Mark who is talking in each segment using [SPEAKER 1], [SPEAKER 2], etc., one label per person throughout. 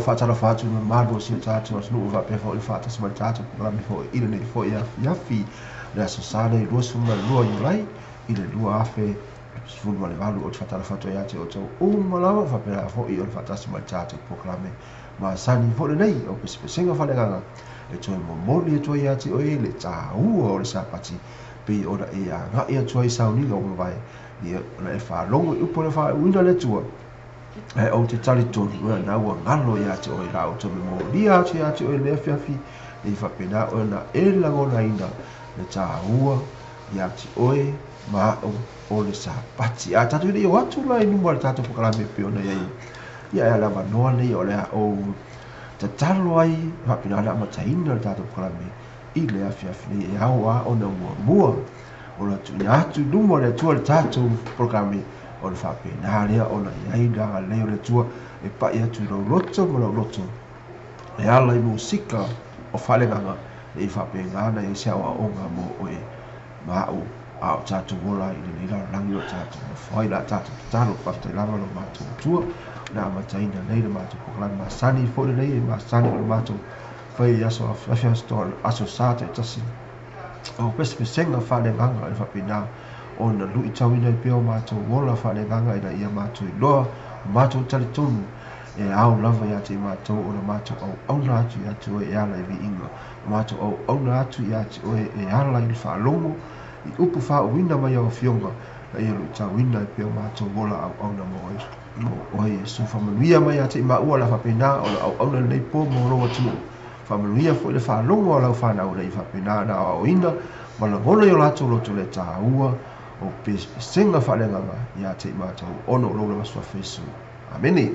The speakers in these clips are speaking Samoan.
[SPEAKER 1] Faatalofa atu i le mamalu o si o tatou atunuu faapea foi le faatasi mai le tatou polokalame foi i lenei foi afiafi le aso Sa nei 22 Iulai i le 2018. Ou te faatalofa atu ai ia te outou uma lava faapea foi o le faatasi mai le tatou polokalame masani foi lenei o Pesepesega Faaleagaga e toe momoli atu ai ia te oe le taua o le Sapati pei ona e agai atu ai i sauniga ua mavae ia ona e faalogo i upu o le faauuina le Atua. Ae ou te talitonu ea na ua galo ia te oe la outou me molia atu ia te oe le afiafi nei faapena ona e lagonaina le taua ia te oe ma a'u o le Sapati. A tatou le o atu la i luma o le tatou polokalame pei ona i ai ia e alavanoa nei o le a ou tatalo ai faapena ona amataina le tatou polokalame i le afiafi nei e ao a ona muamua ona tuuina atu i luma o le Atua le tatou polokalame ona faapena lea ona i ai le agalelei o le Atua e pai atu i lou loto ma lou loto e ala i musika o faaleagaga e faapena ona i ai se aoaoga mo oe ma a'u a o tatou ola i lenei lalolagi o tatou nofo ai la tatou tatalo. Faafetai lava lo matou Atua na amataina nei le matou polokalame masani foi lenei e masani o le matou fai i aso afiafi aso Sa taitasi o Pesepesega Faaleagaga e faapena ona luitauina ai pea o matou ola faaleagaga ina ia matou iloa o matou talitonu E ao lava ia te i matou ona matou auauna atu ia te oe e ala i viiga, matou auauna atu ia te oe e ala i le faalogo i upu faauuina mai au afioga, na ia luitauina e pea o matou ola auauna mo oe. Mo oe Iesu, faamanuia mai ia te i maua la faapena o le auauna lenei po mo lou atunuu. Faamanuia foi le faalogo a lau fanau ina ia faapena ona aoaoina ma lagona i o latou loto le taua o pesega faaleagaga ia te i matou ona o lou lava suafa Iesu. Amene.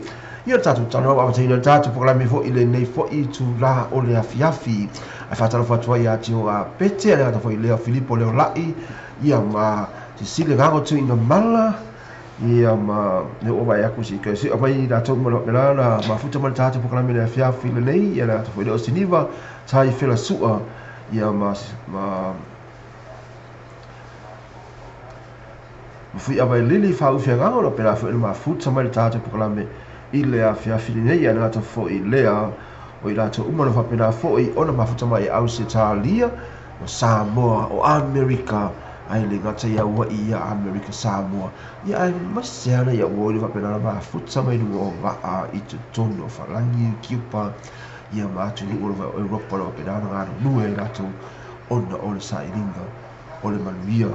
[SPEAKER 1] Ia le tatou talanoa amataina le tatou polokalame foi i lenei foi itulā o le afiafi. Ae faatalofa atu ai ia te o a Pete, le gata foi lea o Filipo Leolai, ia ma Sisile Gago Tuiga Mala, ia ma le oo mai aku si kai si mai latou ma le la mafuta ma le tatou polokalame le afiafi lenei, ia le gata foi lea o Siniva Tai Fela Sua, ia ma ma fui ava lili fa u fiagaga o pela foi le mafuta mai le tatou polokalame i le afiafi lenei, ia le gata foi lea o i latou uma na faapena foi ona mafuta mai e Ausetalia, o Samoa, o Amerika, ai le gata ia ua ia Amerika Samoa, ia ai ma se ana ia ua le faapena na mafuta mai luga o vaa i totonu o Falangi, Kiupa, ia ma atunuu o Europa o faapena ona galulue ai latou ona o le sailiga o le manuia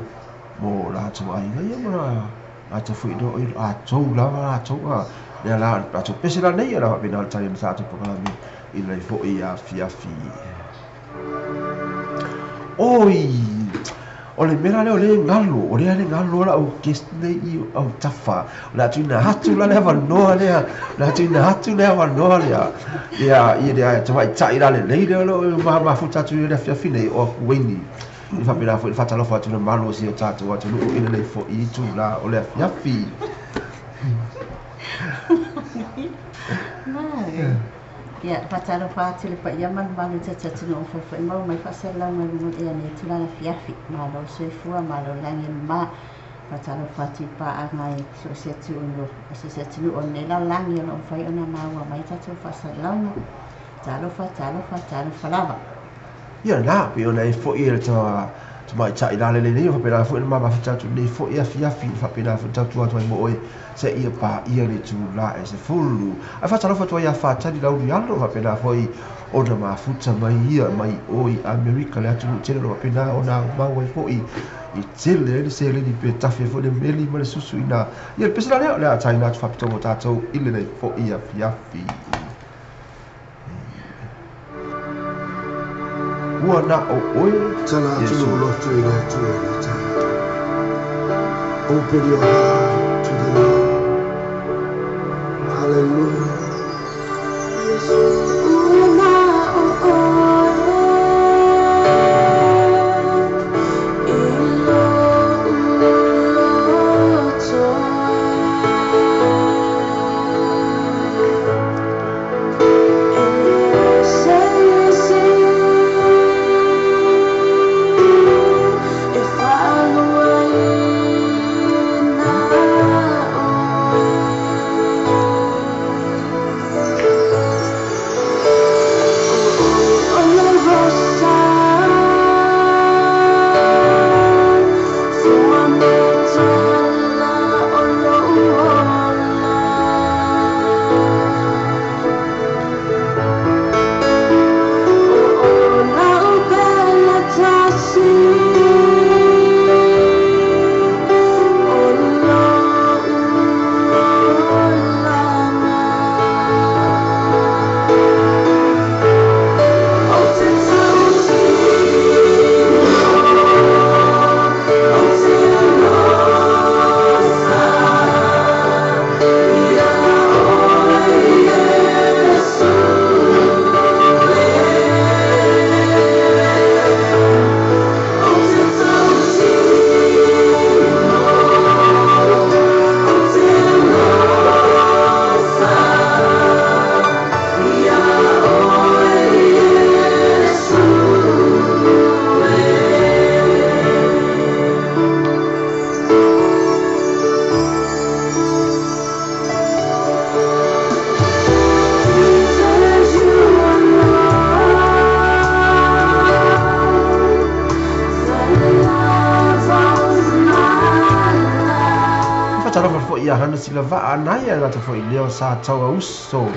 [SPEAKER 1] mo latou aiga, ia ma latou foi no i latou lava latou a lea la latou pese la nei, ia la faapena le tali o le tatou polokalame i lenei foi afiafi. Oi, o le mea la lea o le galo, o lea le galo la au guest nei i au tafa, o le atuina atu la le avanoa lea, o le atuina atu le avanoa lea, ia ia le tamaitai la lelei lea o lo o mafuta atu i le afiafi nei o Akueni. I faapena foi le faatalofa atu le mamalu o si o tatou atunuu i lenei foi itulā o le afiafi.
[SPEAKER 2] Mai. Ia, faatalofa atu le paia ma le mamalu i tatou atunuu o fai mau mai faasalalauga i luga o lenei itula afiafi. Malo soifua, malo lagi e mama. Faatalofa atu i paaga i so o se atunuu o lenei lalolagi o lo o mafai ona maua mai tatou faasalalauga. Talofa, talofa, talofa lava.
[SPEAKER 1] Ia la, pe ona e foi e le tamaitai la lelei nei, faapena foi le mafuta atu lenei foi afiafi, faapena foi tautua atu ai mo oe se ia paia le itulā e 10. Ae faatalofa atu ai ia Fatali Lauli Alo, faapena foi ona mafuta mai ia mai o i Amerika le atunuu tele o lo o faapena ona aumau ai foi i tele ai le seleni pe tafe foi le meli ma le susu ina. Ia le pese la lea o le a taina atu faapitoa mo tatou i lenei foi afiafi. Ua na o oe
[SPEAKER 3] Tala atu
[SPEAKER 1] Iesu.
[SPEAKER 3] lou loto i le Atua i le taeao. Open your heart to the Lord. Hallelujah.
[SPEAKER 4] Ua na o oe i lo'u loto e leai se isi e faaluaina oe.
[SPEAKER 1] foi ia Hana Sila Vaa naia le latou foi leo sa taua uso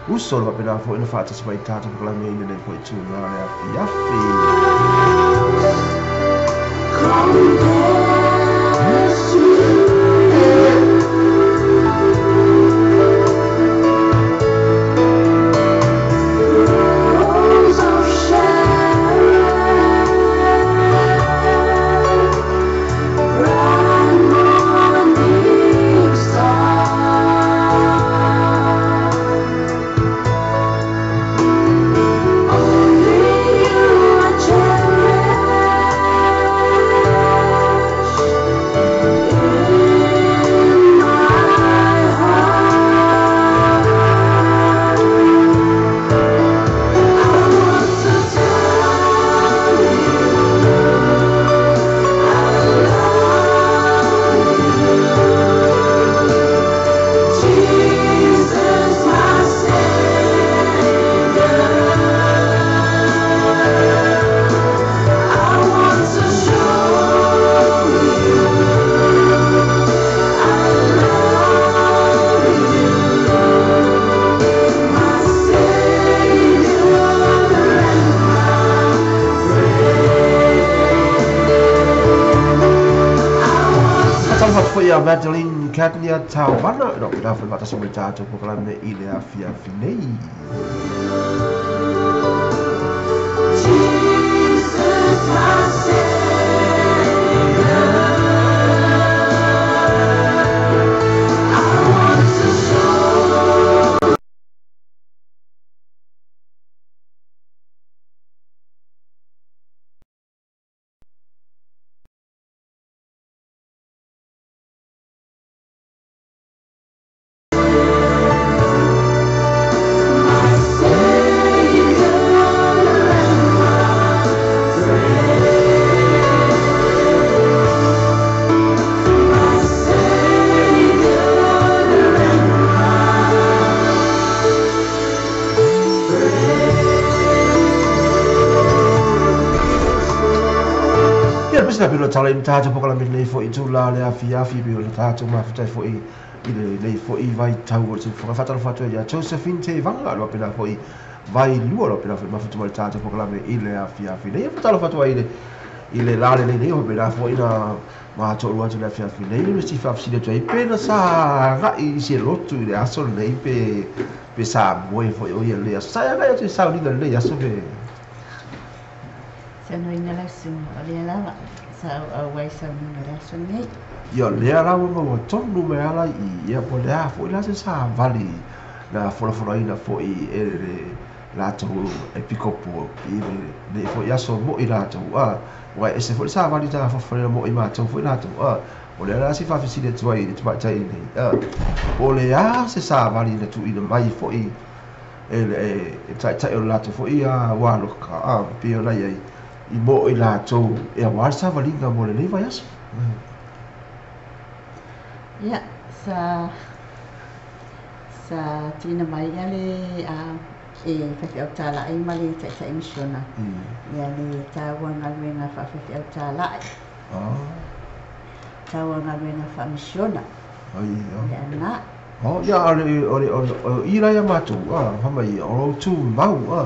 [SPEAKER 1] uso le faapena foi ona faatasi mai tatou polokalame i lenei foi itula o le afiafi.
[SPEAKER 4] Rose of Sharon, bright morning star, only you I cherish in my heart. I want to tell you I love you, Jesus, my Savior. I want to show you I love you, my Savior and my friend. I want to
[SPEAKER 1] Faatalofa atu foi ia Madeline Catnia Tauvana e faapena foi faatasi mai tatou polokalame i le afiafi nei.
[SPEAKER 4] Jesus, my Savior. I want to show my Savior and my friend, my Savior and
[SPEAKER 1] Ia, le pesi na pilo tala i tatou polokalame i lenei foi itula o le afiafi pei ona tatou mafuta ai foi i lenei foi vaitau o le soifuaga. Faatalofa atu ai ia Josephine Tevaga le faapena foi Vailua le faapena foi mafuta mai le tatou polokalame i le afiafi nei. Faatalofa atu ai i le la lenei nei faapena foi na mato'olua atu le afiafi nei le mesi faafesili atu ai pe na sa aga'i i se lotu i le aso lenei pe sa moe foi o ia lenei aso. Sa e aga'i atu i sauniga lenei aso pe
[SPEAKER 2] Saunoaina lau susuga o lea lava sa auauai sauniga le aso lenei.
[SPEAKER 1] Ia lea la ua maua tonu mai ala i ia po o le a foi la se savali na folafolaina foi e le latou epikopo i lenei foi aso mo'i latou a ua e ese foi le savali na folafolaina mo'i matou foi latou a o lea la se faafesili atu ai i le tamaitai lenei a po o le a se savali na tuuina mai foi e le e taitai o le latou foi a ualoka a pei ona i ai i mo'i latou e auā le savaliga mo lenei vaiaso.
[SPEAKER 2] Ia, sa sa tuuina mai ia le e faifeau tāla'i ma le taitai misiona. Ia le taua galuega faafeifeau tāla'i. Taua galuega faamisiona.
[SPEAKER 1] Ai
[SPEAKER 2] Ia na.
[SPEAKER 1] Oh, ia o le o i la ia matou a fai mai o lou tumau a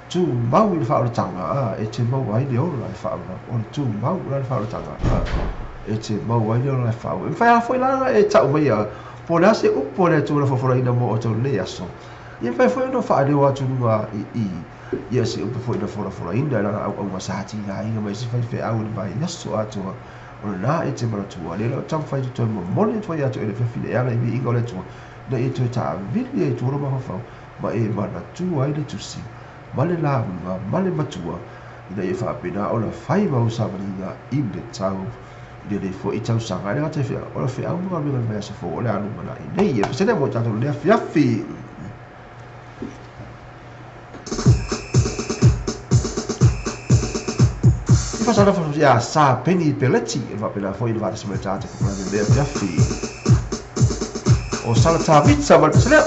[SPEAKER 1] tumau i le faaolataga a e te maua ai le ola e faaauau o le tumau la le faaolataga a e te maua ai le ola e faaauau. E mafai lava foi la ona e ta'u mai ia po o le a se upu a le Atua na folafolaina mo outou lenei aso. Ia mafai foi ona faaleo atu luga i ia se upu foi na folafolaina e lana auauga sa tigaina mai se faifeau i le vaiaso atoa o lena e te manatua lea o lau taumafai atu toe momoli atu ai ia te oe le fiafia e ala i viiga o le Atua ina ia toe taavili ai i tua o lou mafaufau ma e manatua ai le tusi ma le lauga ma le matua ina ia faapena ona fai mau savaliga i le tau i lenei foi tausaga. E le gata i feau o le feau ma galuega i le vaiaso fou o le a lumanai nei. E pasene mo i tatou lenei afiafi. I faatalofa ia Sa Peni Peleti e faapena foi le faatasi mai le tatou polokalame i lenei afiafi. O Sala Tavita ma le paselea.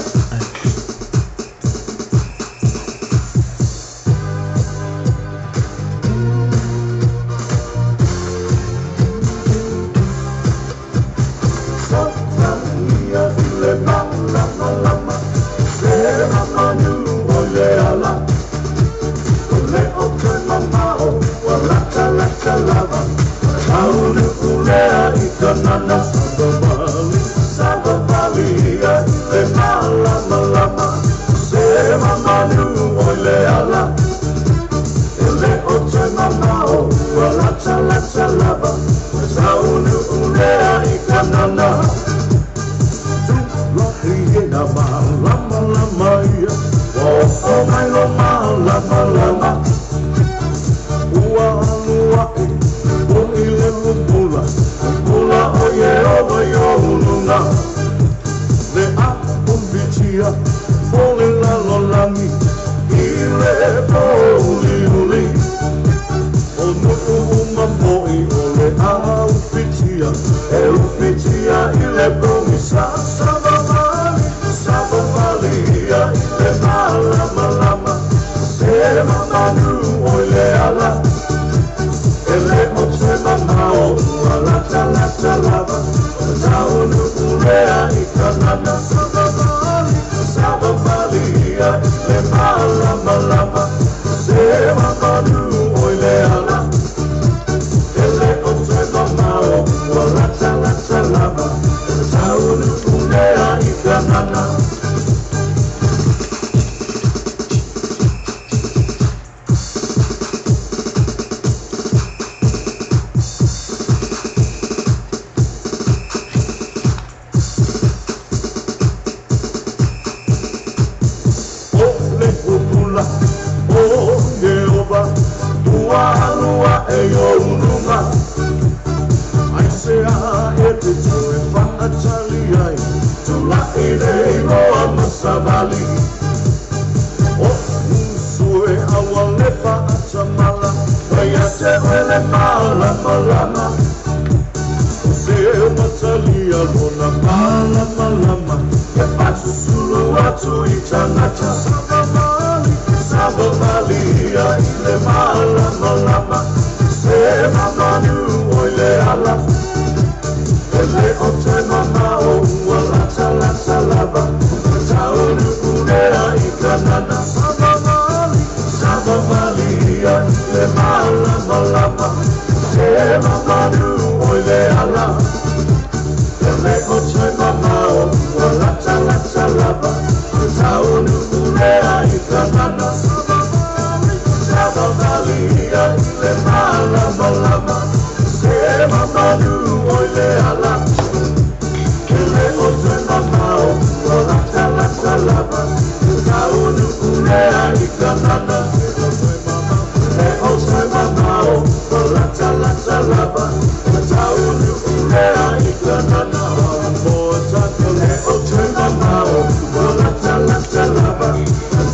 [SPEAKER 5] Uliuli O nuu uma moi o le au fitia E ufitia i le pogisa Savavali, savavali ia i le malamalama Se mamanu o i le ala E le o te mamao ua lata lata lava Taunu ulea i kanana Savavali, savavali ia i le malamalama Se mamanu o i le ala E le o te mamao ua lata lata lava Taunu ulea i kanana. O le pupula o Ieova ua alua e uluga ai se a e te toe faatali ai tula'i le iloa ma savali o usu e aua le faatamala mai ia te oe le malamalama o se matalia lona malamalama e faasusulu atu i tagata savavali savavali ia i le malamalama se mamanu o i le ala e le o te mamao ua lata lata lava taunu ulea i kanana savavali savavali ia i le malamalama se mamanu o i le ala e le o te mamao ua lata lata lava taunu ulea i kanana savavali savavali ia i le malamalama se mamanu o i le ala e le o te mamao ua lata lata lava taunu ulea i kanana le o te mamao ua lata lata lava taunu ulea i kanana le o te mamao ua lata lata lava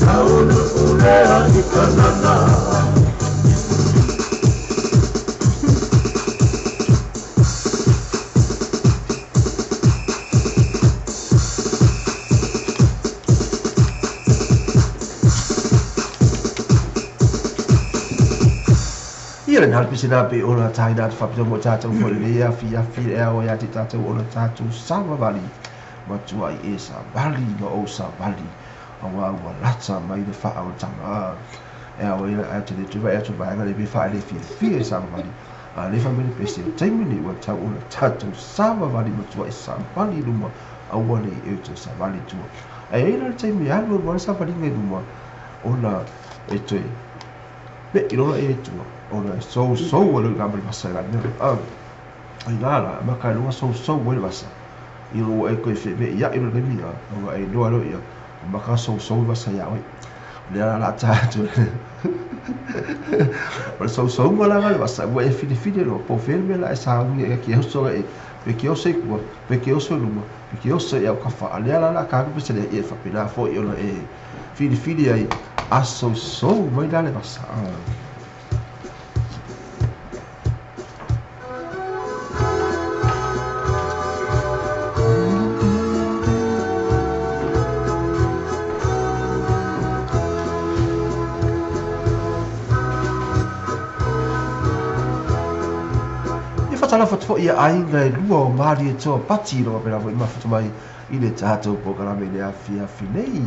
[SPEAKER 5] taunu ulea i kanana.
[SPEAKER 1] Ia le nalpisi na pe ona tai na whapito mo tātou fo le afi afi e ao ia te tātou ona tātou savavali matua i e savali ma o savali aua ua lata mai le wha au tanga e ao ina a te le tuwa e atu vaenga le pe wha le fia fia e savavali a le wha mele pesi o taimini ua tau ona tātou savavali matua i savali luma aua le e tau savali tua e ina le taimi alu ua le savali ngai luma ona e toe me i lona e tua ona sou sou le ka masa la ne a ai la la ma ka lo sou sou le masa i lo e ko fe me ia i lo mi ia o e lo lo ia ma ka sou sou masa ia oi le la la ta tu o sou sou ma la le masa o e fili fili lo po fe me la e sa ngi e ki so e pe ki o se ku pe ki o so luma pe ki o se ia ka fa le la la ka ku se le e fa pe la fo i ona e fili fili ai a sou sou mai la le masa. Tala whatu ia ainga e lua o Mari e toa pati roa pera foi mawhatu mai i le tātou pōkarame le awhi awhi nei.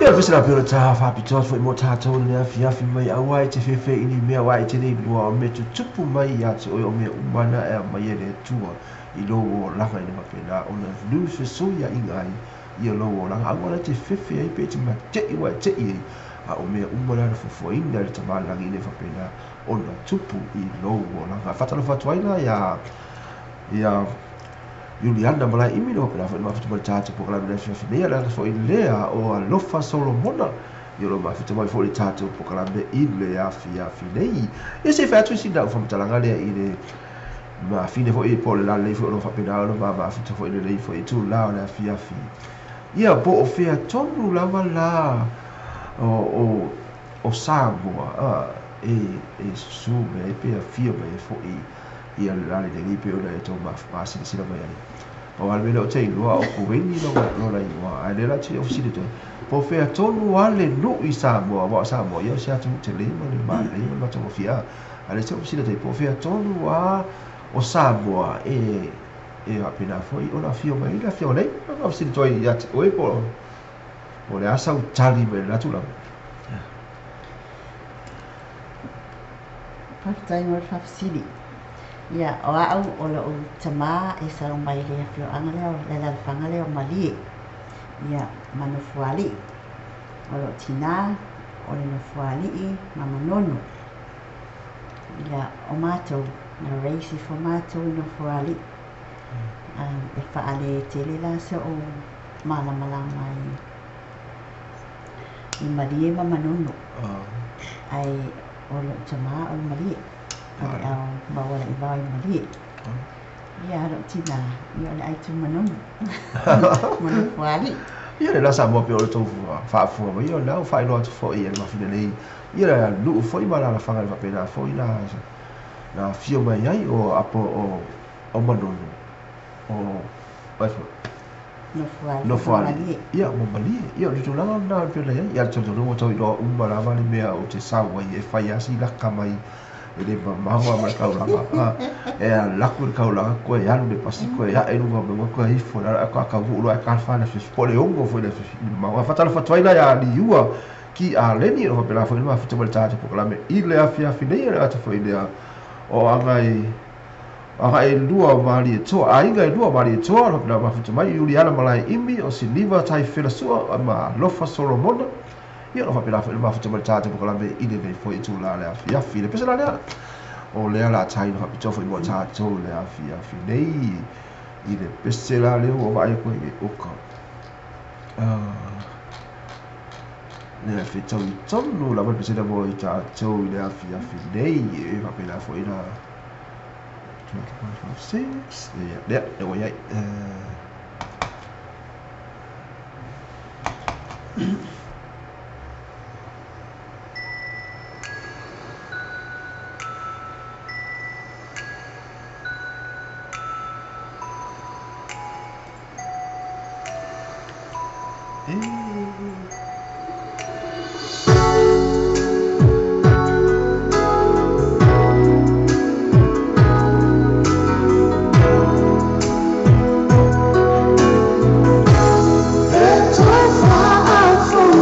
[SPEAKER 1] Ia le pese la peo le tā whapitoa foi mo tātou le afiafi mai aua e te fefe i ni mea wa e te nei lua o me tutupu mai ia te oe o mea umana e a mai e le tua i lou o langa i le mapena ona nu fesoia i ngai ia lou o langa aua le te fefe ai pe te matei wa e te i a o mea umana na fuafuaina le tamalagi i le whapena ona tupu i lou o langa. Whatalofa atu ai la ia Iuliana Malae Imi no pena foi mafuta mai tātou pokalame le afiafi nei ala foi lea o Alofa Solomona i o lo mafuta mai foi le tātou pokalame i le afiafi nei. Ia se whai atu sina o whamatalanga lea i le mafine foi po le lalei foi o lo whapena o lo mafuta foi le lei foi tū la o le afiafi. Ia po o whea tonu lava la o Samoa e susu me e pea fia mai e foi ia le lale lenei pe ona e tau masilasila mai ai. Pau ale mele o te iloa o kuweni lona iloa, ae le la te ofisile toe. Po whea tonu ale nuu i Samoa, wa o Samoa, ia o se atu te le ma le manaia ma le matagofie. A le te ofisile toe, po whea tonu a o Samoa e wapena foi ona fio mai la fio nei, o ofisile toe ia te oe po le asa u tali mai le latu lava.
[SPEAKER 2] Whafetai mo le whafisili. Ia, o au o lou tamā e sau mai le afioaga lea o le lalafaga lea o Malie. Ia, ma Nofoalii. O lou tinā o le Nofoalii ma Manono. Ia, o matou, na raise ifo matou i Nofoalii. E faale tele la se o malamalama i Malie ma Manono. Ai o lou tamā o le Malie. O le au maua le iwao i Malie. Ia, lou tinā, ia o le aitu Manono. Ma Nofoalii.
[SPEAKER 1] Ia le la Samoa pe o le tau whaafua mai, ia lau whaeloa atu foi e le mafina nei. Ia le nuu foi ma la lafanga le whapena foi na fio mai ai o apo o Manono. O ai foi.
[SPEAKER 2] Nofoalii.
[SPEAKER 1] Ia, mo Malie. Ia, o le tulaga na le pena ia. Ia, le tolu tau iloa uma lava le mea o te sau ai e whai asi laka mai. E le mamaua ma le kaulaga. E a laku le kaulaga koe alu le pasi koe a e lunga me koe ifo la ka ka vu lo ka fa le po le ongo foi le maua fatalofa atu ai la ia liua ki a leni o pela foi ma futa le tātou pokalame i le afiafi nei le atu foi le o agai agai lua o Malie toa aiga e lua o Malie toa o pela mafuta mai Iuliana Malae Imi o Siniva Tai Felasua ma Alofa Solomona. Ia o whapena foi mafuta mai tātou pokalame i le nei foi tū la le afiafi le pese la lea o lea la tai no whapitoa foi mo tātou le afiafi nei i le pese la lea o vaai koe i oka. Le whitau i tonu la mai pese la mo i tātou i le afiafi nei e whapena foi la 2, 4, 5, 6 lea, lea ua iai.
[SPEAKER 4] Too far out from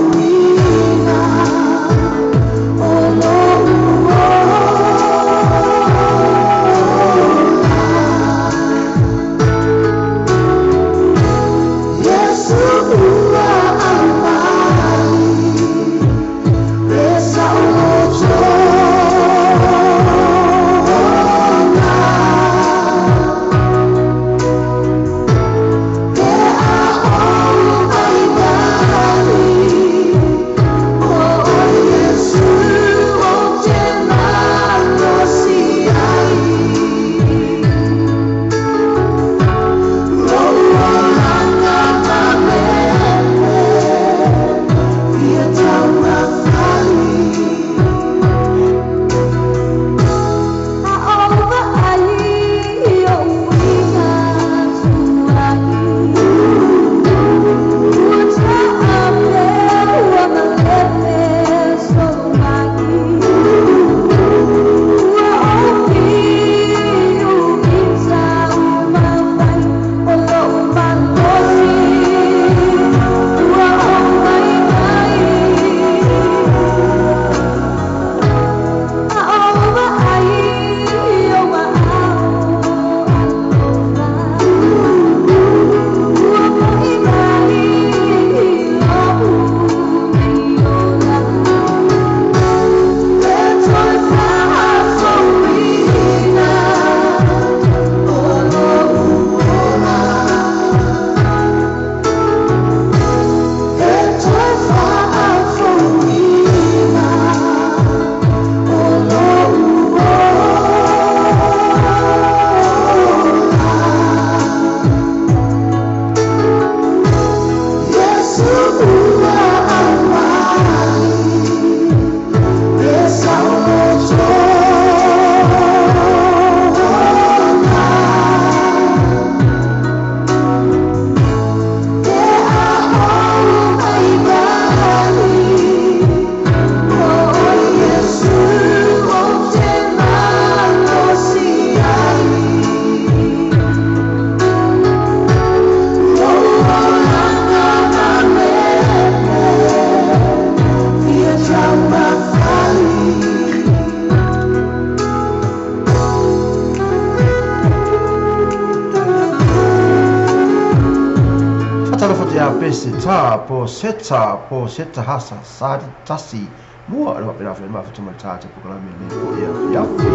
[SPEAKER 1] Ta po seta po seta hasa sa tasi mua le faapena foi mafuta ma le tatou polokalame lenei foʻi afiafi.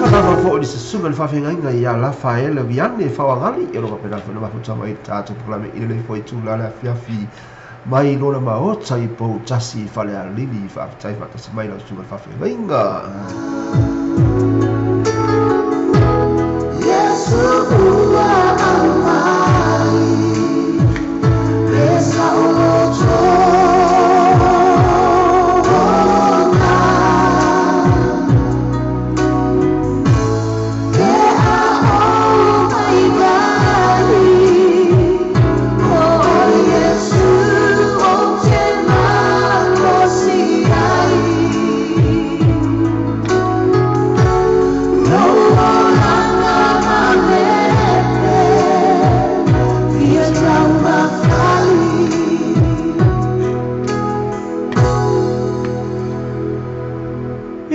[SPEAKER 1] Faatalofa foi i le susuga i le faafeagaiga ia Rafaele Viane Faoagali e lo faapena foi le mafuta mai le tatou polokalame i lenei foi itula le afiafi mai lona maota i Poutasi i Falealili. Faafetai faatasi mai lau susuga i le faafeagaiga.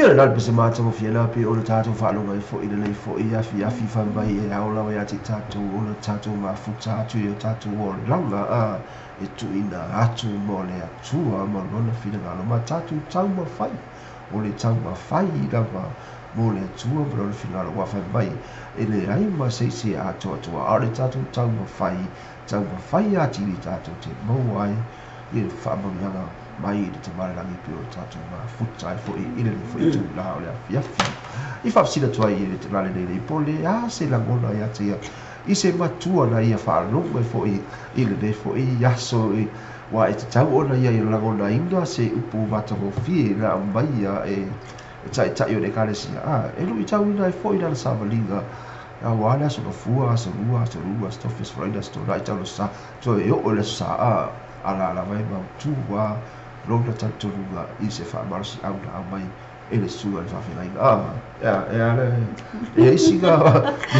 [SPEAKER 1] Ia le lale pese matagofie la pe o le tatou faaloga ai foʻi lenei foʻi afiafi fai mai e ao lava ia te i tatou o le tatou mafuta atu i o tatou olaga a e tuuina atu mo le Atua ma lona finagalo ma tatou taumafai o le taumafai lava mo le Atua ma lona finagalo ua fai mai e leai ma se isi e atoatoa a o le tatou taumafai taumafai atili tatou te maua ai i le faamanuiaga mai i le tamalelagi pe o tatou mafuta ai foʻi i lenei foi itulā o le afiafi. I faafesili atu ai i le lalelei po o le a se lagona ia te ia i se matua na ia faalogo ai foʻi i lenei foʻi aso ua e tatau ona ia i lagonaina se upu matagofie na aumaia e taʻitaʻi o le ekalesia a e luʻitauina ai foʻi lana savaliga auā le aso gafua, aso lua, aso lua, aso tofi, aso falaina, aso tonaʻi, taulo sa toe oo i le aso sa a ala lava e mautū a lona talitonuga i se faamalosiau na aumai e le susuga i le faafeagaiga a e ala e isi ga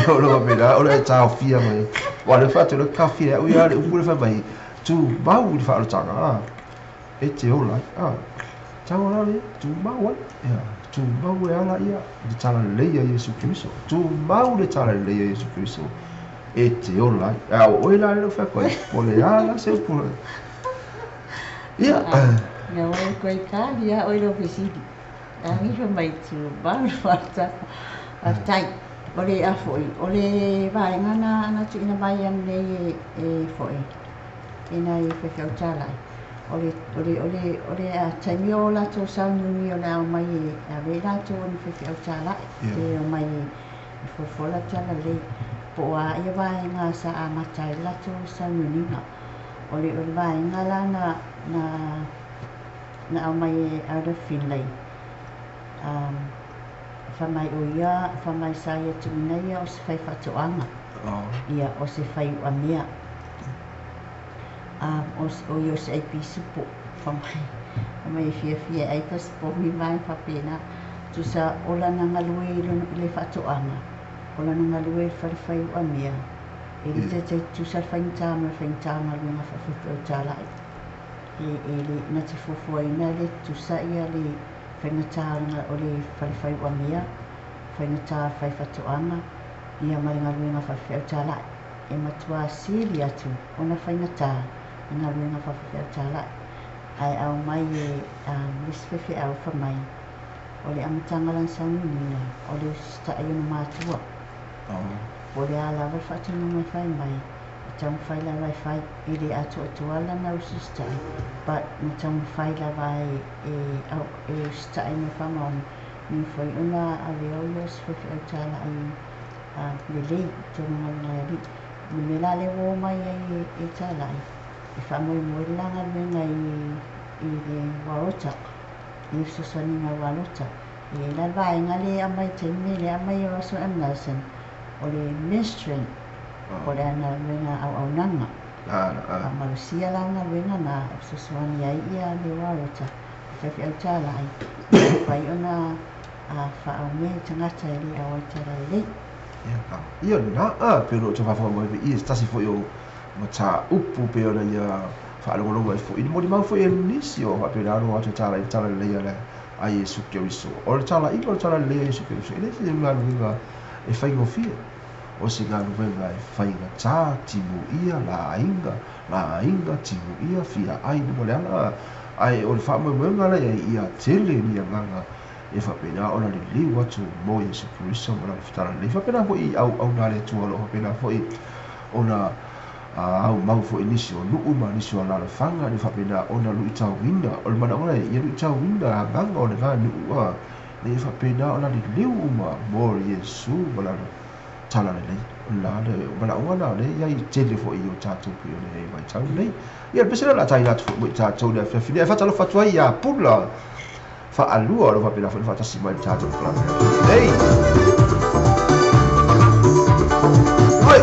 [SPEAKER 1] o lo mena o le taofia mai ua le faatu le kaofia au ia le upu le fai mai tumau i le faaolotaga a e te ola ai a tau la le tumau ai ia tumau e ala ia le talalelei a Iesu Keriso tumau le talalelei a Iesu Keriso e te ola ai a o oe la le fai koe po le ala se upu ia.
[SPEAKER 2] Ia oe koe tali ia oe lau fesili. Agifa mai tumau le faaolotaga. Faafetai. O le afoʻi o le vaega na na tuuina mai ananei e foʻi e nai faifeau talai. O le o le o le o le a taimi o latou sauniuni o le ao mai e ave i latou ona faifeau talai pe omai e folafola talalelei po o a ia vaega sa amata ai le latou sauniuniga. O le o le vaega la na na na aumai e Elder Finlay. Fai mai o ia fai mai sa ia tuuina ia o se faifaatoaga ia o se faiuamea o ia o se ai pisupo fai mai fai mai e fiafia e ai pasipogi ma vaega faapena. Tusa o lana galue i le faatoaga o lana galue i le fale faiuamea e le taitai tutusa le faigata ma le faigata o galuega faafaifeau talai e le na te fuafuaina le tutusa ia le faigata o le fale faiuamea faigata o le faifaatoaga ia ma le galuega faafeafeau talai e matuā sili atu ona faigata i galuega faafeafeau talai ae aumai e le isi faifeau fai mai o le amataga o lana sauniuniga o le usitaʻi ona matua po o le a lava le faatonuga e fai mai e taumafai lava e fai e le atoatoa lana usitaʻi but na taumafai lava e e usitaʻi ma le faamaoni mea foi ona avea o ia o se faifeau talai lelei i totonu o galuega a le Alii. O le mea la lea ua omai ai e talai e faamoemoe le la galuega i le Uaota i le fesoasoaniga a Uaota E i ai la le vaega lea e aumai i le taimi lenei, lea e aumai e Russell M. Nelson, o le ministering, po o le galuega auaunaga. Faamalosia la galuega na e fesoasoani ai le Warrior faifeau talai e mafai ona faaumea i tagata e le auai talalelei.
[SPEAKER 1] Ia lena, pei ona ou toe faafofoga mai i se tasi foi o mataupu pei ona ia faalogologo ai foi i le molimau foi a nisi o faapena ona o atu e tala i le talalelei a Iesu Keriso. O le talaiga o le talalelei a Iesu Keriso, e le se galuega e faigofie. O se galuega e faigata, timuia, laina, laina, timuia, fia ai luma o le ala. Ae o le faamoemoega la i ai, ia tele ni agaga e faapena ona liliu atu mo Iesu Keriso ma lana talalelei. Faapena foi i auauna a le Atua o lo o faapena foi ona aumau foi nisi o nuu ma nisi o alaalafaga ina faapena ona luitauina. O le manaoga lea, ia luitauina agaga o lena nuu ina ia faapena ona liliu uma mo Iesu ma lana talalelei. O le la le manaoga lena o lea e i ai tele foi i o tatou pei ona i ai i vaitau lenei. Ia, le pese lea o le a taina atu foi mo i tatou i le afiafi nei. Ae faatalofa atu ai ia Pula Faalua o lo o faapena foi ona faatasi mai i le tatou polokalame nei. Oi!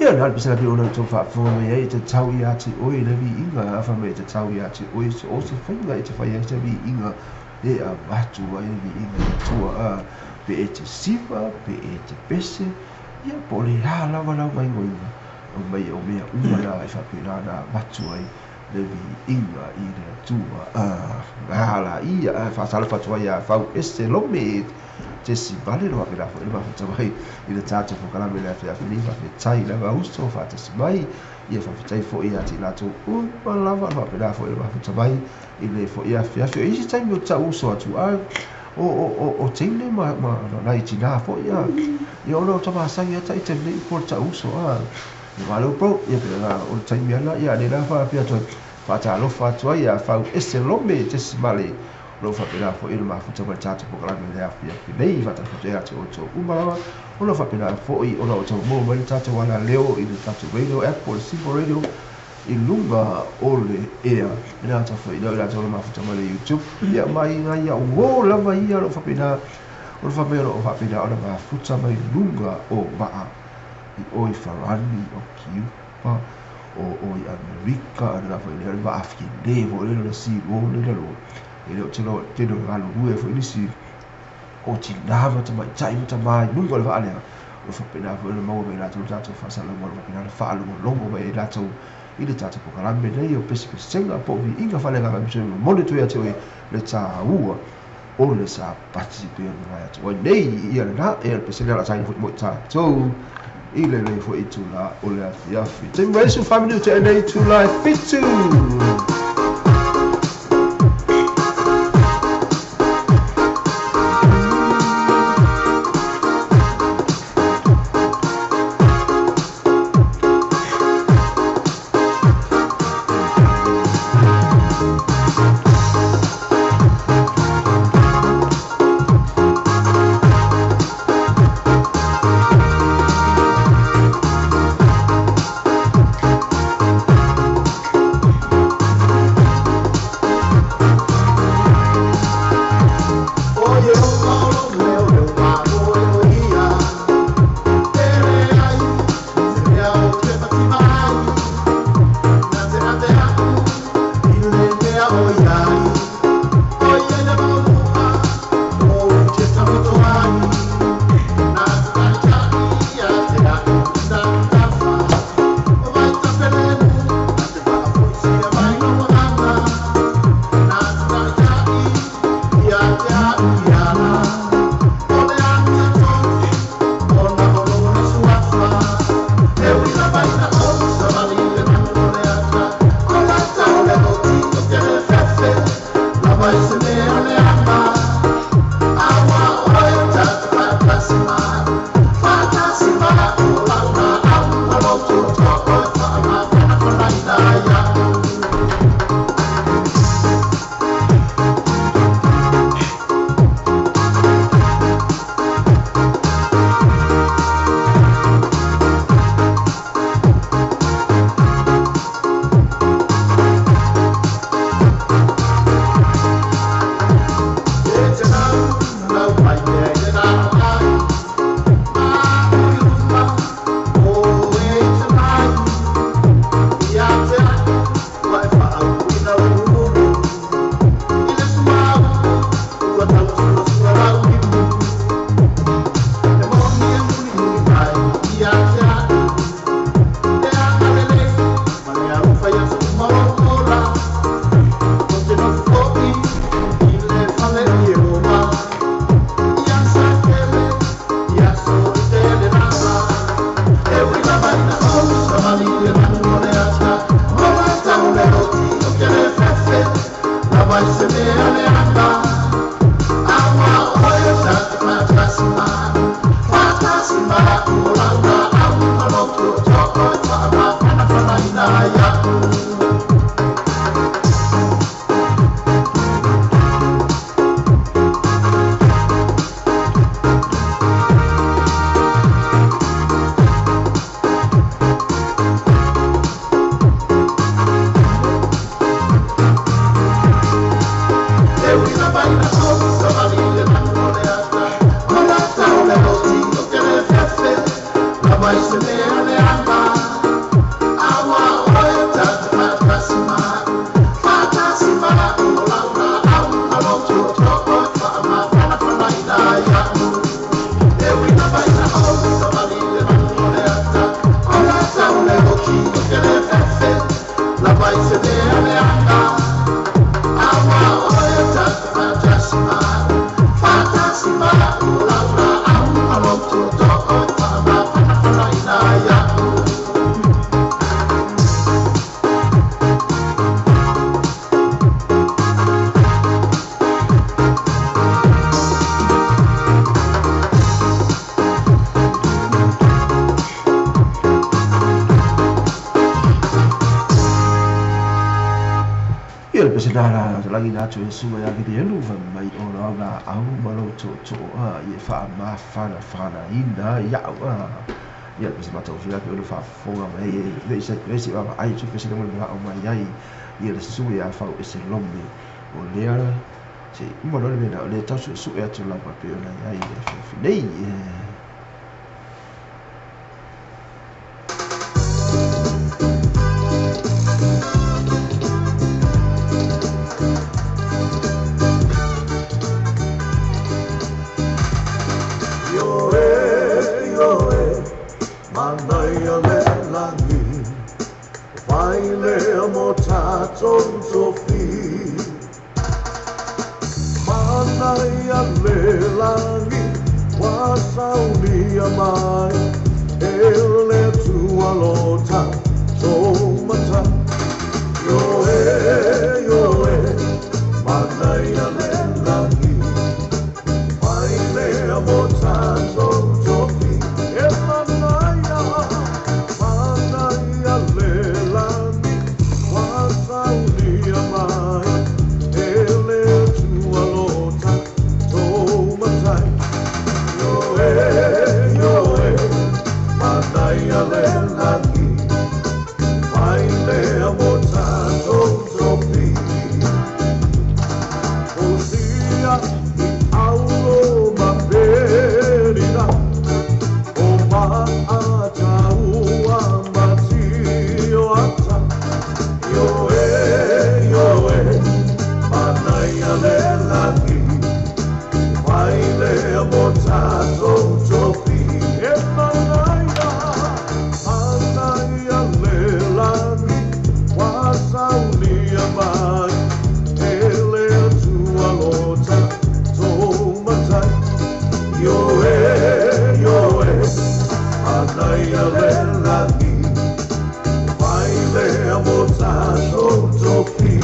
[SPEAKER 1] Ia na le pese la ona tou faafofoga mai ai e tatau ia te oe le viiga, a fai mai e tatau ia te oe so o se faiga e te fai ai se viiga e avatu ai le viiga i le Atua, a pe e te siva, pe e te pese, ia po o le a lava lau vaivaiga, mai o mea uma na e faapena ona avatu ai le viiga i le Atua. A la ia, a faatalofa atu ai ia Fau Ese Lome. Tesimale lo faapena foi le mafuta mai i le tatou polokalame le afiafi nei. Faafetai lava uso faatasi mai, ia faafetai foi ia te i latou uma lava o faapena foi le mafuta mai i lenei foi afiafi. O isi taimi o ta'u uso atu a o teine ma nai tinā foi a ia ona o tamasagi a taʻi nei po le ta'u uso a ia malo bro ia pena o le taimi ana ia le la faapea atu faatalofa atu ai ia fau ese lome tesimale o lo o faapena foi le mafuta mai le tatou polokalame le afiafi nei. Faatalofa atu ia te outou uma lava o lo o faapena foi ona outou maua mai le tatou alaleo i le tatou radio app po o le Simple Radio i luga o le ea e le ata foi lea o latou le mafuta mai le YouTube ia mai nai uō lava ia o lo o faapena o le faapea o lo o faapena ona mafuta mai luga o maa i o i Farani o Kiupa o i Amerika ana la foi lea le vaafine foi le le si o le le lo e le o te lo te lo galulue foi nisi o tinā ma tamaitai ma tamā i luga o le vaa lea o lo faapena foi ona maua mai latou le tatou faasalalauga o lo faapena ona faalogologo mai ai latou i le tatou polokalame nei o Pesepesega po o Viiga Faaleagaga momoli atu ia te oe le tāua o le Sapati pei ona mavae atu ai nei ia lena ia le pesele ala saina foi mo i tatou i lenei foi itulā o le afiafi. Taimi mai 15 minute e nei itulā e 7.
[SPEAKER 5] Fantasima.
[SPEAKER 1] Faatalaina atu e le susuga ia Vilielu fai mai o lau laau ma lou tootoo ia e faamafanafanaina ai au ia pe se matagofie la pe ona faafofoga mai ai le se vaavaai atu pe se lagona manao mai ai ia le susuga ia Fau Ese Lome o lea se i uma loa le mea lena o lea tau suesue atu lava pei ona i ai le afiafi nei.
[SPEAKER 5] Ioe, ioe, manaia le lagi, fai lea mo tatou tofi. Manaia le lagi, ua saunia mai, e le Atua lo tatou Matai. Ioe, ioe, manaia le lagi, fai lea mo tatou tofi. E manaia, manaia le lagi, ua saunia mai, e le Atua lo tatou Matai. Ioe, ioe, manaia le lagi, fai lea mo tatou tofi. Osia i aulo ma perina, o maataua ma tioata. Ioe, ioe, manaia le lagi, fai lea mo tatou tofi. E manaia, manaia le lagi, ua saunia mai, e le Atua lo tatou Matai. Ioe, ioe, manaia le lagi, fai lea mo tatou tofi.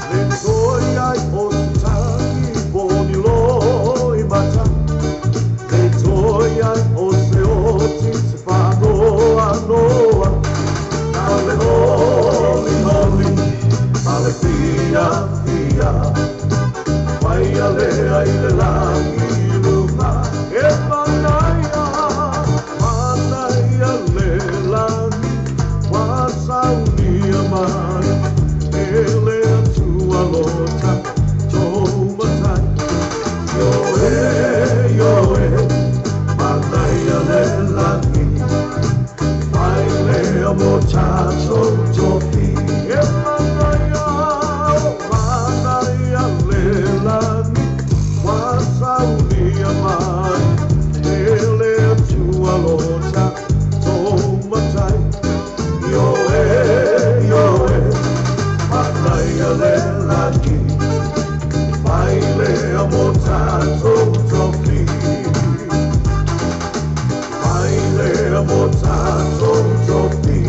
[SPEAKER 5] Le toi ai o se tangi poni loi mata, le toi ai o se oti se whanoa noa, na le holi holi, ma le fia fia, mai a lea i le langi lunga. E manaia, manaia le lagi, ua saunia mai, e le Atua lo tatou Matai. Ioe, ioe, manaia le lagi, fai lea mo tatou tofi. E manaia, manaia le lagi, ua saunia mai, e le Atua lo tatou Matai. Ioe, ioe, manaia le lagi, fai lea mo tatou tofi. Fai lea mo tatou tofi.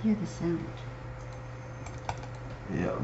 [SPEAKER 2] Hear the sound.
[SPEAKER 1] Yeah.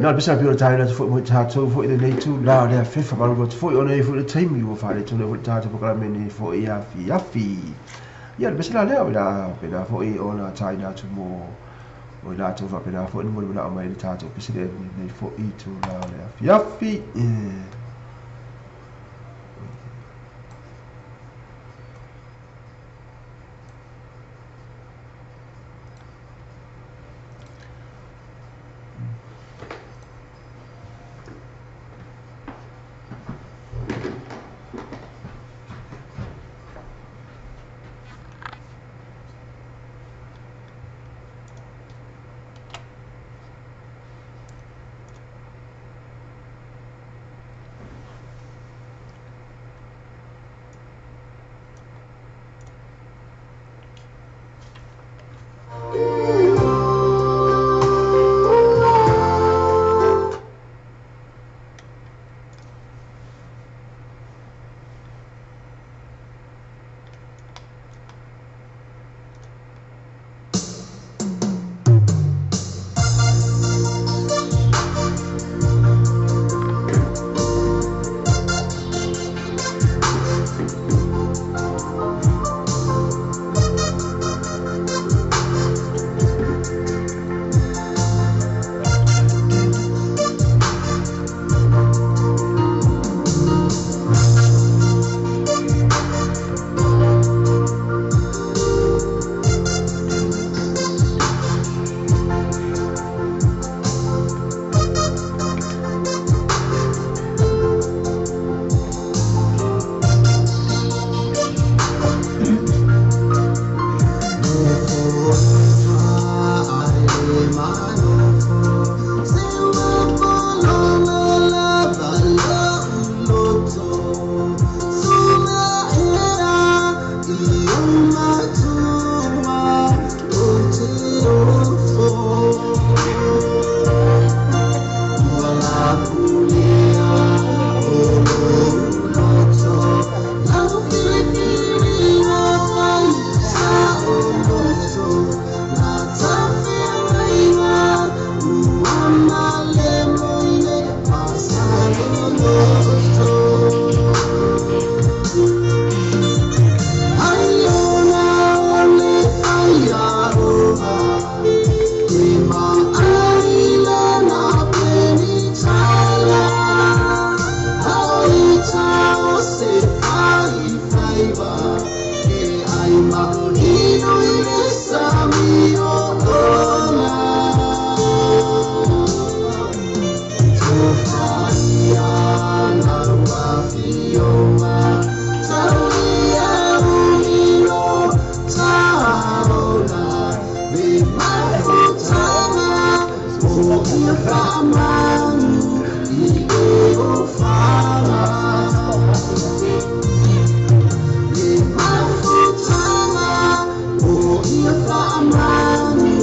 [SPEAKER 1] Na le pesa pio tai na foi mo tātou foi le nei tu la le fefa malu foi o nei foi le taimi ua faale le foi tātou pokalame nei foi afi afi. Ia le pesa la lea la pena foi o na tai na tu mo o la tu fa pena foi mo le mai le tātou pesa le nei foi tu la le afi afi.
[SPEAKER 4] Maunino i le sami o ona. Tufaia na wafionga, taulia unilo taona, le mafutanga o ia whamanu i le ofala. Le mafutanga o ia whamanu.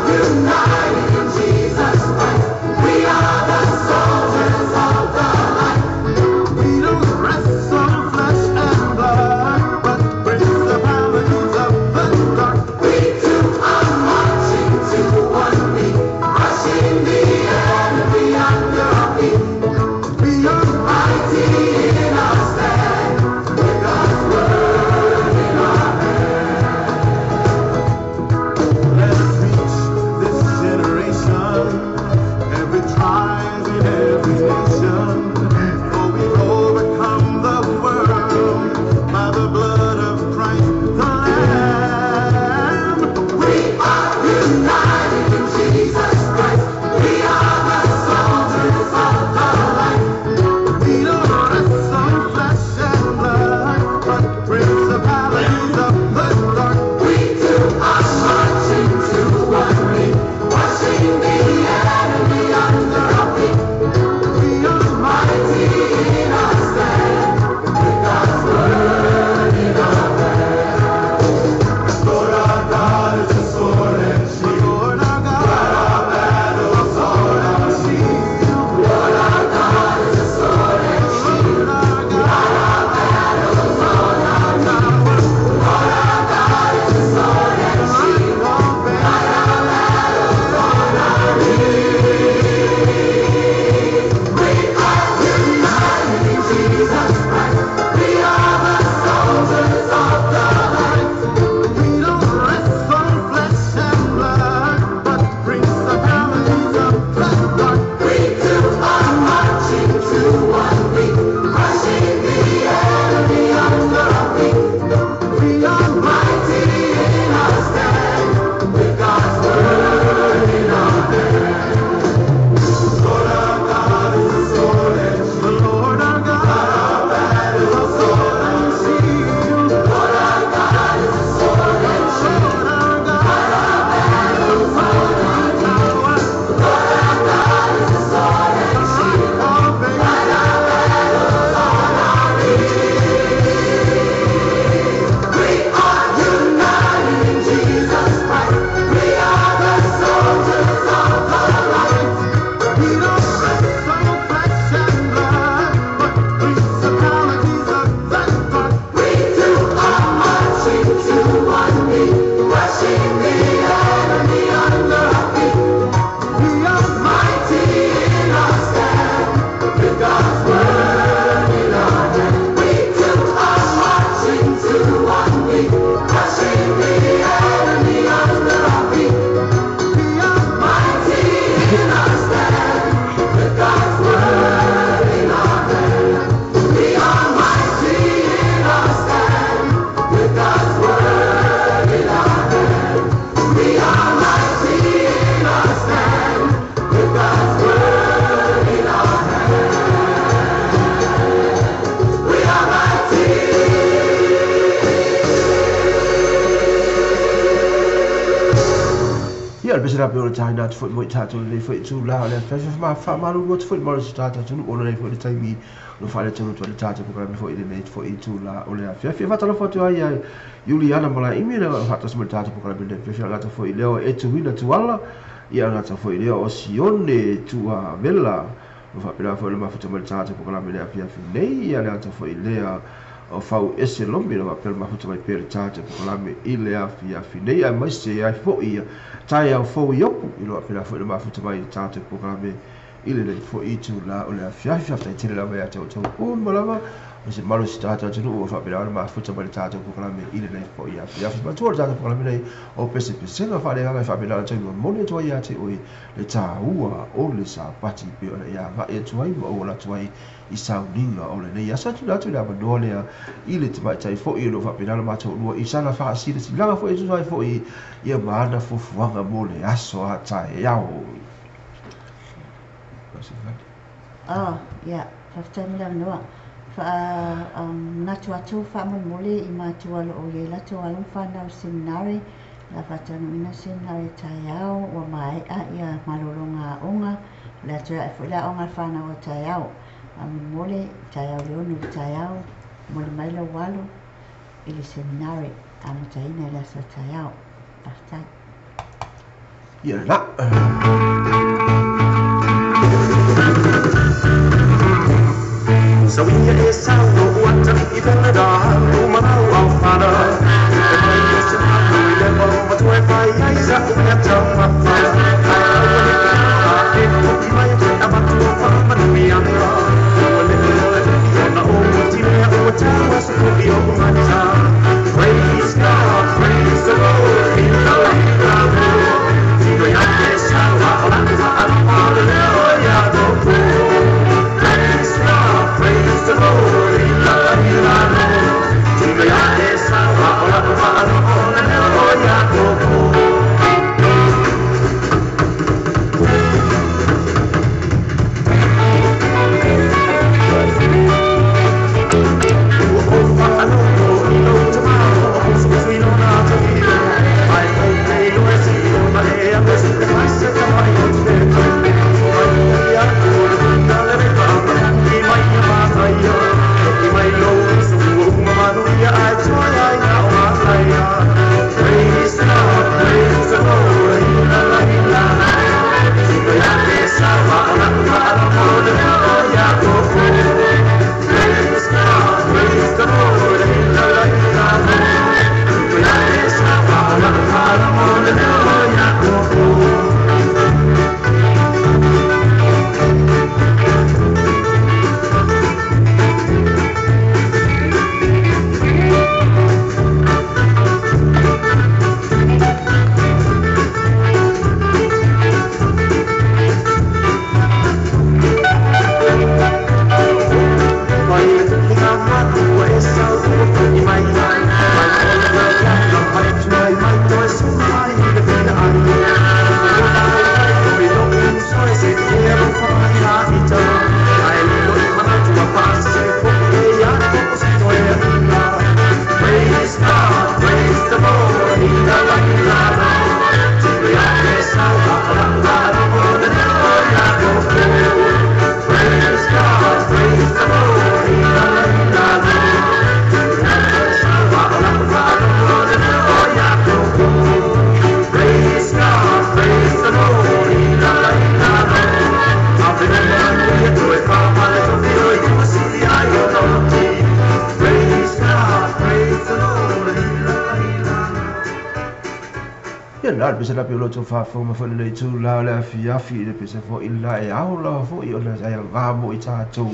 [SPEAKER 4] United in Jesus Christ. We are the soldiers of the light. We don't wrestle flesh and blood, but principalities of the dark. We too are marching to one beat, crushing the enemy under our feet. We are mighty in our stand, with God's word in our hand. Let us reach this generation, every tribe in every nation. For we've overcome the world by the blood of Christ the Lamb. We are united in Jesus Christ. We are the soldiers of the light. We don't wrestle flesh and blood, but principalities of the dark. We too are marching to one beat, crushing the enemy under our feet. We are mighty in our stand, with God's word in our hand. Lord our God is a sword and shield. Lord our God, our battles, sword and shield. Lord our God is a sword and shield. Lord our God, our battles on our knees. Lord our God is a sword and shield. Fight our battles on our knees. We are united in Jesus Christ. We are the soldiers of the light. We don't wrestle flesh and blood, but principalities of the dark. We too are marching to one beat, crushing the enemy under our feet. We are mighty in our stand, with God's word in our hand. Lord our God is a sword and shield. Lord our God, our battles, sword and shield. Lord our God is a sword and shield. Lord our God, our battles on our tower. Lord our God is a sword and shield. Fight our battles on our knees. We are united in Jesus Christ. We are the soldiers of the light. We don't wrestle flesh and blood, but principalities of the dark. We too are marching to one beat, crushing the enemy under our feet. We are mighty in our stand, with God's word in our hand. We too are marching to one beat, crushing the enemy under our feet. We are mighty in our stand, with God's word in our hand. We are mighty in our stand, with God's word in our hand. We are mighty in our stand, with God's word in our hand. We are mighty.
[SPEAKER 1] Ia, o le pese la pei o le taina atu foi mo i tatou i lenei foi itulā o le afiafi. Faamalulu atu foi i le malosi o tatou atunuu ona o lenei foi le taimi o lo o faaletonu atu ai le tatou polokalame foi i lenei foi itulā o le afiafi. E faatalofa atu ai ia Iuliana Malaeimi le faatasi mai le tatou polokalame i lenei afiafi, a le gata foi i lea o Etuina Tuala, ia a le gata foi i lea o Sione Tuavela. O faapena foi le mafuta mai le tatou polokalame i le afiafi nei, ia le gata foi i lea o Fau Ese Lomi, o faapea le mafuta mai pea le tatou polokalame i le afiafi nei, aemaise ai foi ia taeao fou Iopu, i lo faapena foi le mafuta mai le tatou polokalame i lenei foi itulā o le afiafi. Faafetai tele lava ia te outou uma lava, o se malosi tatou atunuu ua faapena ona mafuta mai le tatou polokalame i lenei foi afiafi. Manatua le tatou polokalame nei o pesepesega faaleagaga e faapena ona taimi momoli atu ai ia te oe le tāua o le Sapati pei ona e agai atu ai ma ou ala atu ai i sauniga o lenei aso. E tuuina atu le avanoa lea i le tamaitai foi o lo o faapena ona matou lua i sana faasilasilaga foi e tusa ai foi ia ma ana fuafuaga mo le aso a taeao.
[SPEAKER 2] Oh, ia, faafetai mo le avanoa. Faamanatu atu faamolemole i matua o lo o i ai latou alo ma fanau i le seminari, o le a faataunuuina le seminari a taeao, ua maea ia malologa aoga, o le a toe ae foi le aoga a le fanau a taeao. Faamolemole, taeao i le 6 i le taeao, momoli mai lou alo i le seminari, amataina i le aso a taeao. Faafetai.
[SPEAKER 1] Ia lena.
[SPEAKER 5] Sauia e sau o atalii pele da u malau aufana E mai o se manu i le o matua e fai ai sa'u mea taumafa. Ae aua ne i ala e fo'i mai e avatu o faamanuiaga. Ua leʻi o le umi ona ou atilea ua tau aso fo'i oʻu mata. Praise God, praise the Lord, i la i la lo. Tino ia te saua o la'u fa'alogo le leo Iakopo. Praise God, praise the Lord, i la i la lo. Tino ia te saua o la'u fa'alogo le leo Iakopo. Ua ou fa'alogo i lou tamā o usuusu i lona atalii ae ou te iloa e sili ona e alu e su'e mai se tama'i o te lē toe mai aku o le fuga le reka ma mai ia manaia. Ho'i mai lou uso ua uma manuia ae toe ai na o manaia. Praise the Lord, praise the Lord, i la la i la la. Tino ia te saua o la'u fa'alogo le mea o Iakopo. Praise God, praise the Lord, i la la i la la. Tino ia te saua o la'u fa'alogo le mea o Iakopo. Mai le tupuga matua e sau ua fo'i mai ai. Mai o le mauaga mai tuai mai toe suma ai i le pina ai. Ua ai ai o i lo'u uso e se e alofa mai la ita. Ae lilo i manatu a fa'asese fo'i e Iakopo se toe a'ina. Praise God, praise the Lord, i la la i la lo. Tino ia te saua o la'u fa'alogo le mea o Iakopo. Praise God, praise the Lord, i la la i la lo. Tino ia te saua o la'u fa'alogo le mea o Iakopo. Praise God, praise the Lord, i la la i la lo. Ave o manuia toe fa'apale tofi o i tuasili ai ona oti. Praise God, praise the Lord, i la la i la lo.
[SPEAKER 1] Ia la le pese la pe o lo tou faafofoga mai fo'i lenei itulā o le afiafi i le pese fo'i la e ao lava fo'i ona e augā mo i tatou.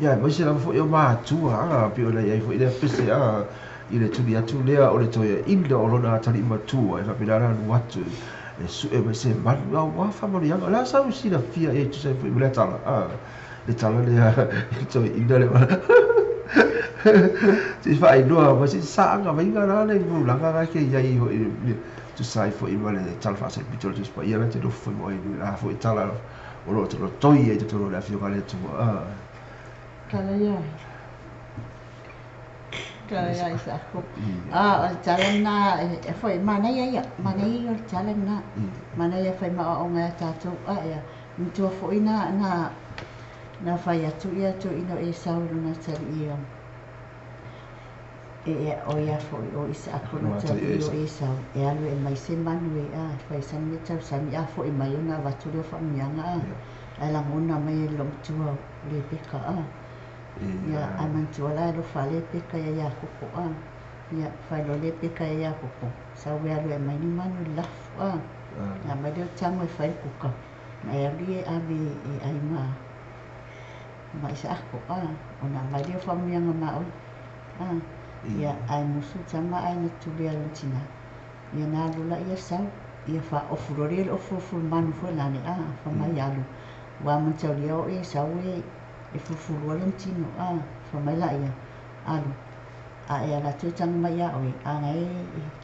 [SPEAKER 1] Ia aemaise lava fo'i o matua a pei ona iai fo'i lea pese a i le tuli atu lea o le toeaina o lona atalii matua e faapena ona alu atu e su'e mai se malu auā faamanuiaga. O le a sau silafia e tusa ai fo'i ma lea tala a le tala lea i le toeaina le se'i fa'ailoa mai se'i sa'aga maiga la le tulaga na ke iai fo'i tusa ai fo'i ma le tala fa'asaipito o le Tusi Paia la te nofo foi ma oe i la fo'i tala o lo'o tolotoi ai totonu o le afioga a le Atua a.
[SPEAKER 2] Tala ia. Tala ia Isaako. A o le tala lena e foi manaia ia, manaia ia o le tala lena. Manaia e fai ma aoaoga ia tatou a ia manatua foi na na na fai atu ia toeaina o Esau i lona atalii ia e o ia foi o Isaako lona atalii o Esau e alu e aumai se manu e a e fai sana mea tausami a fo'i mai ona avatu lea o faamuiaga a ae lagona mai e le loomatua o Lepeka a ia ae manatua la e alofa Lepeka ia Iakopo a ia fai loa Lepeka ia Iakopo sau e alu e aumai ni manu i le lafu a na aumai lea o le tago e fai le kuka na e alu ia e ave e ai ma ma Isaako a ona aumai lea o faamuiaga ma oe a ia ae musu tama ae na tuli lona tinā ia na alu laia sau ia fa'aofu loa lea le ofuofu manu foi lale a fai mai alu ua mataulia o Esau e e fulufulua lona tino a fai mai laia alu a e ala atu e taga mai iā oe a e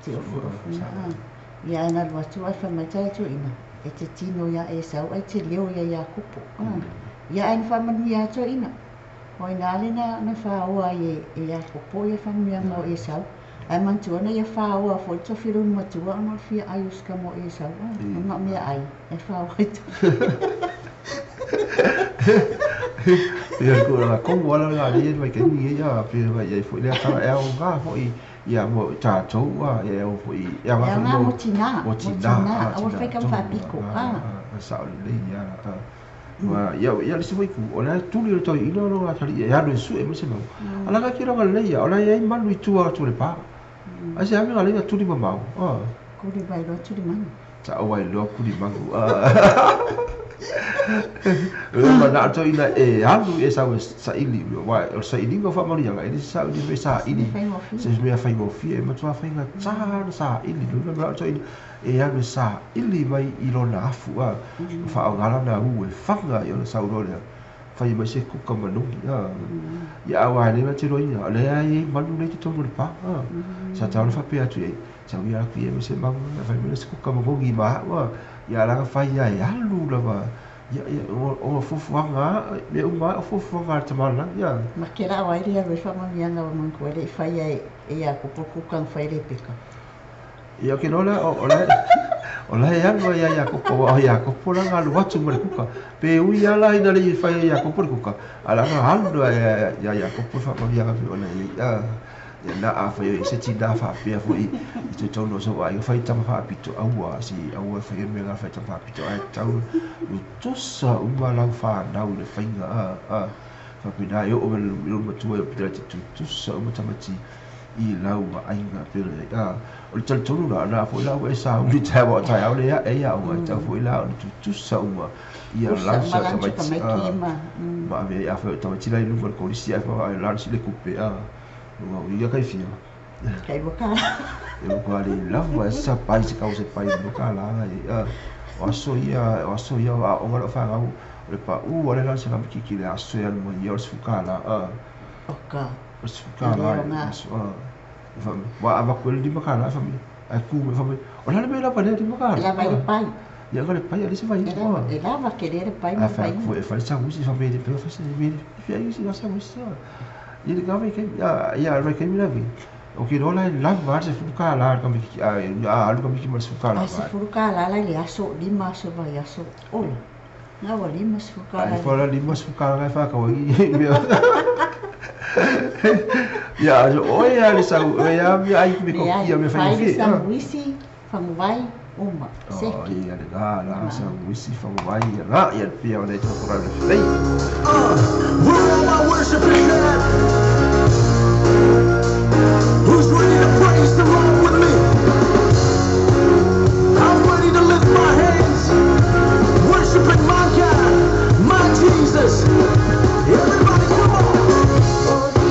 [SPEAKER 2] te ofuofu a ia ae na alu atu ae fai mai tala toeaina e te tino iā Esau ae te leo ia Iakopo a ia ae na faamanuia atu toeaina o ina le na na fāoa ai e e Iakopo ia faamanuiaga o Esau ae manatua na ia fāoa foi le tofi o lona matua ona o le fia ai o se tama o Esau a ona o mea ai e fāoa ai tofi.
[SPEAKER 1] Ia le tulaga tonu lava lena lea mai taimi nei a pei ona i ai foi lea tala e aoga fo'i Ia mo tatou ia o foi ia
[SPEAKER 2] E aoga mo tinā, mo tinā, aua le faia tama faapito,
[SPEAKER 1] Sao lelei ia la. Ia ia le isi foi itu, o la e tuli le toeaina lona atalii e alu e sue mai se manu. A laga ki loga lelei ia, o la e i ai manu i tua atu o le pa. Ai se ave galei na tuli mamao.
[SPEAKER 2] Kuli mai loa tuli manu.
[SPEAKER 1] Ta'u ai loa kuli manu. O le mana'o toeaina e alu e sau e sa'ili, aua o le sa'iliga o fa'amanuiaga, e le se sa'ili mea sa'ili se mea faigofie, e matuā faigata ona sa'ili. O le mana'o toeaina e alu e sa'ili mai i lona afu a, ma fa'aaogā lana ū e faga i ona sau loa lea fai mai se kuka manogi a. Ia a ua e le ma te iloaina, o lea e i ai manu nei i totonu o le pa a. Sa tatau ona faapea atu i ai, sau ia atu ia ma se manu, fai mai se kuka manogi ma a'u a. Ia alaga fai ia e alu lava ia ia o fuafuaga mea uma o fuafuaga a le tamalagi ia.
[SPEAKER 2] Ma ke la'o ai le alu ai fa'amanuiaga ua manutua e le'i faia e Iakopo kuka na fai e Lepeka.
[SPEAKER 1] Ia ke lola o la o la e alu ai ia Iakopo, aua o Iakopo la na alu atu ma le kuka. Pe ui lava la ina le i fai e Iakopo le kuka, a la na alu ai ia Iakopo le fa'amanuiaga pei ona i ai. Ia na afai o i ai se tinā fa'apea fo'i i totonu o sou aiga fai tama fa'apito aua se aua e faia le mea na fai tama fa'apito ae tatau tutusa uma lau fanau i le faiga a faapena e oo mai i lou matua e pei te tutusa uma tamaiti i lau vaaiga pei ona i ai a. O le talitonu la na foi la ua e sauni i taeao aua o taeao le ae ia aoga e tatau foi la ona tutusa uma ia
[SPEAKER 2] Tusa uma
[SPEAKER 1] lausa
[SPEAKER 2] lanchi o
[SPEAKER 1] tamaiti
[SPEAKER 2] tamaiti ma
[SPEAKER 1] ma ave ai afai o tamaiti la i luga o le kolisi ae fa la le kupe a ua ia kaifia.
[SPEAKER 2] Tai lua tala.
[SPEAKER 1] E matua le lava e sa pai se kau se pai mo ka la e o aso ia o aso ia o aoga lo'u fanau o le pa'ū ale la o se kamikiki i le aso e alu mai ia o le 10 kala
[SPEAKER 2] O ka.
[SPEAKER 1] O le 10
[SPEAKER 2] E le
[SPEAKER 1] kala i
[SPEAKER 2] aoga.
[SPEAKER 1] le aso ua avatu ai le 5 kala e famia ae ku mai famia o le a le mea e lava ai lea lima
[SPEAKER 2] E
[SPEAKER 1] kala
[SPEAKER 2] lava ai le pai.
[SPEAKER 1] Ia ga le pai a leai se
[SPEAKER 2] E
[SPEAKER 1] faiga
[SPEAKER 2] lava, e lava tele le pai mo
[SPEAKER 1] Ae
[SPEAKER 2] le
[SPEAKER 1] fai atu
[SPEAKER 2] faiga.
[SPEAKER 1] foi e fai le samuisi famia e le mafai ona fai se mea e fia ai se samuisi ia le na vaitaimi ia le vaitaimi lenei ou te iloa la e lava lava le 10 kala a le tamaititi a alu le tamaititi ma le 10 kala
[SPEAKER 2] Ae 10 kala la i le aso, 5 aso i le vaiaso. Ola, na ua 50
[SPEAKER 1] Ae
[SPEAKER 2] kala i
[SPEAKER 1] ifo la 50 kala na e whākau ai mea. Ia oe a le sau oe a mea ai me
[SPEAKER 2] Leai,
[SPEAKER 1] kokia me
[SPEAKER 2] fai le
[SPEAKER 1] whaigofie.
[SPEAKER 2] samuisi, faguvai, uma,
[SPEAKER 1] Oh,
[SPEAKER 2] seki.
[SPEAKER 1] ia le la la samuisi whangawai ia la ia le pia o nei tō korau le whilei.
[SPEAKER 4] Where all my worshipers at? Who's ready to praise the Lord with me? I'm ready to lift my hands, worshiping my God, my Jesus. Everybody, come on.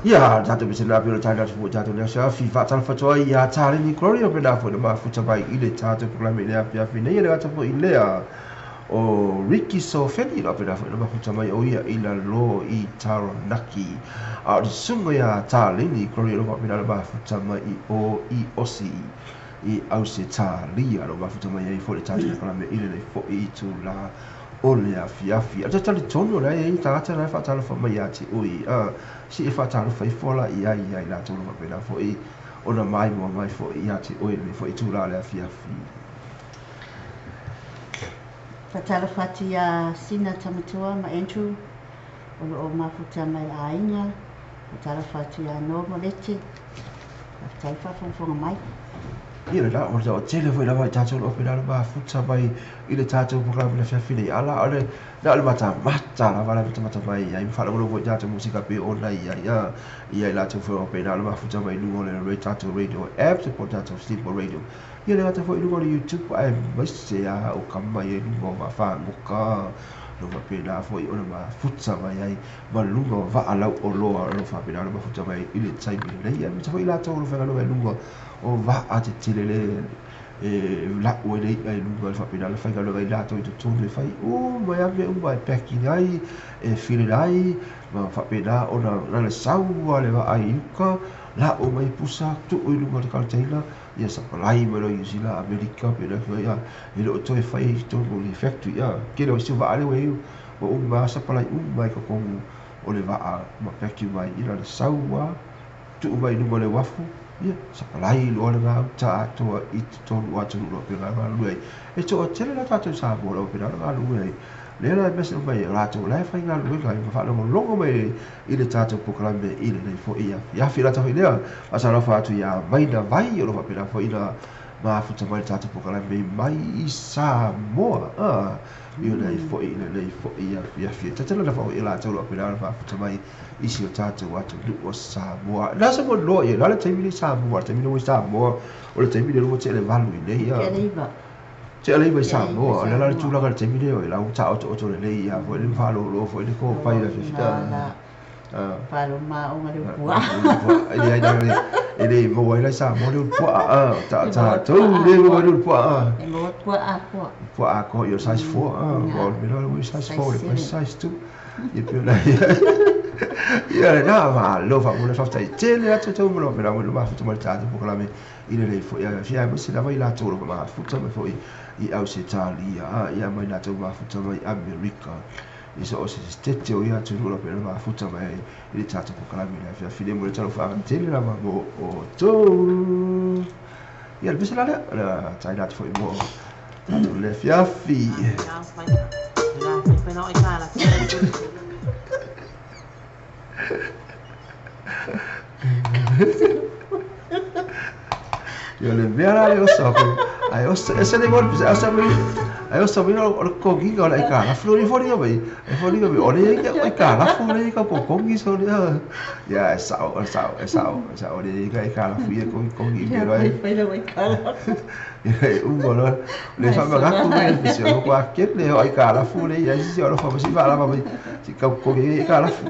[SPEAKER 1] Ia tatou pesena pe o le tatou atu tatou le afiafi faatalofa atu ai ia Taleni Gloria pena foi na mafuta mai i le tatou polokalame i le afiafi nei. E le gata foi i lea o Ricky Sofeni la pena foi na mafuta mai o ia i lalo i Taranaki. A o le susuga ia Taleni Gloria lo faapena na mafuta mai i o i Osi i Ausetalia lo mafuta mai ai foi le tatou polokalame i lenei foi itulā o le afiafi. A talitonu la e i tagata la e faatalofa mai ia te oe, si e faatalofa ifo la i ai ia i latou lo faapena foi ona maimoa mai foi ia te oe lenei foi itulā o le afiafi.
[SPEAKER 2] Faatalofa atu ia Sina Tamatua ma Andrew o loo mafuta mai le aiga. Faatalofa atu ia Norma Lete. Faafetai faafogafoga mai.
[SPEAKER 1] Ia le la o le tele foi lava i tatou o pena le mafuta mai i le tatou polokalame le afiafi nei. Ala o le na o le matamata lava la matamata mai ai faalogologo foi tatou musika pe ona i ai ia i latou foi o pena le mafuta mai luga o le tatou radio app po o tatou Simple Radio. Ia le gata foi i luga o le YouTube ae maise a o ka mai ai luga o vaafagoka lo faapena foi ona mafuta mai ai ma luga o vaalau oloa lo faapena le mafuta mai i le taimi lenei. Ia maise foi i latou o lo faigaluega i luga o vaa tetele le e lau ai le i'a i luga le faapena le faigaluega i latou i totonu e fai uma e ame uma e packing ai e filin ai ma faapena ona na le saua le vaa i uka lau mai pusa tuu i luga o le container ia supply mai loa i New Zealand Amerika pena foi ia e le o toe fai i totonu o le factory ia kele o si vaa le ua ua uma supply uma i totonu o le vaa ma packing mai ina le saua tuu mai i luga o le uafu ia supply loa le gauta atoa i totonu o atunuu lo pena galulue ai. E toatele la tatou Samoa lo pena galulue ai lea la e mese mai o latou la e faigaluega ai ma faalogologo mai i le tatou polokalame i lenei foi afiafi. La tatou lea faatalofa atu ia Maina Vai o lo faapena foi na mafuta mai le tatou polokalame mai i Samoa i lenei foi i lenei foi afiafi. Tatalo lava foi i latou lo faapena na mafuta mai i si o tatou atunuu o Samoa. La sa mo loa ia la le taimi nei Samoa, le taimi nei Samoa o le taimi nei ua tele valu i nei te alei mai Samoa, o le la le tulaga le taimi nei o i lau ta oto oto lenei ia foi le faalolo foi le kopai la fifita.
[SPEAKER 2] Paloma o le pua.
[SPEAKER 1] E ai na e le maua ai la Samoa le pua ta ta tu le maua le pua.
[SPEAKER 2] E maua pua a koa.
[SPEAKER 1] Pua a koa yo size 4 o le mea le size 4 le size 2. Ia pe la ia le na ma lo fa mo le fa tai tele atu tau mo lo mea mo le mafuta mai le tatou polokalame i lenei foi afiafi. Aemaise lava i latou lo mafuta mai foi i Ausetalia ia mai latou mafuta mai Amerika i so o se tete o ia atunuu lo pena mafuta mai i le tatou polokalame i le afiafi nei mo le talofa tele lava mo outou. Ia le pese la lea la taina atu foi mo tatou le afiafi. Ia le mea la le oso ai oso ese le mo asa mai ai oso mai o le kogiga o le aikalafu le foliga mai e foliga mai o le aikalafu le ka kokogi so le ia e sao e sao e sao e sao le ka aikalafu ia kogi me lo ai ia e uma lo le fa magaku mai le se o ko ake le o aikalafu le ia si o lo fa si fa la mai si ka kogi aikalafu.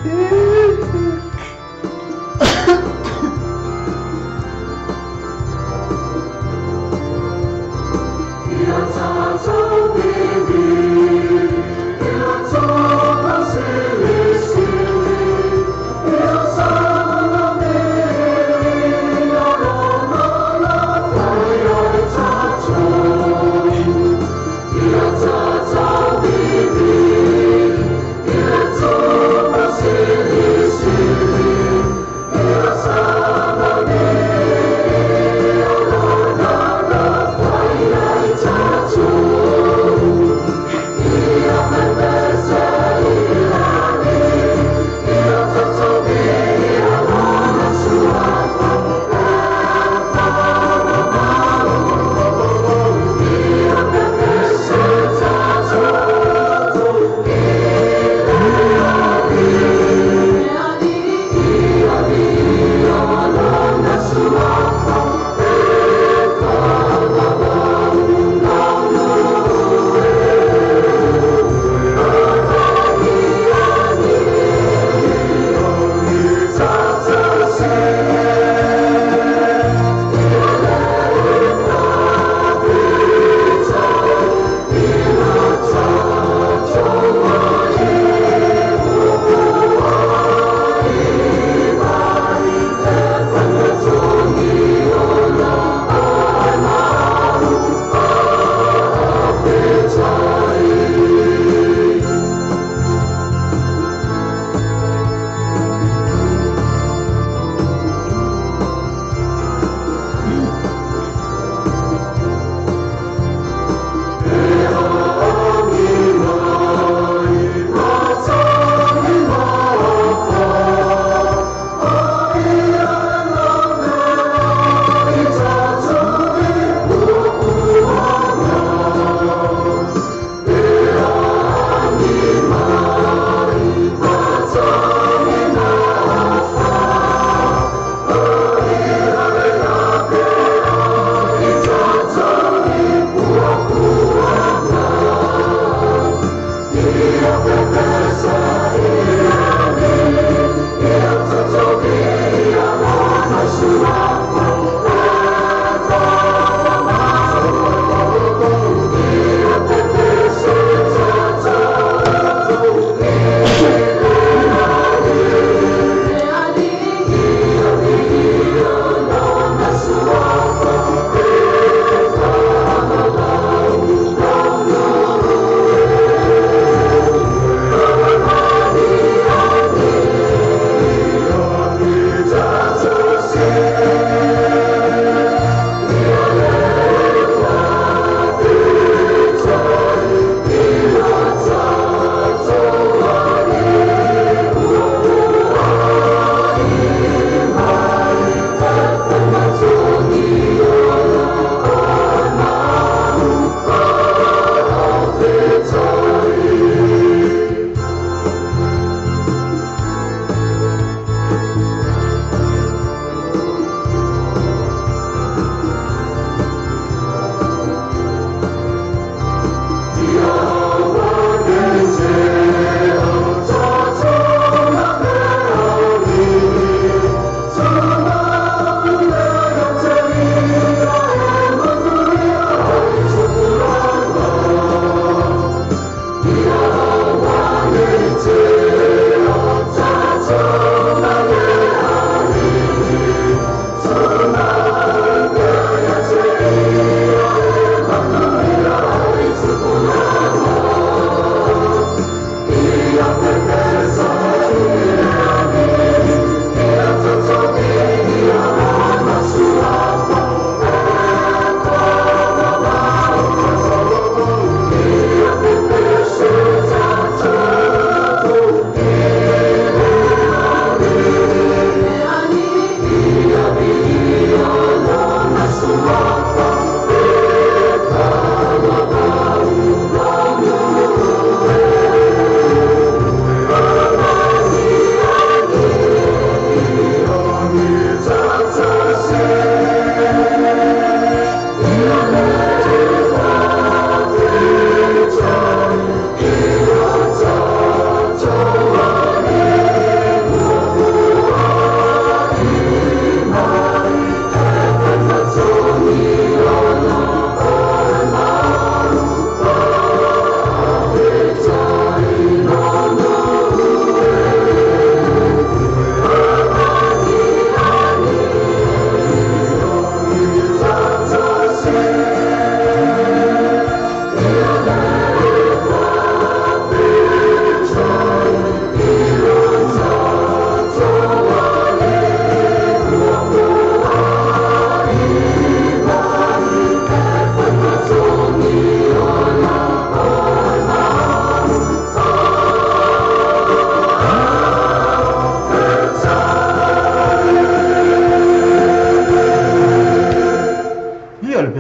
[SPEAKER 4] Yeah.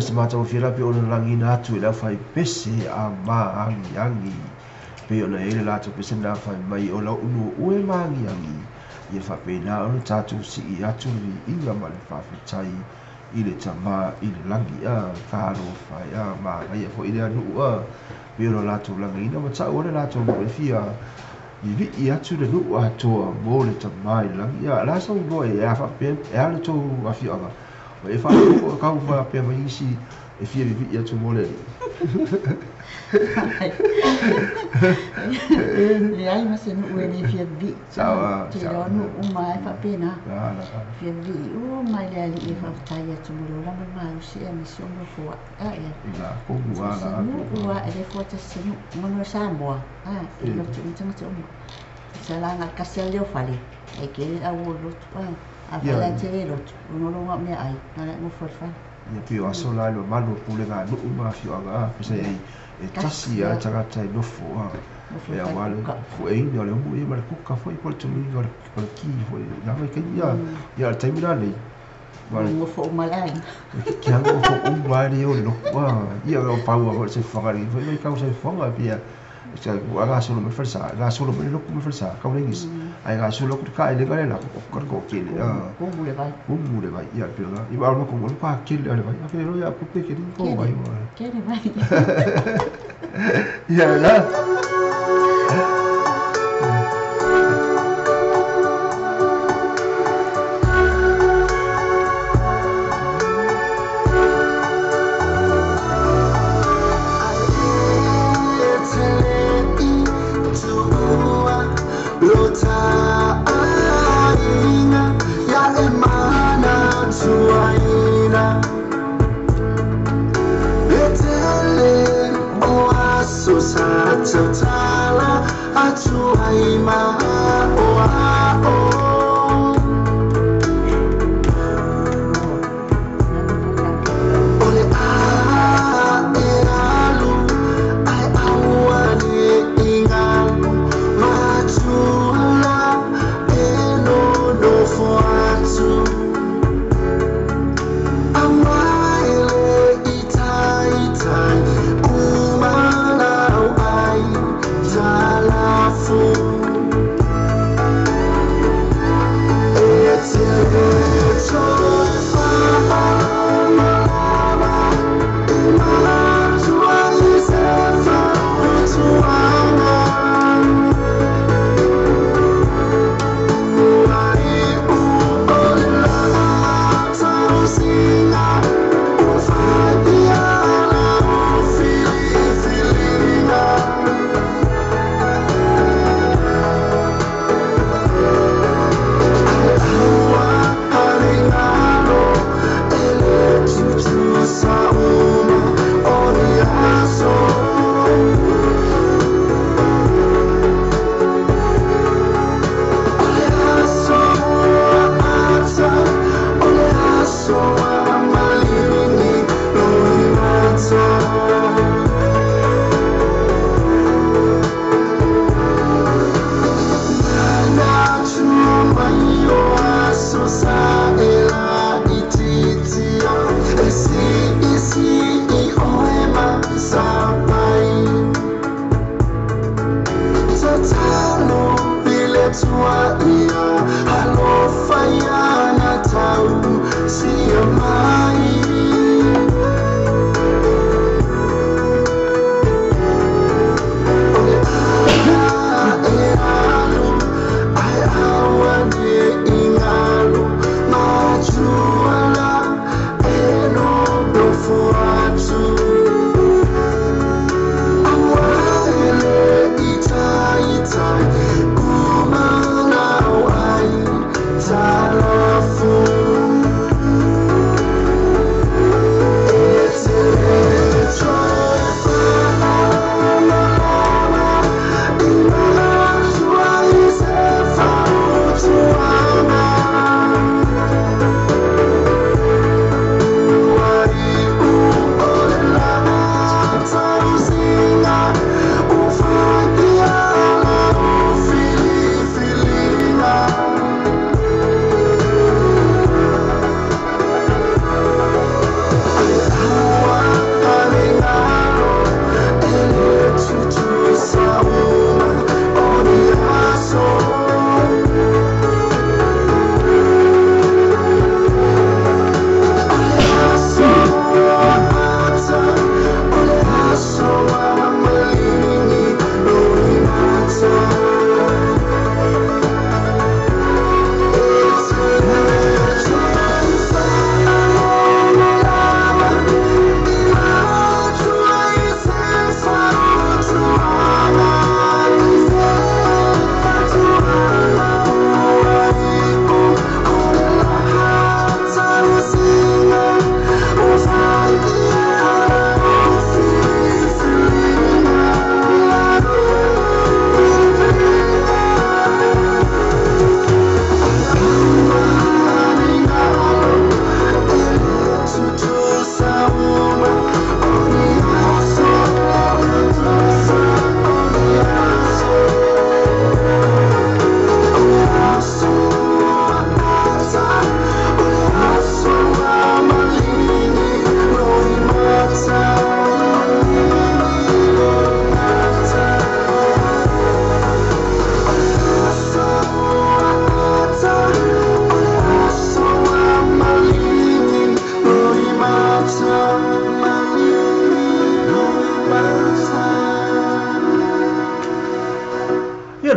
[SPEAKER 1] se matagofie la pei ona lagiina atu i le aufaipese a maagiagi pei ona i ai le latou pese na fai mai o lau nu'u e maagiagi ia faapena ona tatou si'i atu le viiga ma le faafetai i le Tamā i le lagi a talofa e a manaia foi lea nu'u a pei ona latou lagiina ma ta'u ai le latou nu'u e fia vivii atu le nu'u atoa mo le Tamā i le lagi a la sau iloa e a faapea e a le tou afioaga e faalogo kau faapea mai isi e fia vivii atu mo le Alii.
[SPEAKER 2] Leai ma se nu'u e lē fia vivii.
[SPEAKER 1] Sao
[SPEAKER 2] Tele o nu'u uma e faapena.
[SPEAKER 1] Ala
[SPEAKER 2] Fia vivii uma i le Alii e faafetai atu mo le ola ma le malosi aemaise o nofoa'i a ia.
[SPEAKER 1] La komu
[SPEAKER 2] So se
[SPEAKER 1] ala
[SPEAKER 2] nu'u a e lē fuatasi se nu'u manu e Samoa a e lotu uma tagata uma. Sa laga kasi a le o fale ae kele le auo lotu a. Afai la e te lē lotu ona o loga o meaai na la e gofo i le fale.
[SPEAKER 1] Ia pei o aso la i le mamalu o pulega a nu'u ma afioaga a pesa ai e tasi a tagata e nofo a
[SPEAKER 2] Nofo
[SPEAKER 1] e
[SPEAKER 2] i
[SPEAKER 1] auā le
[SPEAKER 2] falekuka.
[SPEAKER 1] fu'eina o le umu ia ma le kuka foi po o le tuluiga o le ki foi i na vaitaimi a ia o le taimi lenei ma le
[SPEAKER 2] Gofo uma le aiga.
[SPEAKER 1] Kia gofo uma ai le o le lotu a ia o paua foi le soifuaga lenei foi vaitau soifuaga pia ua gasolo mai le falesa gasolo mai le lotu ma le falesa kau le igisi ae gasolo atu le ka'elega le lako oka le to'atele a
[SPEAKER 2] Kumu le vai.
[SPEAKER 1] Umu le vai ia pei ona ia ma o le matou nuu e matua kele lava le vai ae loa ia kupe keli ko
[SPEAKER 2] Kele
[SPEAKER 1] vai
[SPEAKER 2] kele vai.
[SPEAKER 1] Ia la.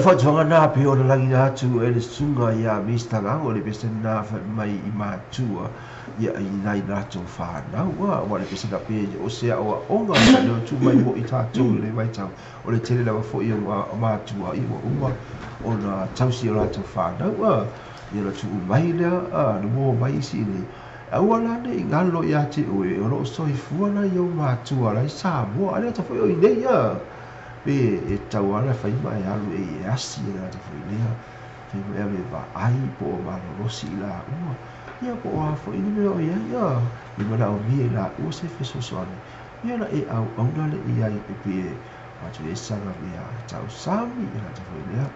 [SPEAKER 1] fautuaga na pe ona lagina atu e le susuga iā Mista Gago le pese na faimai i matua ia i nai latou fanau a ua le pese na pe o se aoaoga le tu mai mo i tatou i le vaitau o le tele lava fo'i o matua i ua uma ona tausi o latou fanau a ia na tuu mai lea a na uō mai isi i nei aua la ne'i galo iā te oe o loo soifua nai ou matua la i Samoa a le ata fo'i o i nei a pe e tau ala fai ma e alu e i e asi e le ata fo'i lea fai ma e alu e vaai po o malolosi i laua ia po o a fo'i le mea o i ai a e manaomia i laua se fesoasoani ia na e auauna le i ai e pe atu e saga mea tausami e le ata fo'i lea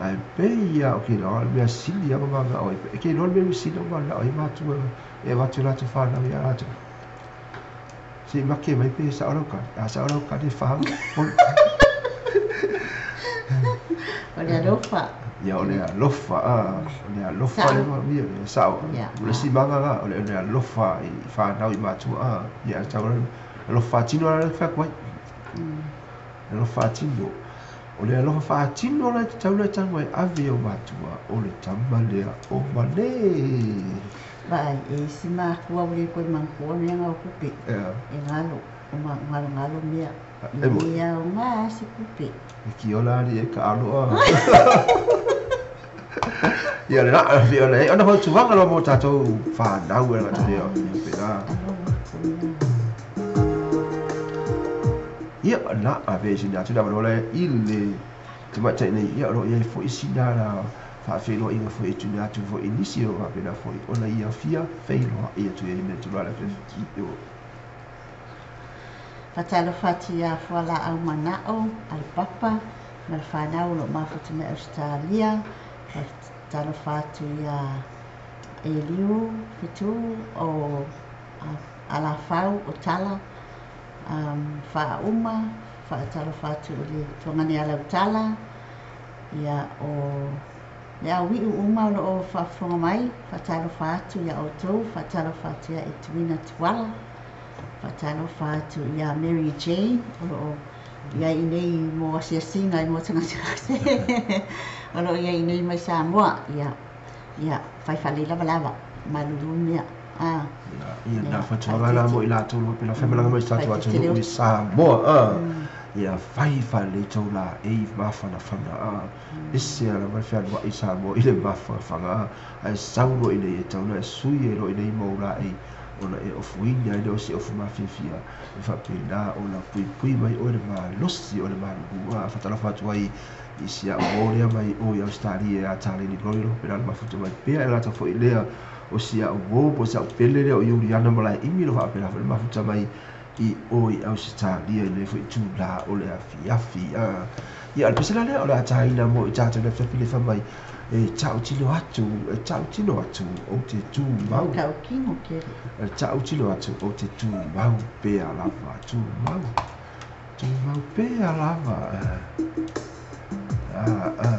[SPEAKER 1] ae pei ia o ke loa le mea sili a ma o e ke loa le mea sili o mana'o ai matua e avatu e latou fanau iā latou se i make mai pe sa'o lau kale a sa'o lau kale fa
[SPEAKER 2] O le alofa.
[SPEAKER 1] Ia o le alofa a o le alofa le manuia le sa'o o le simaga la o le alofa i fanau i matua a ia tau alofa faatino la le fai alofa faatino o le alofa faatino la te tau le tago e ave o matua o le tama lea o male.
[SPEAKER 2] Vaai e isi makua ua le koe manukua mea ga o tupe e galo o galogalo mea e le aoga se tupe.
[SPEAKER 1] E kiola ali e ka aloa. Ia le la fi o le ona fautuaga loa mo tatou fanau e gata lea ia pena. Ia na ave sina atu na le i le tamaitai nei ia o loo iai fo'i sina la faafeiloaiga fo'i e tuuina atu fo'i nisi o faapena fo'i ona ia fia feiloai atu ai me tulaga le afiafi.
[SPEAKER 2] Faatalofa atu iā fualaau mana'o a le papa ma le fanau o loo mafuta mai Ausetalia. Faatalofa atu iā Eliu Fetu o Alafau o Tala Faauma. Faatalofa atu i le Tuagane Alautala ia o le aui'u uma o loo faafofoga mai. Faatalofa atu iā outou. Faatalofa atu ia Etuina Tuala. Faatalofa atu iā Mary Jane o loo iai nei mo asiasiga i mo tagata o loo iai nei mai Samoa ia ia faifalei lavalava malulu mea a
[SPEAKER 1] ia na fautuaga la mo i latou lo pena faimalaga mai sa tatou atunuu i Samoa a ia fai faalelei tou laei mafanafana a ese a lava le fealua'i i Samoa i le mafanafana a ae sau loa ina ia tau na e sui ai loa ina ia mau laei ona e ofuina ai lea o se ofu mafiafia e faapena ona puipui mai oe le malosi o le malulu a faatalofa atu ai i si a'u uo lea mai o i Ausetalia ia Taleni Loli lo pena le mafuta mai pea e lata fo'i lea o si a'u uo po o si a'u pele lea o Iuliana Malaeimi lo faapena fo'i le mafuta mai i o i Ausetalia i lenei fo'i tulā o le afiafi a ia o le pese la lea o le a taina mo i tatou le afiafi le fai mai e ta'utino atu e ta'utino atu ou te tumau
[SPEAKER 2] Ta'utino kele.
[SPEAKER 1] E ta'utino atu ou te tumau pea lava tumau tumau pea lava a a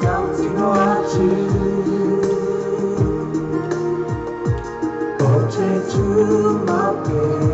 [SPEAKER 5] Ta'utino atu o te tumau pea.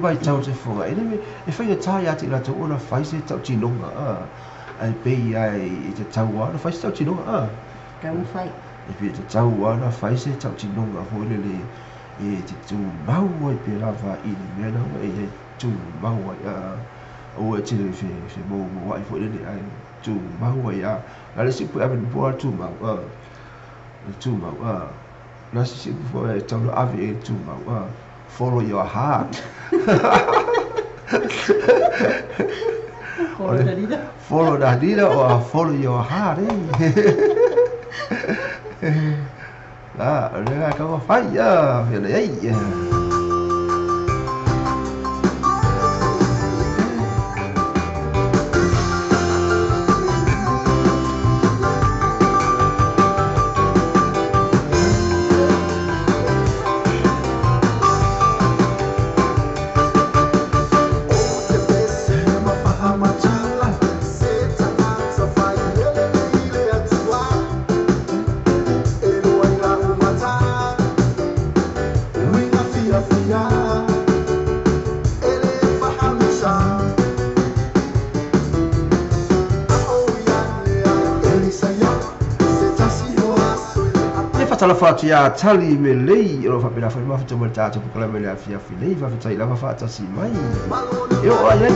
[SPEAKER 1] vaitau o se fofoga, e le e faigata ia te i latou ona fai se tautinoga, ae pei lava e tatau lava ona fai se tautinoga,
[SPEAKER 2] Tatau ona fai.
[SPEAKER 1] E pei e tatau lava ona fai se tautinoga foi lele e te tumau ai pea lava i le mea lena ua e i ai, tumau ai, aua e te femoumouai foi lele, ae tumau ai lava. O le a le isi upu e ave i le nofoa le tumau, le tumau, o le a se isi upu foi e tatau ona ave i ai le tumau, follow your heart.
[SPEAKER 2] Follow the leader.
[SPEAKER 1] Follow the leader or follow your heart, eh? La, o lea kau fai, fia le ai. E faatalofa atu ia Tali me Lei o lo o faapena foi mafuta mo le tatou polokalame i le afiafi nei, faafetai lava faatasi mai. E oo ai ai.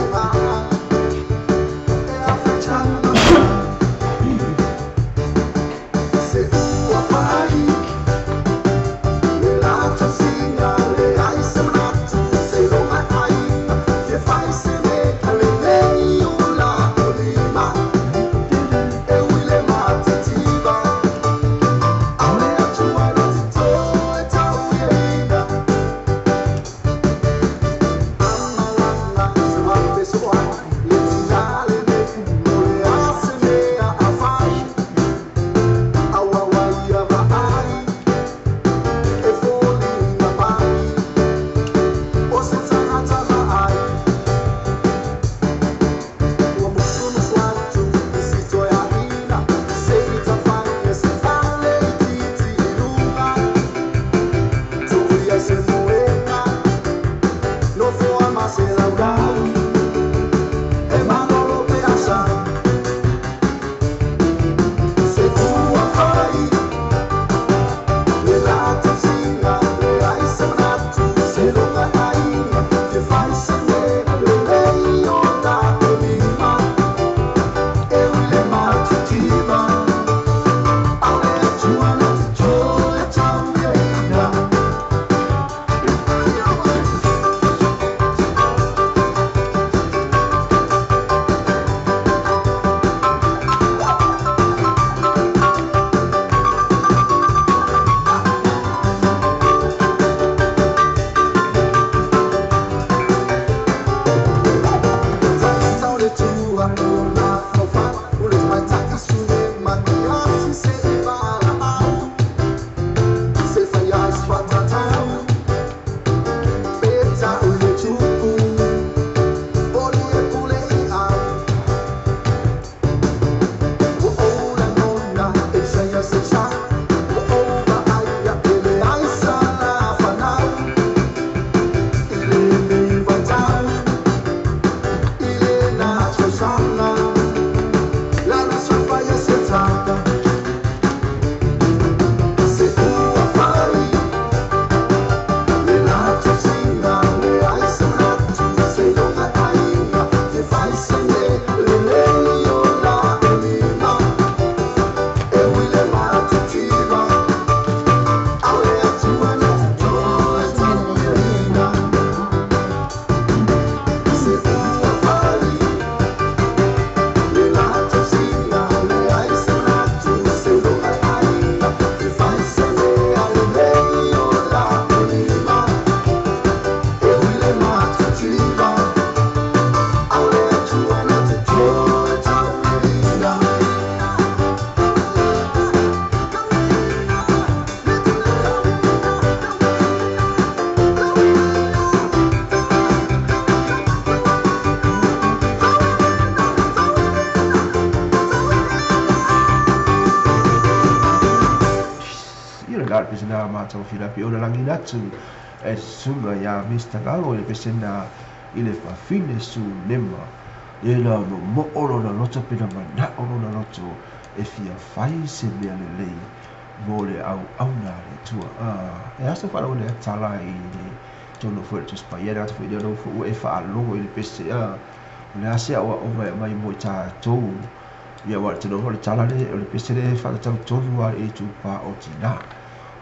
[SPEAKER 1] E susuga iā Mr. Galo i le pesena i le fafine Sunema e na momoo lona loto pe na manao lona loto e fia fai se mea lelei mo le auauna a le Atua. E a se faalavelave lea tala i le tonu foi o le Tusi Paia le tagata foi lea foi ua e faalogo i le pese o le a se aoaoga e aumai mo i tatou ia aua o le tele o le tala le o le pese lea e faatatau tonu lava i le itupa o tinā.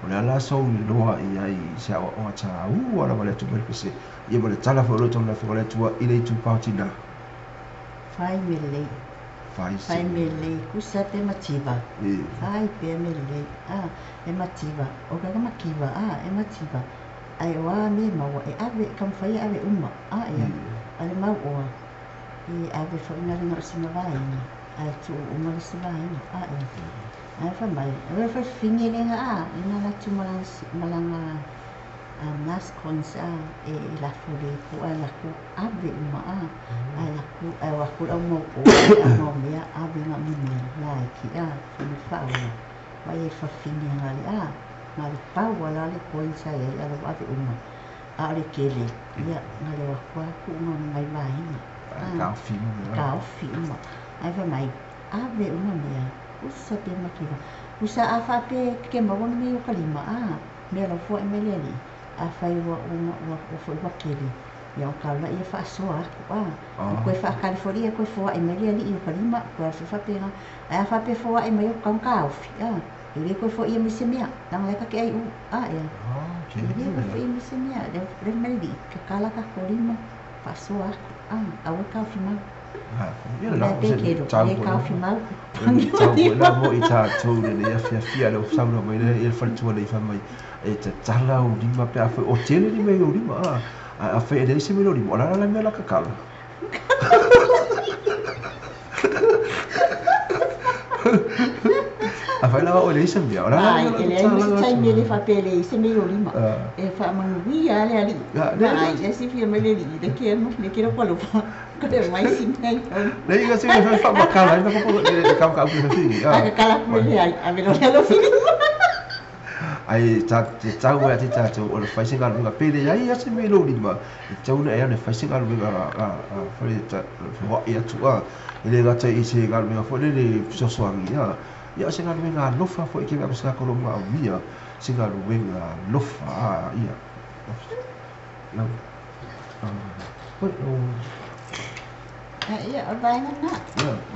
[SPEAKER 1] O le a la sou iloa i ai i se aoaoga taua lava le atu mai le pese ia ma le tala foi o lo o tau le Atua i le itupa o tinā.
[SPEAKER 2] Fai mea lelei.
[SPEAKER 1] Fai se
[SPEAKER 2] Fai mea lelei. Kusa pe mativa. Fai pea mea lelei. E mativa. O kaka makiva. E mativa. Ai o a mea maua e ave, taumafai e ave uma. Ia. A le mau oa, e ave foi na le na o sina vaega. Ae tuu uma le isi vaega. Ia. Ae fai mai, o le fafine lea lena latu malaga malaga mask coins e lafo le po ae lakou ave uma ae lakou ae o atu le au mau oa ma le au mau mea ave na o ni mea laiti fai mai faaola vaai ai le fafine na le na le pau lava la le coin sa iai ae la ua ave uma a o le tele ia na le o atu lava tuu na nai vaega taofi uma ae fai mai ave uma mea usa pe mativa usa a faapea e te maua ni mea i o ta lima mea lau foai mai le alii afai ua ua foi ua tele ia ona tau laia faasoa atu toe faatali foi lea toe foai mai le alii o ka lima toe alu foi faapena ae a faapea e foai mai o tatau ona taofi e le toe foaia mai se mea leaga la e ta te ai ia e le toe foaia mai se mea lea fai mai le alii tatala tatou lima faasoa atu aua le taofi mau la pe kelo le taofi mau.
[SPEAKER 1] Tau foi la mo i tatou i lenei afiafi a le saunoa mai lea le faletua nei fai mai e tatala ou lima pe afai o tele ni mea i ou lima ae afai e leai se mea i lou lima o le a la le mea o le a tatala. Afai lava oe e leai se mea o le a la le mea o
[SPEAKER 2] E
[SPEAKER 1] le a
[SPEAKER 2] leai ma
[SPEAKER 1] tatala
[SPEAKER 2] se
[SPEAKER 1] atu.
[SPEAKER 2] Taimi e le faapea e leai se mea i lou lima e faamanuia lava le alii vaai e silafia mai le alii le keno le keno alofa toe aumai si mea i lou
[SPEAKER 1] Leai se mea e faamatala ai le
[SPEAKER 2] A tatala atu e leai ave loa le alofi i lima.
[SPEAKER 1] Ae tatau ai ia te tatou ona fai se galuega pe leai lava se mea i lou lima e tatau ona e alu e fai se galuega feoai atu e le gata i se galuega foi lele fesoasoani ia o se galuega alofa foi ke se tagata o lo o manaomia se galuega alofa ia.
[SPEAKER 2] Ia, o le vaega lena.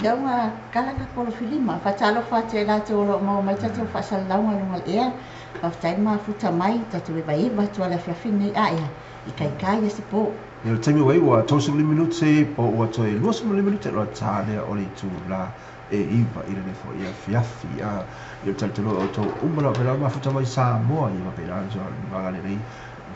[SPEAKER 2] Lea ua tatala tatou lofilima. Faatalofa atu ia i latou o lo o maua mai tatou faasalalauga i luga o le ea. Faafetai le mafuta mai, tatou evaeva atu lava i le afiafi lenei. Ae, i taitai ia se po.
[SPEAKER 1] Ia, o le taimi ua i ai ua 35 minute po ua toe 25 minute ona ta lea o le itula e 9 i lenei foi afiafi. Ia, o le talitonuga o outou uma lava faapena ona mafuta mai Samoa, ia faapena ona lelei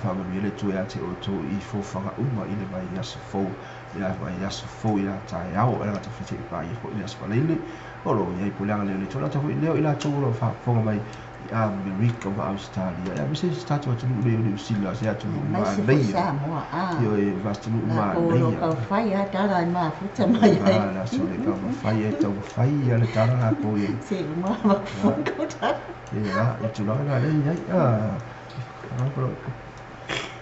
[SPEAKER 1] faamanuia le Atua ia te outou i fofoga uma i le vaiaso fou ia vaiaso fou ia taeao e lagata foi seia paia foi le aso faraile o lo o i ai puleaga leo le Atua. Lata foi leo i latou o lo o faafofoga mai i Amerika ma Ausetalia aemaise se tatou atunuu nei o Niu Sila se atunuu
[SPEAKER 2] Aemaise foi
[SPEAKER 1] manaia
[SPEAKER 2] Samoa
[SPEAKER 1] ioe atunuu
[SPEAKER 2] latou o lo o
[SPEAKER 1] manaia
[SPEAKER 2] taufai lava tala e mafuta mai ai.
[SPEAKER 1] Le aso le taumafai e taumafai a le tala latou ia
[SPEAKER 2] Se i uma avatu foi kou tala.
[SPEAKER 1] Ia i tulaga na lea i ai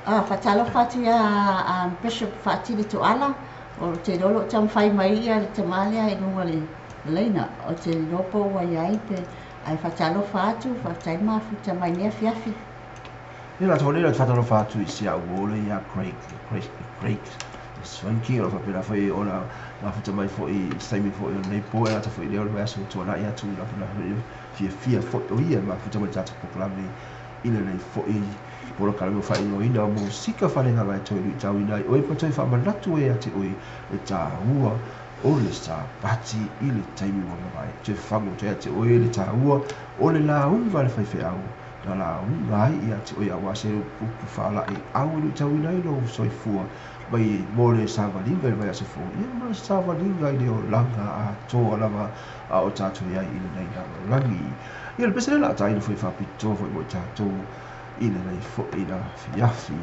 [SPEAKER 2] Faatalofa atu ia Bishop Faatili Toala, o te iloa o lo o taumafai mai ia le tama lea i luga o le laina, o te iloa po ua i ai pe, ae faatalofa atu, faafetai le mafuta mai nei afiafi.
[SPEAKER 1] Ia la tau lea faatalofa atu i si au uo lea ia Craig Craig Craig Swanky o lo o faapena foi ona mafuta mai foi i se taimi foi o lenei po e lata foi lea o le vaiaso ua tuanai atu la faapena fiafia foi o ia e mafuta mai i le tatou polokalame i lenei foi polokalame o faaigoaina o musika falegaga e toe luitauina ai oe ma toe faamanatu ai ia te oe le taua o le Sapati i le taimi ua mavae. Toe fagoto ia te oe le taua o le lauga a le faifeau na lauga ai ia te oe aua se upu faalaeiau e luitauina ai lou soifua mai mo le savaliga i le vaiaso fou ia ma le savaliga i le olaga atoa lava a o tatou i ai i lenei lalolagi. Ia le pese lea o le a taina foi faapitoa foi mo i tatou i lenei foi afiafi.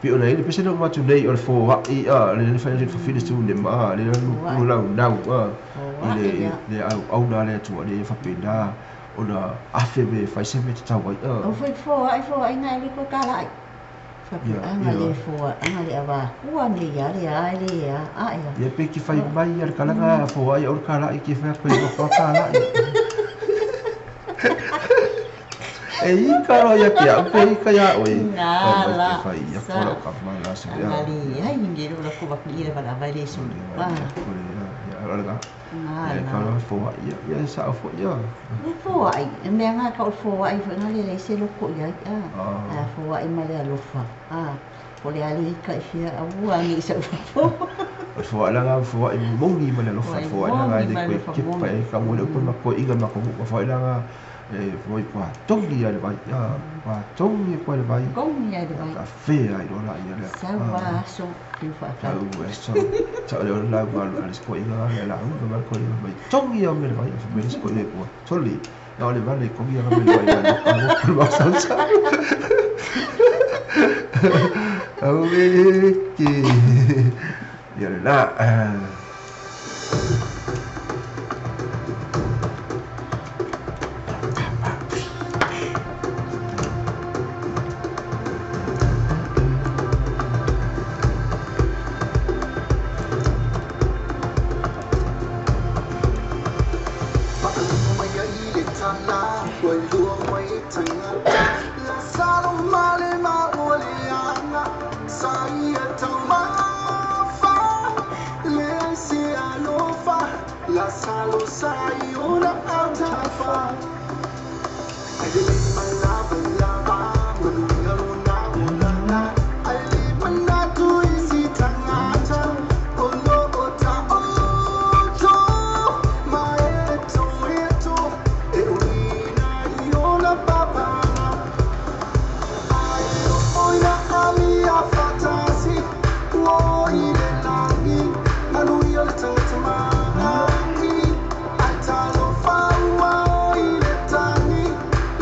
[SPEAKER 1] Pei ona i ai le pese lea ua atu nei o le foai le le fai atu fafine su ma le
[SPEAKER 2] Foai.
[SPEAKER 1] lau nau i
[SPEAKER 2] Foai
[SPEAKER 1] le
[SPEAKER 2] ia.
[SPEAKER 1] le auauna a le Atua ina ia faapena ona afe me e fai se mea tatau ai.
[SPEAKER 2] O foi foai foai na e le toe talai. Faapea a na le foaʻaga le avakua nei a le a e le a aʻe a.
[SPEAKER 1] Ia pe ki fai mai ia le kalaga foaʻi au le kalaʻi ke fai atu ai ma kalaʻi. E ika loa ia ke au pe ika iā ʻoe.
[SPEAKER 2] Na
[SPEAKER 1] Fai mai
[SPEAKER 2] la
[SPEAKER 1] ke fai ia
[SPEAKER 2] sa
[SPEAKER 1] ko lau ka ma la se
[SPEAKER 2] a
[SPEAKER 1] ia.
[SPEAKER 2] na leai ni le lou lako vakuʻi le valaava e lē sulu a. Na
[SPEAKER 1] Ia
[SPEAKER 2] la.
[SPEAKER 1] ka la foaʻi ia ia e saʻo foi ia.
[SPEAKER 2] E foaʻi, e mea ga ka o le foaʻi foi ga le leai se loko i ai a. Ae a
[SPEAKER 1] Ah.
[SPEAKER 2] foaʻi ma le alofa a. Po o le a le ika i fia aua nei i sa'u fofo.
[SPEAKER 1] O le foaʻi foaʻi moni ma le alofa
[SPEAKER 2] Foaʻi
[SPEAKER 1] foaʻi laga
[SPEAKER 2] moni
[SPEAKER 1] e le
[SPEAKER 2] ma
[SPEAKER 1] koe
[SPEAKER 2] alofa
[SPEAKER 1] kepa
[SPEAKER 2] moni.
[SPEAKER 1] e ka mo le upu ma koe inga ma ko mu foaʻi laga e foi pa tongi ai le vai a pa tongi ko le vai
[SPEAKER 2] Kogi ai le vai.
[SPEAKER 1] ka fe ai lo la ia le
[SPEAKER 2] Sau
[SPEAKER 1] a
[SPEAKER 2] a aso fiu
[SPEAKER 1] ta
[SPEAKER 2] fa'afai.
[SPEAKER 1] u e so ta le la ma le ko inga le la u ma ko inga mai tongi au me le vai fa me ko inga ko toli na le vale ko inga me le vai ma pa mo ko ma sa sa au e ke ia le la.
[SPEAKER 4] Faalogo mai ai le tala ua iloa mai e tagata lasalo ma le maua leaga sa ia taumafa leai se alofa lasalo sa i ona autafa ai e lē malavalava manuia lona olaga ai le manatu i si tagata o loo taoto ma e toeto e uina i ona papala ae oo ina amia fatasi ua oo i le lagi manuia le tagata mai ae talofa ua oo i le tagi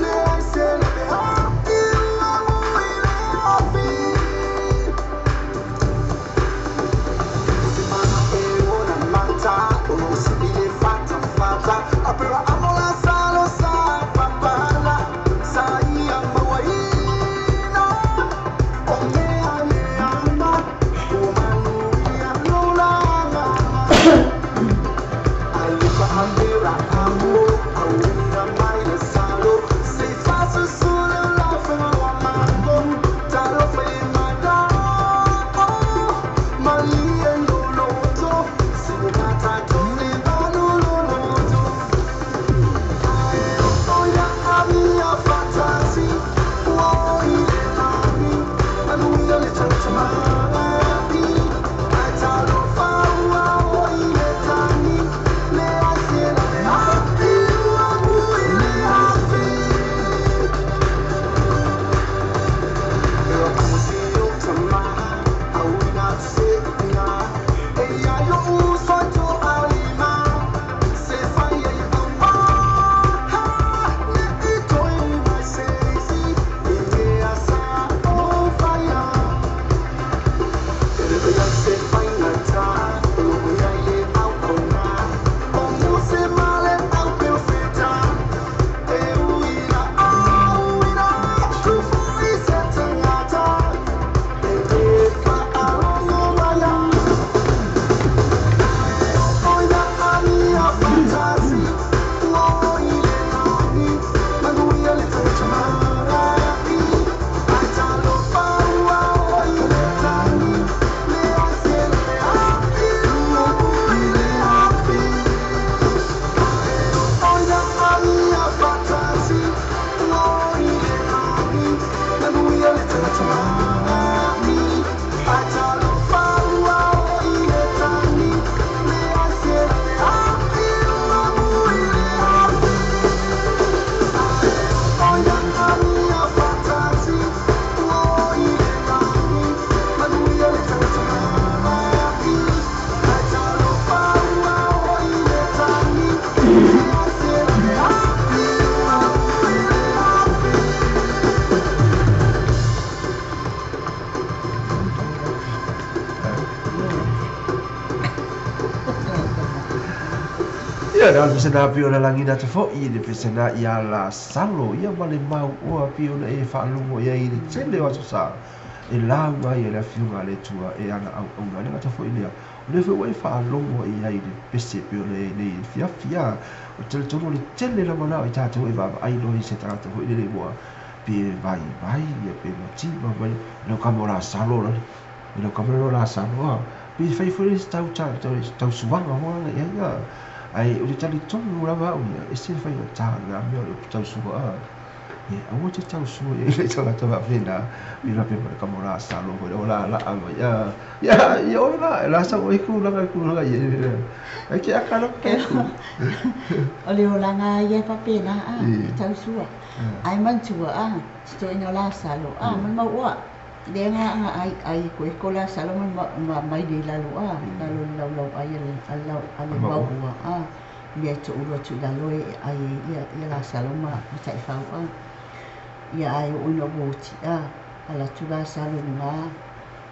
[SPEAKER 4] leai se laveai ua mui le afi. Malia loloto, singata tole baloloto. Oia amia fatasi, ua ile lagi, manuia le tautamai. Ai talofa ua o ile tagi, le ai se la le afi, ua mui le afi. Ua kusi o tamaha, au ina se ina, e ia yo uso to alima, se fai e au maha, le i toi mai se isi, i mea sa o faia. E le ia se faingata, o lo ia le au au na, o mu se male au pe feta, e uina au ina, kufu i se tangata, e le faalogo mai ai. Oia amia fatasi, ua o i le lagi, manuia le tautamai. Ai talofa ua o i le tagi, le ai se le afi, ua ui le afi. Oia amia fatasi, ua o i le lagi, manuia le tautamai. Ai talofa ua o i le tagi, le ai se le afi, ua ui le afi. Oia amia fatasi, ua o i le lagi, manuia le tautamai. Ai talofa ua o i le tagi, le ai se le afi, ua ui le afi.
[SPEAKER 1] Ia na le pesena pio na lagi na te foʻi le pesena ia la salo ia ma le mau oa pio na e faalogo ia i le tele o aso sa. E lauga ai e le Afioga a le Atua e ana auauna. E le gata foi i lea, o lea foi ua e faalogo i ai i le pese e pei ona i ai nei i le afiafi. A, ou te talitonu o le tele lava na o i tatou e vaavaai loa i se tagata foi lele ua pe vaivai, ia pe mativa mai, lau kama o Lasalo lale. I lau kama lale o Lasalo, a, pe fai foi le se tau, tau, tau, tausuaga foi lale i ai, a. Ae ou te talitonu lava au ia, e ese le faigata o le a mea o le upu tausua, a. Ia, aua te tausua i ai le tagata faapena, i rape ma le kama o Lasalo foi, o laalaa mai, a. Ia, ia oe la, e la sau ai kulaga, kulaga i ai. Ai ke aka la ke.
[SPEAKER 2] O le olaga ia e faapena, a, e tausua. Ae manatua, a, si toeaina o Lasalo, a, ma le mau oa. Lea nga nga ai ai ko ko Lasalo ma ma mai le lalo, a, lalo le laulau ai a le a le a le mau oa, a. Mea e toʻulua atu i lalo e ai ia ia Lasalo ma ma taifau, a. Ia ae oo ina ua oti, a, ala atu Lasalo i luga,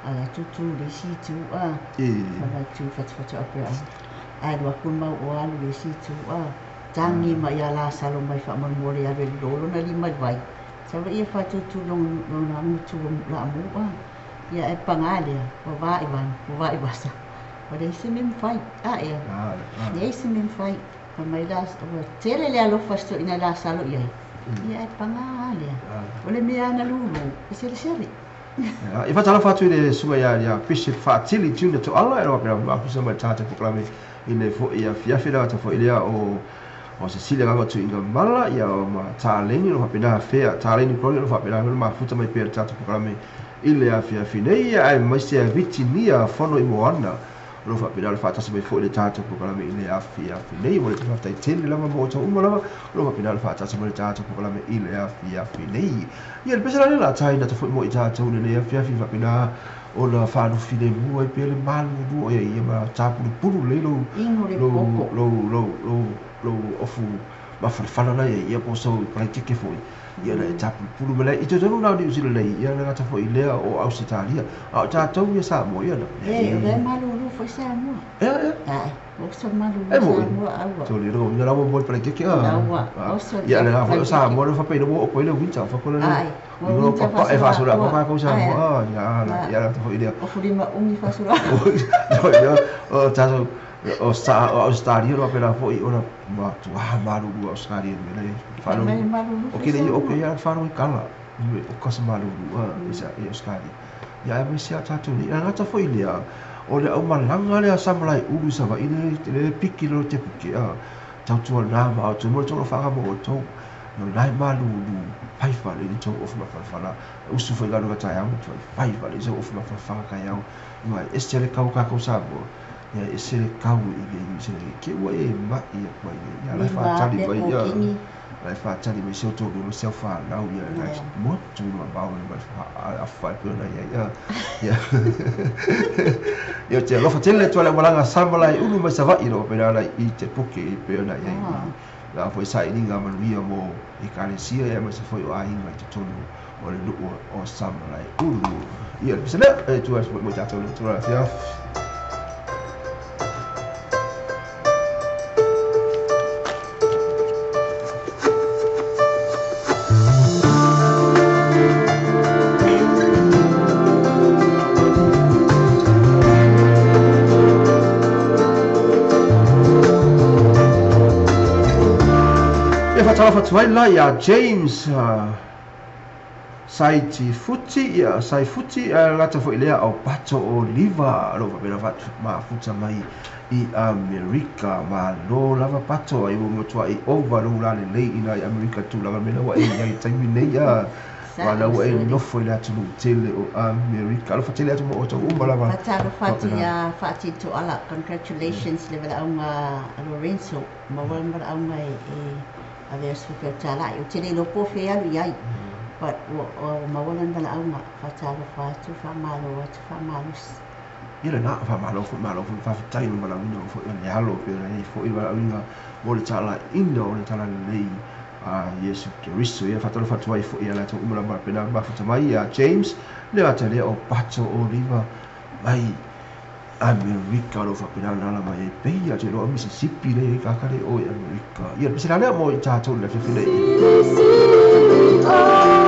[SPEAKER 2] ala atu tu i le isi itu, a. Fai mai tu fatufatu a pea, ae alu atu le mau oa alu i le isi itu, a. Tagi mai ia Lasalo mai faamolemole e alu e lolo lona lima i le vai. Sau lea ia faatūtū lona lona gutu laamu, a. Ia ae paga lea, ua va i vanu, ua va i vasa. Ua leai se mea mafai, a ea. Leai se mea mafai. Fai mai la, ua tele le alofa si toeaina Lasalo i ai. Ia ae paga lea. O le mea na lūlū, e selesele.
[SPEAKER 1] E faatalofa atu i le susuga ia ia Bishop Faatili Junior Toala e loa pea mafusa mai tatou polokalame i le foi afiafi le gata foi lea o o Cecilia Gaga Tuiga Mala ia o ma Taleni lo faapena fea Taleni Gloria lo faapena le mafuta mai pea le tatou polokalame i le afiafi nei ia aemaise a Vitinia Fono i Moana o lo faapena le faatasi mai foi le tatou polokalame i le afiafi nei. Mo le faafetai tele lava mo outou uma lava o lo faapena le faatasi mai le tatou polokalame i le afiafi nei. Ia le pese la lea la taina atu foi mo i tatou i lenei afiafi faapena ona faalufi lemu ai pea le malulu o ia ia ma tapulupulu lelei lou
[SPEAKER 2] Inu le
[SPEAKER 1] lou
[SPEAKER 2] popo.
[SPEAKER 1] lou lou lou lou ofu mafanafana la ia ia po o sau palaikeke foi ia na e tapulupulu mai lai i totonu la o Niu Sila nei ia le gata foi i lea o Ausetalia a o tatou ia Samoa ia na
[SPEAKER 2] E, o lea e malulu foi Samoa.
[SPEAKER 1] Ea ea.
[SPEAKER 2] Ae, oso malulu
[SPEAKER 1] E moi.
[SPEAKER 2] Samoa aua.
[SPEAKER 1] Toli ro ina lawa moi palaikeke a.
[SPEAKER 2] Laua, oso
[SPEAKER 1] Ia le la foi o
[SPEAKER 2] palaikeke.
[SPEAKER 1] Samoa le faapea ina ua oo koe le winter fa le
[SPEAKER 2] Ae, ua
[SPEAKER 1] ina
[SPEAKER 2] winter
[SPEAKER 1] papa e
[SPEAKER 2] faasolo
[SPEAKER 1] faasolo
[SPEAKER 2] atoa.
[SPEAKER 1] atoa kākou
[SPEAKER 2] Ae,
[SPEAKER 1] Samoa a ia la
[SPEAKER 2] ma
[SPEAKER 1] ia la foi lea.
[SPEAKER 2] ofu lima umi faasolo atoa.
[SPEAKER 1] Ia o tatou o sa o Australia lo pela foi ona matuā malulu Australia me le
[SPEAKER 2] Fai
[SPEAKER 1] falo
[SPEAKER 2] mai malulu
[SPEAKER 1] o
[SPEAKER 2] foi
[SPEAKER 1] ke le o
[SPEAKER 2] Samoa.
[SPEAKER 1] ke ia falo i kala me o ka malulu a i sa i Australia. Ia ae mai sia tatou nei. A gata foi lea o le aumalaga lea sa malai ulu i Savaii le le piki lo te puke a tautua na ma o tu mo tolo whanga mo tou no lai malulu pai whale i tou ofu mawhalawhala usu foi galu tai au tu pai whale i tou ofu mawhalawhala kai au mai ese le kau kākou Samoa ia ese le kau i le i se le ke ua e mai ia mai ia lai
[SPEAKER 2] Lima
[SPEAKER 1] whātali
[SPEAKER 2] pea
[SPEAKER 1] mai ia
[SPEAKER 2] kokini.
[SPEAKER 1] lai whātali mai seu tō ma seu whānau ia lai
[SPEAKER 2] Ia.
[SPEAKER 1] motu ma mau le mai a whai pea na ia ia ia ia te alofa tele tua le malaga sa malai ulu mai Savaii lo pena lai i te puke i pea na ia i la foi sailiga manuia mo ekalesia ia aemaise foi o aiga i totonu o le nuu o Samalaeulu. Ia le pese lea e tua atu foi mo i tatou le tulaga afiafi. E faatalofa atu ai la iā James Saiti Futi, ia Sai Futi, a gata foi lea o Pato Oliva, o lo o faapena mafuta mai i Amerika. Malo lava Pato, ai ua matuai ova lou lalelei ina i Amerika tulaga mea ua e i ai i taimi nei, a
[SPEAKER 2] Sa
[SPEAKER 1] wala ua e
[SPEAKER 2] usuli.
[SPEAKER 1] nofo i le atunuu tele o Amerika. Alofa tele atu mo outou uma lava
[SPEAKER 2] Faatalofa atu
[SPEAKER 1] faapena.
[SPEAKER 2] iā Faatitoala. Congratulations le valaauga a Lorenzo. Maua le valaauga e e avea se fetalai. Ou te le iloa po o fea e alu i ai. But ua ua maua lana valaauga. Faatalofa atu, faamalo atu, faamalosi.
[SPEAKER 1] Ia lena, faamalo foi, malo foi, faafetai mo le valaauina foi o le alo pei ona i ai foi le valaauina mo le talaiina o le talalelei a Iesu Keriso. Ia faatalofa atu ai foi ia latou uma lava pena mafuta mai ia James le gata lea o Pato Oliva mai Amerika o lo o faapena ona ala mai ai pei a te iloa o Mississippi le i kaka le o i Amerika. Ia le pese la lea mo i tatou i le afiafi nei.
[SPEAKER 4] Silisili oe.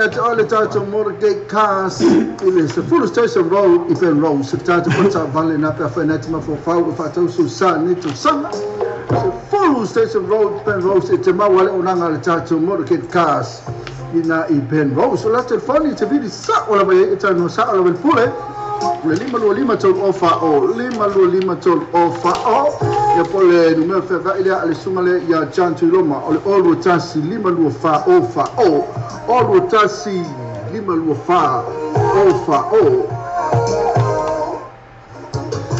[SPEAKER 6] ia te oe le tātou Motorgate Cars i le 10 Station Road i Penrose. Se tātou faletaavale na pe afai na te mafaufau e faatausu sa nei tausaga. 10 Station Road, Penrose, e te maua le onaga le tātou Motorgate Cars i na i Penrose. O la telefoni te vili sa o lava e tano sa o lava le pule. Le 525 3 o fa o 525 3 o fa o ia po le numero feava'i lea a le suga le ia John Tuiloma o le 021 524 o fa o 021 524 o fa o.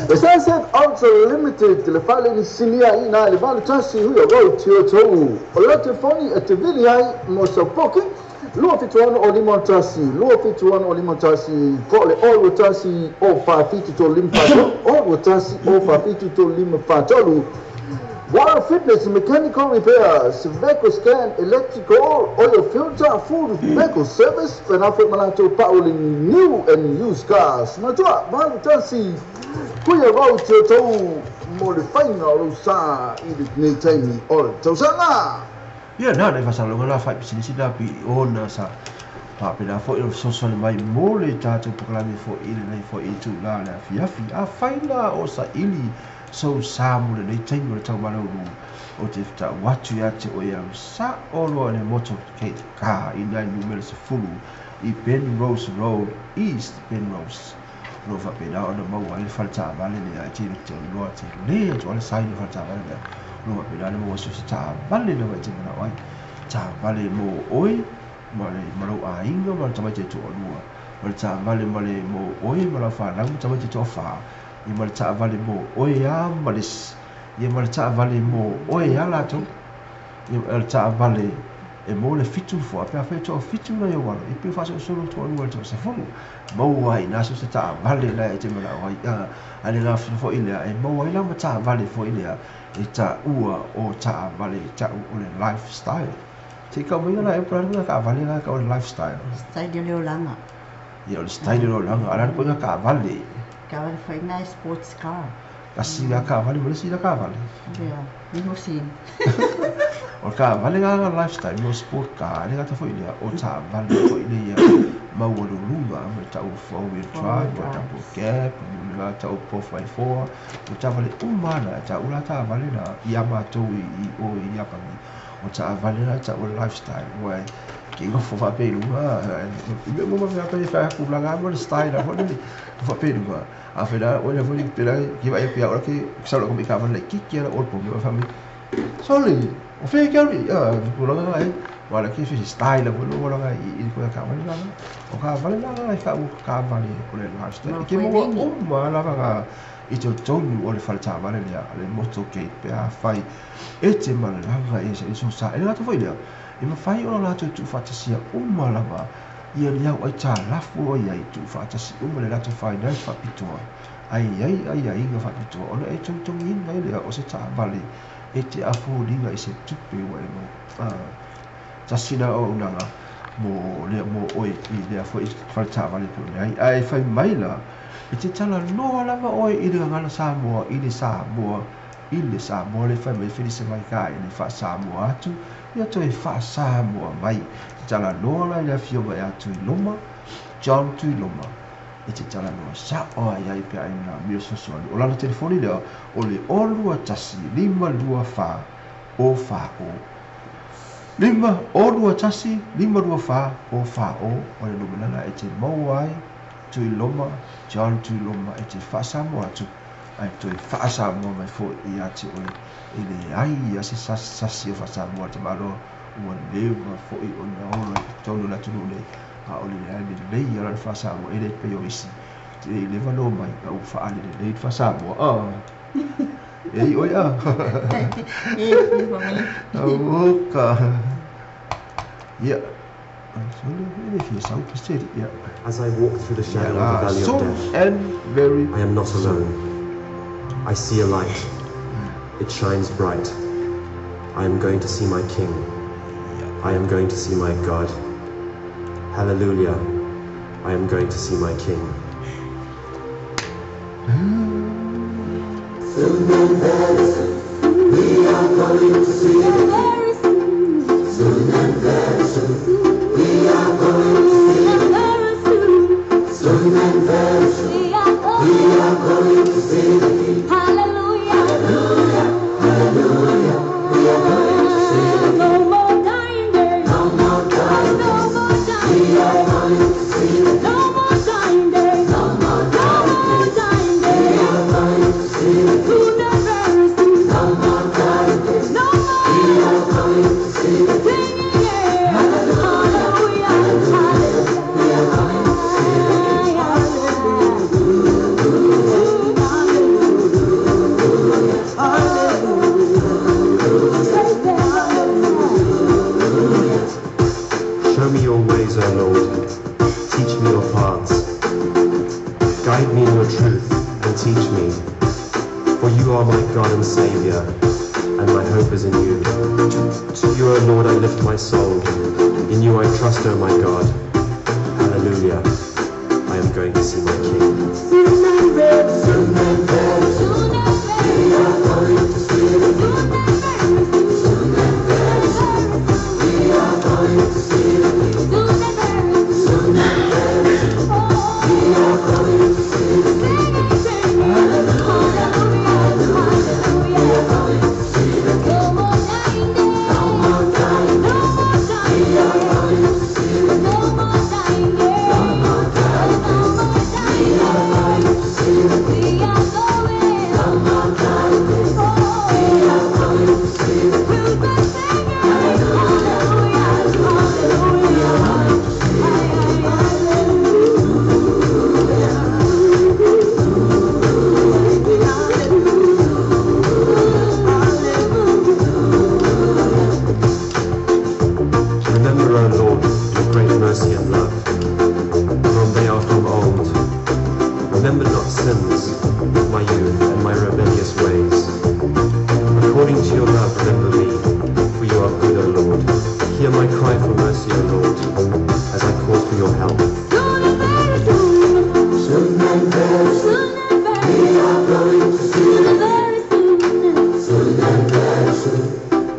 [SPEAKER 6] The Sunset Auto Limited le fale ni sinia i na le valu tasi hui o road tio tou. O le telefoni e te vili ai mo sa poki 271 o 51 271 o 51 po le 021 o 47 3 5 021 o 47 3 5 3. Water Fitness, Mechanical Repairs, Vehicle Scan, Electrical, Oil Filter, Full Vehicle Service, Penafo Malato Pauli, New and Used Cars. Matua, Valu Tasi, Kuia Road, Tio Tou, mo le whainga o lou sa i le nei taimi o le tausaga.
[SPEAKER 1] Ia na le faasalaga la fai pisinisi la pi ona sa faapena foi o fesoasoani mai mo le tatou polokalame foi i lenei foi itulā le afiafi. Afai la o saili sou sa mo lenei taimi o le taumalaulu o te ta'u atu ia te oe au sa'o loa i le moto car i nai numera 10 i Penrose Road East Penrose. O lo o faapena ona maua ai le faletaavale lea e te iloa tele atu ai le sign o le faletaavale lea. O lo o faapena ona maua so se taavale lava e te mana'o ai. Taavale mo oe ma le ma lou aiga ma le tamaiti e to'alua. Ma le taavale ma le mo oe ma lau fanau ma tamaiti e to'afa. Ia ma le taavale mo oe a ma le ia ma le taavale mo oe a latou. Ia o le taavale e mo le 7 nofoa pe afai e toafitu nai ou alo, ia pe faasolosolo toalua i le toasefulu. Maua ai i ina so se taavale la e te mana'o ai. A le gafea foi lea e maua ai la ma taavale foi lea e ta'ua o taavale e ta'u o le lifestyle. Se i kau mai la e po le taavale la ka o le lifestyle.
[SPEAKER 2] Style o le olaga.
[SPEAKER 1] Ia o le style o le olaga, a o le a le ituaiga taavale?
[SPEAKER 2] Taavale foi na e sports car.
[SPEAKER 1] Tasi la taavale ma le isi la taavale.
[SPEAKER 2] Ia, limousine.
[SPEAKER 1] O le taavale la lifestyle mo sport car, e le gata foi lea o taavale foi lea maualuluga ma le ta'u 4 wheel drive, o le double cab, o le ta'u 4x4, o taavale uma lava na e ta'u la taavale la ia matou i o i Iapani. O taavale la e ta'u o le lifestyle, ua e ke nofo faapea i luga, i mea uma ma mea fai tulaga ma le style foi lele faapea i luga. Afai la oe foi pe la ke vaai atu ia oe ke sau lau taavale laitiiti lava o le poge fai mai, sole, o fea ke au nei, tulaga na e, aua la ke se style foi lea ua i le koe taavale la. O taavale la e ta'u taavale o le lifestyle. E ke maua uma lava na i totonu o le faletaavale lea le motorcade pe afai e te malaga e saili sa. E le gata foi lea, e mafai ona latou tuufaatasia uma lava ia le au aitalafu o iai tuufaatasi uma le latou finance faapitoa ai ai aiaiga faapitoa ona e togitogiina ai lea o se taavale e te afoliga i se tupe ua e maua. Tasi la auaunaga mo lea mo oe i lea foi faletaavale pe o leai. Ae fai mai la, e te talanoa lava oe i le gagana Samoa i le Samoa i le Samoa le fai mai Felise mai ka e le faasamoa atu ia toe faasamoa mai. Te talanoa la i le afioga ia Tuiloma, John Tuiloma, e te talanoa sa'o ai ai pe a e manaomia fesoasoani. O lana telefoni lea o le 0 21 5 2 4 o 4 o. 5 0 2 1 5 2 4 o 4 o o le numera e te maua ai Tuiloma, John Tuiloma e te faasamoa atu ae toe faasamoa mai foi ia te oe. E leai ia se sasi o faasamoa le tamaloa ua leva foi ona ola i totonu o le atunuu nei, a o le leai lelei ala le faasamoa e le pei o isi te le i leva no mai a ua faaali lelei le faasamoa. E i oe a. Oka. Ia. Sole e le fia sau pe ia.
[SPEAKER 7] As I walk through the shadow of the valley of
[SPEAKER 1] Soon
[SPEAKER 7] death,
[SPEAKER 1] and very
[SPEAKER 7] I am not
[SPEAKER 1] soon.
[SPEAKER 7] alone. I see a light. It shines bright. I am going to see my King. I am going to see my God. Hallelujah. I am going to see my King.
[SPEAKER 4] Soon and very soon, we are going to see the King. Soon and very soon, we are going
[SPEAKER 8] going to see the King. Hallelujah. Hallelujah. Hallelujah. We are going to see the King. No more dying days. No more dying days. No more dying days. We are going to see the King. No more dying days. No more dying days. We are going to see the King. Soon and very soon. No more dying days. No more. We are going to see the King. Singing. Hallelujah. Hallelujah. We are going to see the King.
[SPEAKER 7] Show me your ways, O Lord. Teach me your paths. Guide me in your truth and teach me. For you are my God and Savior, and my hope is in you. To you, O Lord, I lift my soul. In you I trust, O my God. Hallelujah. I am going to see my King.
[SPEAKER 8] Soon and very soon. We are going to see the King. Soon and very soon. We are going to see the King. Soon and very soon. We are going to see the King. Hallelujah. Hallelujah. We are going to see the King. No more dying days. No more dying days. We are going to see the King. No more dying days. No more dying days. We are going to see the King. No more dying days. We are going to see the King. Hallelujah. Hallelujah. We are going to see the King.
[SPEAKER 7] Remember, O Lord, your great mercy and love, for they are from old. Remember not sins of my youth and my rebellious ways. According to your love, remember me, for you are good, O Lord. Hear my cry for mercy, O Lord, as I call for your help.
[SPEAKER 8] Soon and very soon. Soon and very soon. We are going to see the King. Soon and very soon.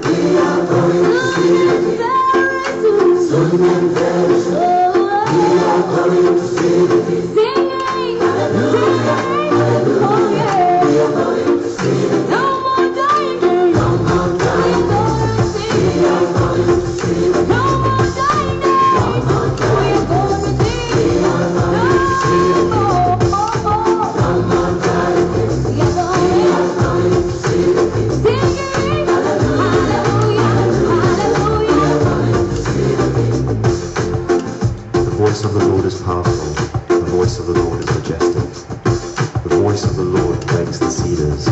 [SPEAKER 8] We are going to see the King. Soon and very soon. We are going to see the King. Hallelujah. Hallelujah. We are going to see the King. No more dying days. No more dying days. We are going to see the King. No more dying days. No more dying days. We are going to see the King. No more dying days. We are going to see the King. Hallelujah. Hallelujah. We are going to see the King.
[SPEAKER 7] The voice of the Lord is powerful. The voice of the Lord is majestic. The voice of the Lord breaks the cedars.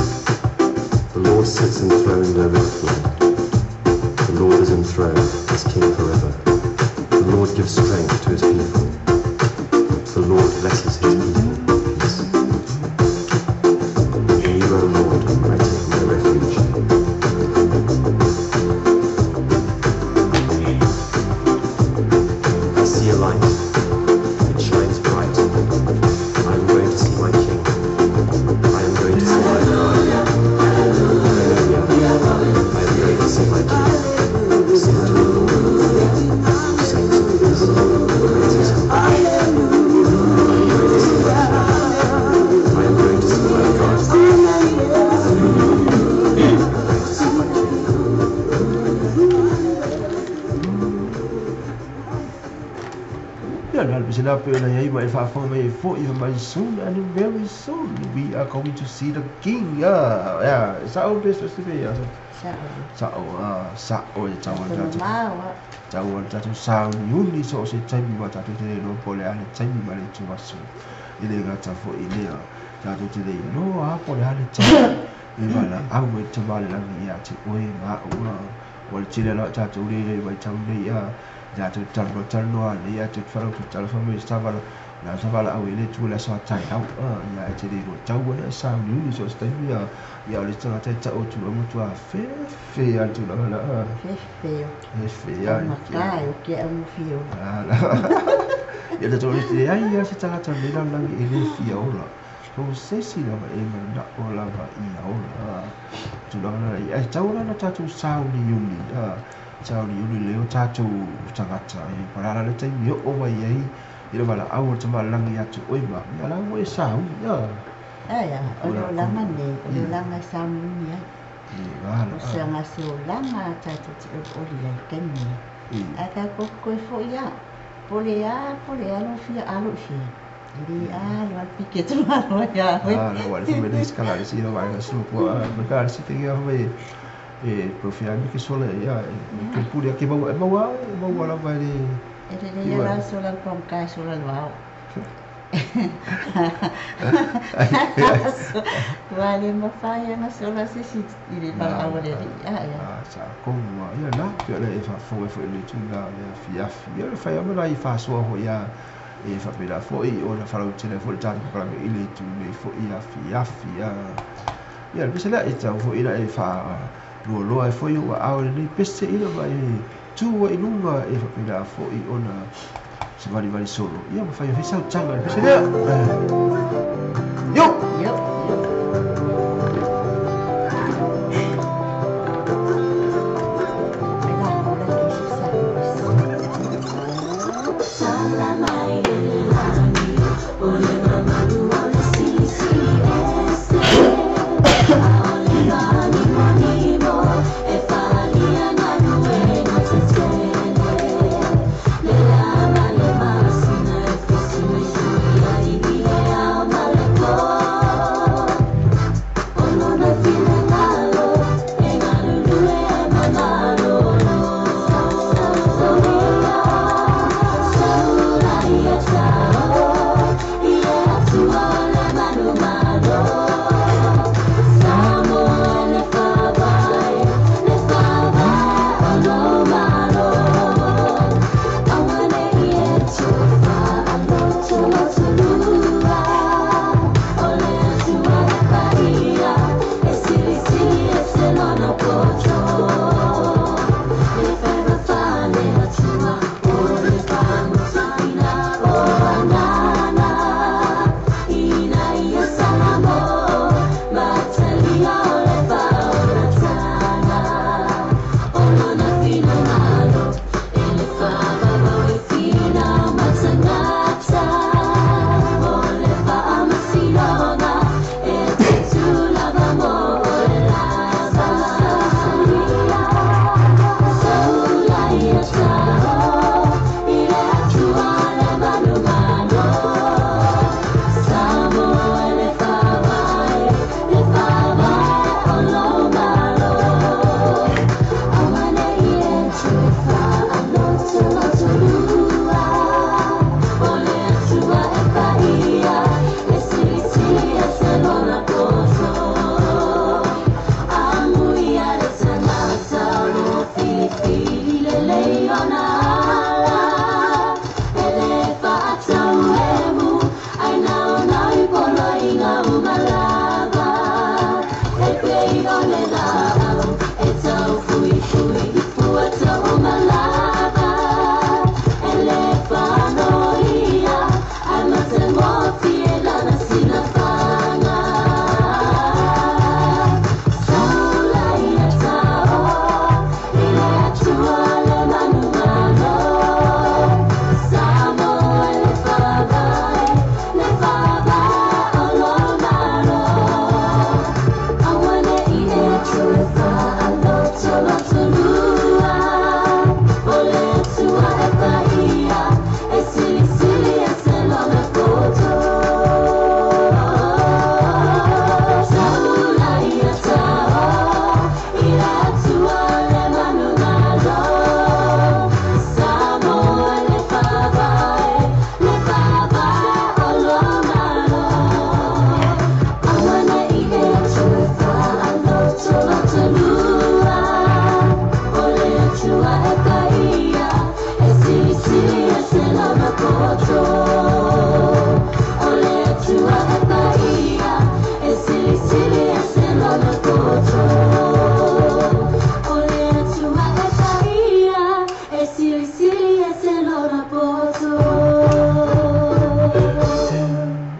[SPEAKER 7] The Lord sits enthroned over the flood. The Lord is enthroned as King forever. The Lord gives strength to his people. The Lord blesses his people with peace. In you, O Lord, I take my refuge. I see a light. It shines bright. I am going to see my King. I am going to see my God. Hallelujah. I am going to see my King. Sing to the Lord. You saints of his. Praise his holy name. I am going to see my King. I am going to see my God. Hallelujah. I am going to see my King.
[SPEAKER 1] Yeah, soon and very soon we are going to see the King. Yeah, yeah. Sao this sao sao sao sao sao yuni so se taimi wa tatou te le iloa po o le a le taimi ma le ituaso e le gata foʻi lea tatou te le iloa a po o le a le taimi e valaau ai le tamalelagi ia te oe ma a'u a ua le tele la tatou le le vaitau nei a tatou talanoa nei a toe talofa mai sa la sa valaau i le itu le aso a taeao ia e te le iloa tau ai sauniuni so se taimi a ia o le tagata e ta'u atu loa matua fefe a le tulaga la
[SPEAKER 2] Fefe
[SPEAKER 1] fefe a
[SPEAKER 2] Matai o ke au fio.
[SPEAKER 1] Ia tatou le leai a se tagata le lalolagi e lē fia ola so se isi lava e mana'o lava ia ola tulaga la ae tau la na tatou sauniuni sauniuni lea o tatou tagata e palala le taimi o'o mai ai i le valaau o le tamalagi atu oe ma ia la ua e sauni
[SPEAKER 2] Aia, o le olaga lenei, o le olaga e sauniuni ai. O se aga se olaga tatou te olioli ai i le taimi lenei. Ae tatou toe foi lava, po o le a, po o le a lou fia alo i fea, e le alo lava le piki atu alo ai ia oe. E lelei lava la le sola i le pogata e sola i le vao. Aua e le mafai ona sola se isi i le valaau a le Alii. Aia.
[SPEAKER 1] Sa tonu lava ia na, pei ona e faafofoga foi i le tulaga o le afiafi. Ia o le fai lava ma nai faasoa foi a e faapena foi ona faalautele ai foi le tatou polokalame i le itu nei foi afiafi. Ia o le pese lea e tatau foi ona e faalualoa ai foi ou aao i lenei pese ina ma e tu ai i luga e faapena foi ona savalivali solo ia ma fai ai foi sautaga i le pese lea. Yo!
[SPEAKER 2] Yo! Yo!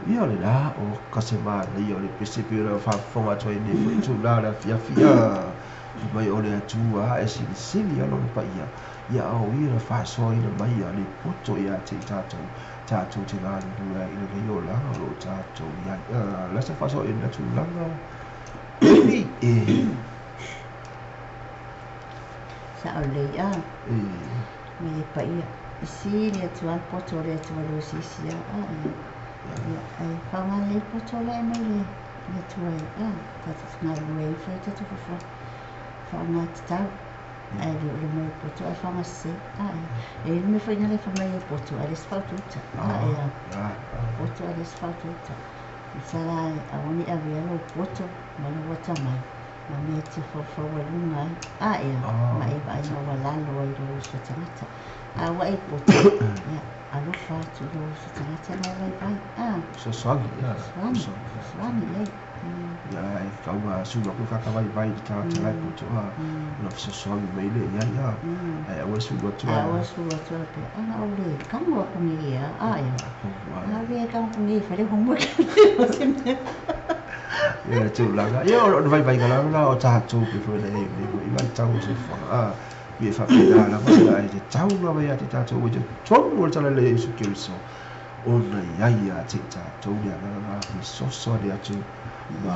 [SPEAKER 1] Ia o le la o ka se manaia o le pese pei ona faafofoga atu ai nei foi tulaga o le afiafi. Mai o le Atua e silisili a lona paia ia ao ia na faasoaina mai a le poto ia te i tatou tatou te galulue ai i lenei olaga o loo tatou iai la se faasoaina tulaga e
[SPEAKER 2] Sa'o lelei a mai e paia e sili atu lava le poto o le Atua i lo se isi a ia ae faaaoga lelei le poto lea e aumai e le Atua e tatou te galulue ai ma fai ai tatou fuafuaga faaaoga tatau ae le o le aumai o poto ae faaaoga sese e i ai le mea foi lea e fai mai e poto ae leai se faautauta poto ae leai se faautauta masala aua ne i avea lou poto ma lou atamai ma mea e te faufaualuga ai a ma e vaai maualalo ai i lou uso tagata a ua e poto ia alofa atu i lou uso tagata ma e vaivai
[SPEAKER 1] fesoasoani
[SPEAKER 2] fesoasoani i ai
[SPEAKER 1] ia e tatau ona sulu atu le tagata vaivai i le tagata la e poto ona fesoasoani mai lea i ai ae aua le sulu atu
[SPEAKER 2] aua le sulu atu faapea ana ou le tago aku nei e a ia a le tago aku nei e fai le homework o se mea
[SPEAKER 1] ia le tulaga ia o le vaivaiga lava lena o tatou pei foi ona i ai i lenei foi vaitau o le soifuaga pei e faapena lava ia ae tatau lava ia te tatou ua i totonu o le Talalelei o Iesu Keriso ona i ai ia te i tatou le agaga lena fesoasoani atu ma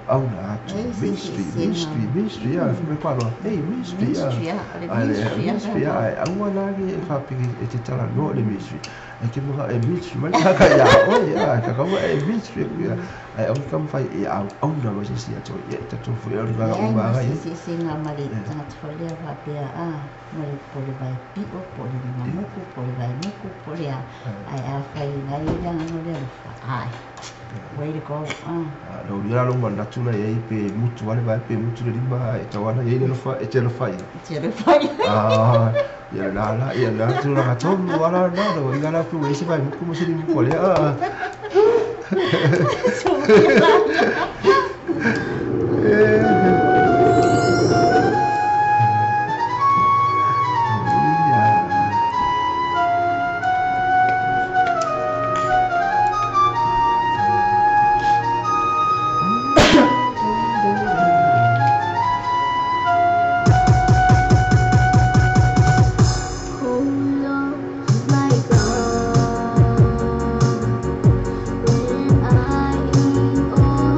[SPEAKER 1] auauna atu ministry ministry ministry ia fai mai Palo hey ministry ia ministry ia ae aua la ne i faapea e te talanoa i le ministry ae ke manao e ministry mai le tagata ia oe ia tatau ona e ministry atu ia ae aua ne taumafai e auauna mai se isi ia te oe ia e talitonu foi o le agaga uma lava
[SPEAKER 2] Leai ma se eseesega ma le tagata foi lea faapea a ma le po o le vae pio po o le limamoku po o le vae moku po o le a ae afai o la e i ai le agaga o le alofa ae way to go
[SPEAKER 1] Lou ia la lou manatu la i ai pe mutu lava le vae pe mutu le lima ae tatau lava ona i ai le alofa e te alofa i ai.
[SPEAKER 2] E te alofa i
[SPEAKER 1] ai. Ia lena la ia lena tulaga tonu lava la lena ua iga la pe ua i ai se vae mutu ma se limuku o lea.
[SPEAKER 8] Oh Lord, my God, when I am all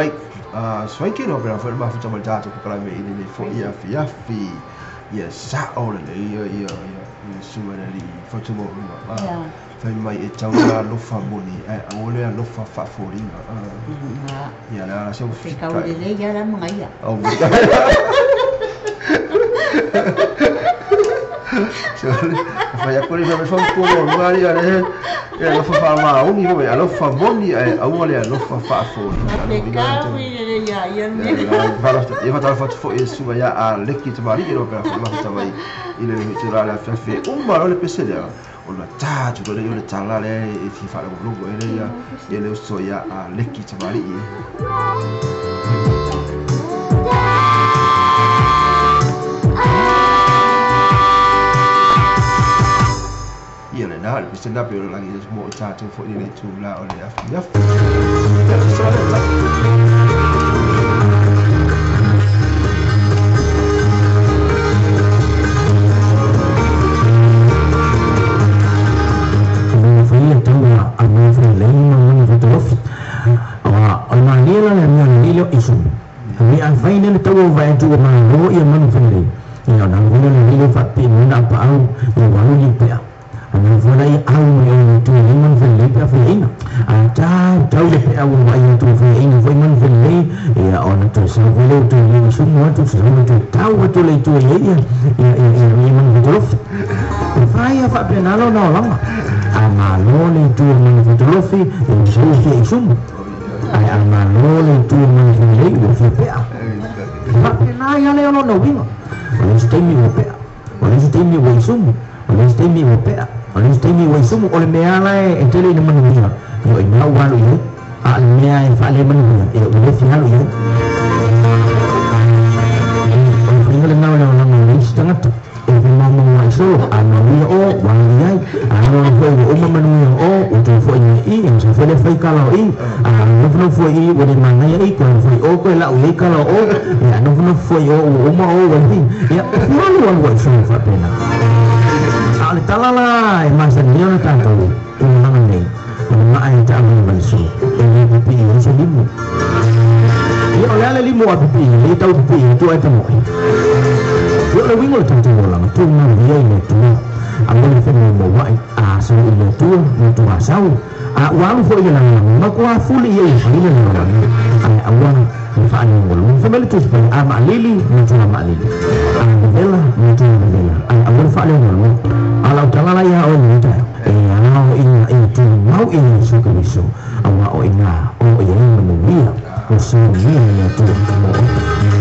[SPEAKER 1] Craig Swanky no pena foi mafuta ma le tatou kokalame i lenei foʻi afiafi. Ia sa'o lelei ia ia ia ia suga le alii fautumauluga fai mai e tau le alofa moni ae aua le alofa faafoliga. Ia le ala se
[SPEAKER 2] Fekau lelei ia la magaia.
[SPEAKER 1] Au fai aku le fai fautumauluga ia le ia alofa faamaoni foi alofa moni ae aua le alofa faafoliga.
[SPEAKER 2] Fekau lelei ia ia me.
[SPEAKER 1] Ia fatalofa atu foʻi e suga ia a leki tamalii lo pena foi mafuta mai i le itula le afiafi uma loa le pese lea ona tā atu loa lea o le tala lea e fia faalogologo ai lea ia le uso ia a leki tamalii. Ia lena le pese na pe o le lagi mo i tatou foʻi i le itula o le afiafi.
[SPEAKER 9] O le mea la e tele ina manuia ia i mau alu i ai a le mea e faale manuia ia o le fia alu i ai o le faiga lena o le olaga o le isi tagata e faamaumau ai solo a manuia o ua alu i ai a alu foi ua uma manuia o ua toe foʻi mai i ia sa foi le fai kala o i a nofonofo foi i ua le manaia i koe foi o koe lau i ai kala o ia nofonofo foi o ua uma o ua i ia fia alu alu ai solo faapena. A le tala la e masani ona tatou i olaga nei o le maa e taavale valeso e le pipii ai se limu. Ia o le a le limu a pipii le tau pipii tua e tamoʻi. Ia o le uiga o le tatou olaga tumau ia i le Atua aua le femoumouaʻi a sau i le Atua ma tuasau a ua alu foʻi le lagolago ma kuafuli ia i fai le lalolagi ae aua le faalegolua. Fai mai le Tusi Paia a maalili ma tua maalili a vevela ma tua vevela ae aua le faalegolua. A lau tala la ia oe lenei taeao e ao ina e tumau i Iesu Keriso aua o ina o i ai manuia o saunia i le Atua mo oe.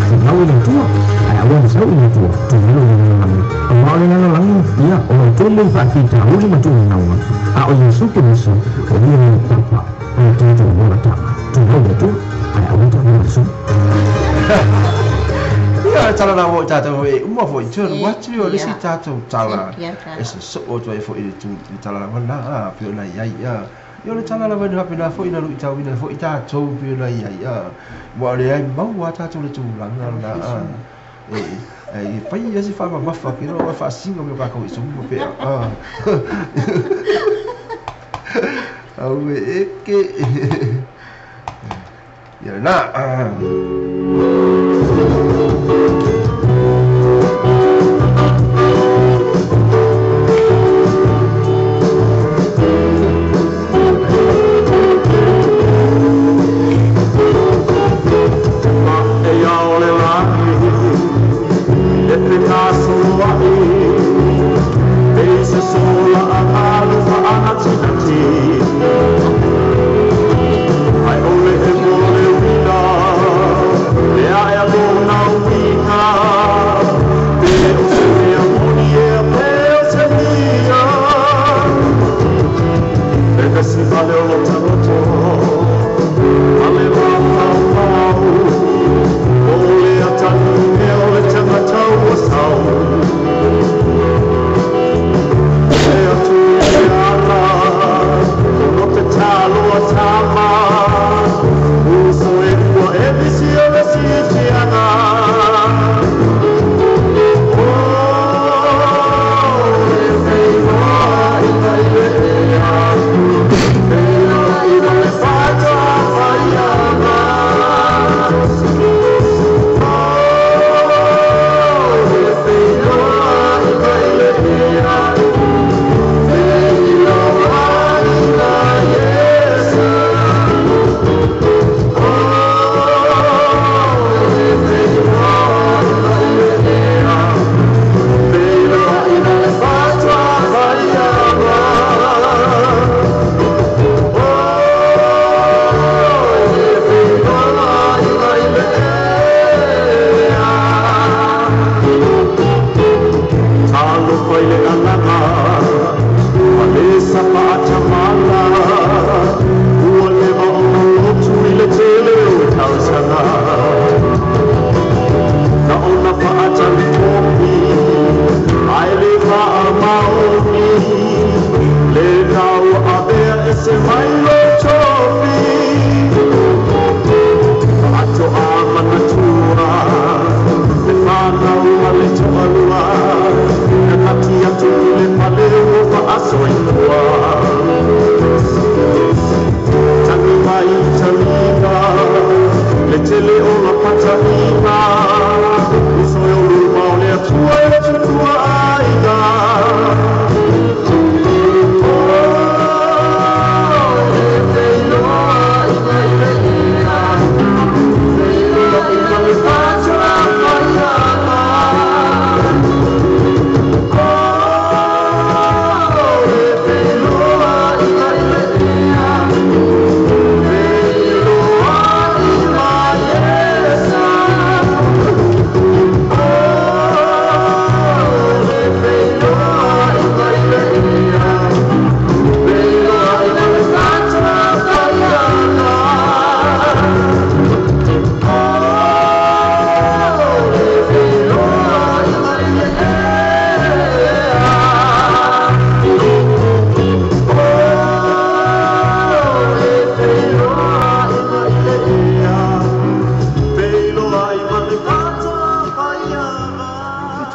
[SPEAKER 9] Tumau i le Atua ae aua le sau i le Atua tumau i le lalolagi aua o le lalolagi ia o lo tumu i faafitauli ma tuuinauga a o Iesu Keriso o ia le papa o le tatou olataga. Tumau i le Atua ae aua taavale valeso.
[SPEAKER 1] Ia tala na mo tatou e uma foi tu atu o le si tatou tala e sosoo atu ai foʻi le tu le tala lava na a pe ona i ai a ia o le tala lava na pe na foʻi na luitauina foʻi tatou pe ona i ai a ua o le ai maua tatou le tulaga na a e fai ia se faamamafa ke loa faasiga me o kakou i sumu pe a au e eke ia na.
[SPEAKER 5] Ai ole e mo le wina, le ae alo na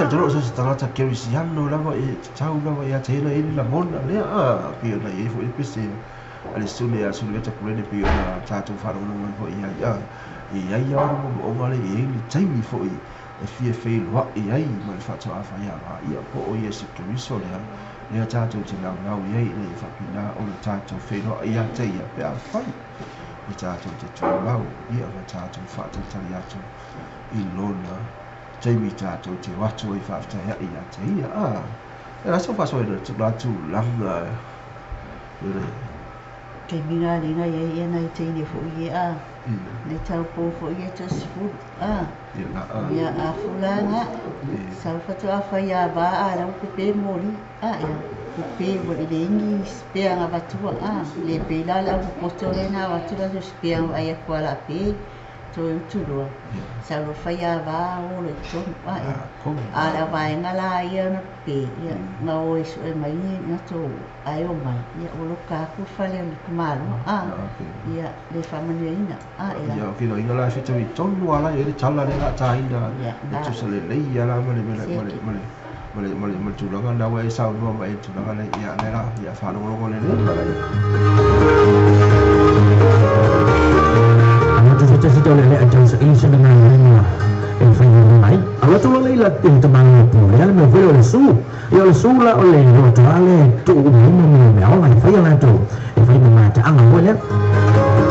[SPEAKER 1] talitonu o se tagata kerisiano lava e tatau lava ia te ina i le lagona lea a pei ona i ai foʻi le pese a le sule a Suluveta Pulene pei ona tatou faalogologo ai foʻi ai a e iai a ona moomooga le e iai le taimi foʻi e fia feiloaʻi ai ma le faatoʻa faiaga ia po o Iesu Keriso lea lea tatou te naunau i ai ina ia faapena ona tatou feiloaʻi ia te ia pe afai e tatou te tumau ia ma tatou faatalitali atu i lona taimi tatou te o atu ai faafetaiaʻi ia te ia a e la so faasoaina la tulaga le
[SPEAKER 2] Taimi ngā ringa ia ia nei teine fo i a. Nei tau pō fo i e toasefulu. A. Ia a fulanga. Sau fatu a whai a wā a lau pepe mori. A ia. Pepe wa i le ingi spea ngā vatua. A. Le pe la lau poto le nā watu la spea ngā ai kua la pe. Toi uturua. Sau lo whai a wā o le tonu. A ia. A la waenga la ia na pe. Ia ngā o e sue mai ngā tō ai o mai. Ia o lo kāku whale o le kumalo. A. Ia le whamanuia A ia.
[SPEAKER 1] Ia o inga la whitu i tonu ala i le tala le la tāina e tusa le lei ia la male male male male male male male tulaga na wa e saunoa ma e tulaga le ia le la ia whalongolongo le le
[SPEAKER 9] Atu fita fita o le le atau sa ili sa nga nga e fai mai. Alo tu le la tin te mang pu le me velo le su. Ia le su la o le ro to ale tu me me me o la fai la tu. E fai ma ta anga mo le.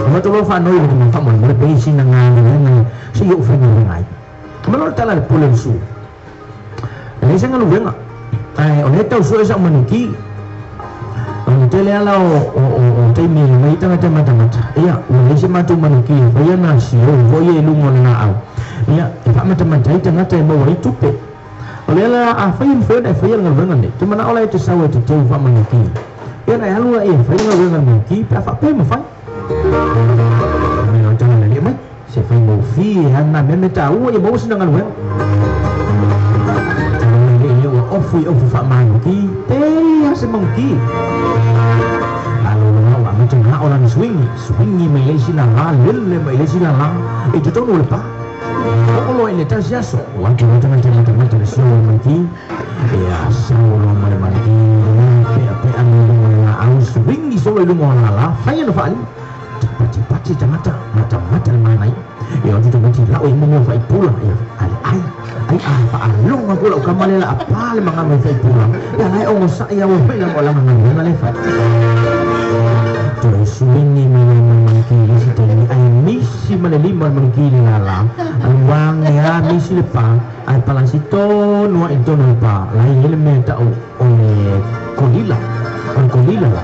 [SPEAKER 9] Mo tu lo fa noi le ma fa mo le pe si na nga nga si yo fai ngai. Ma lo ta la pu le su. Le sa nga lu nga. Ai o le tau su sa maniki. Tele ala o te mi mai tanga mata mata. Ia, o le se matu manuki, vai na si o voi e lungo na au. Ia, e fa mata mata i tangata e mau ai tupe. O le ala a fai fai e fai nga venga ne. Tu mana ola e te sawe te teu fa manuki. Ia na alua e fai nga venga manuki, pa fa pe mo fai. Me lo tanga le mai. Se fai mo fi ha na me meta u e mo sina nga venga. Le o ofu ofu fa manuki. Te ya se manuki. Alo macam hak orang swingi, swingi mai sila la, lele mai sila la, itu tu lepa. Kalau ini tas jaso, waktu macam macam macam macam semua mati, ya semua macam mati, pe anu au swingi semua lu mau la, fire fire, cepat cepat cepat mata mata mana ya itu macam lau ini mau fai pula, ya ai ai ai pak along aku lau kamar la apa le mangan fai pula, ya lai ong saya mau fai lau orang mangan le fai. Swingi mangkili si tani ay misi malilima mangkili lala ang wang ya misi lepa ay palasito nuwa ito pa lahi elementa o ole kolila on kolila la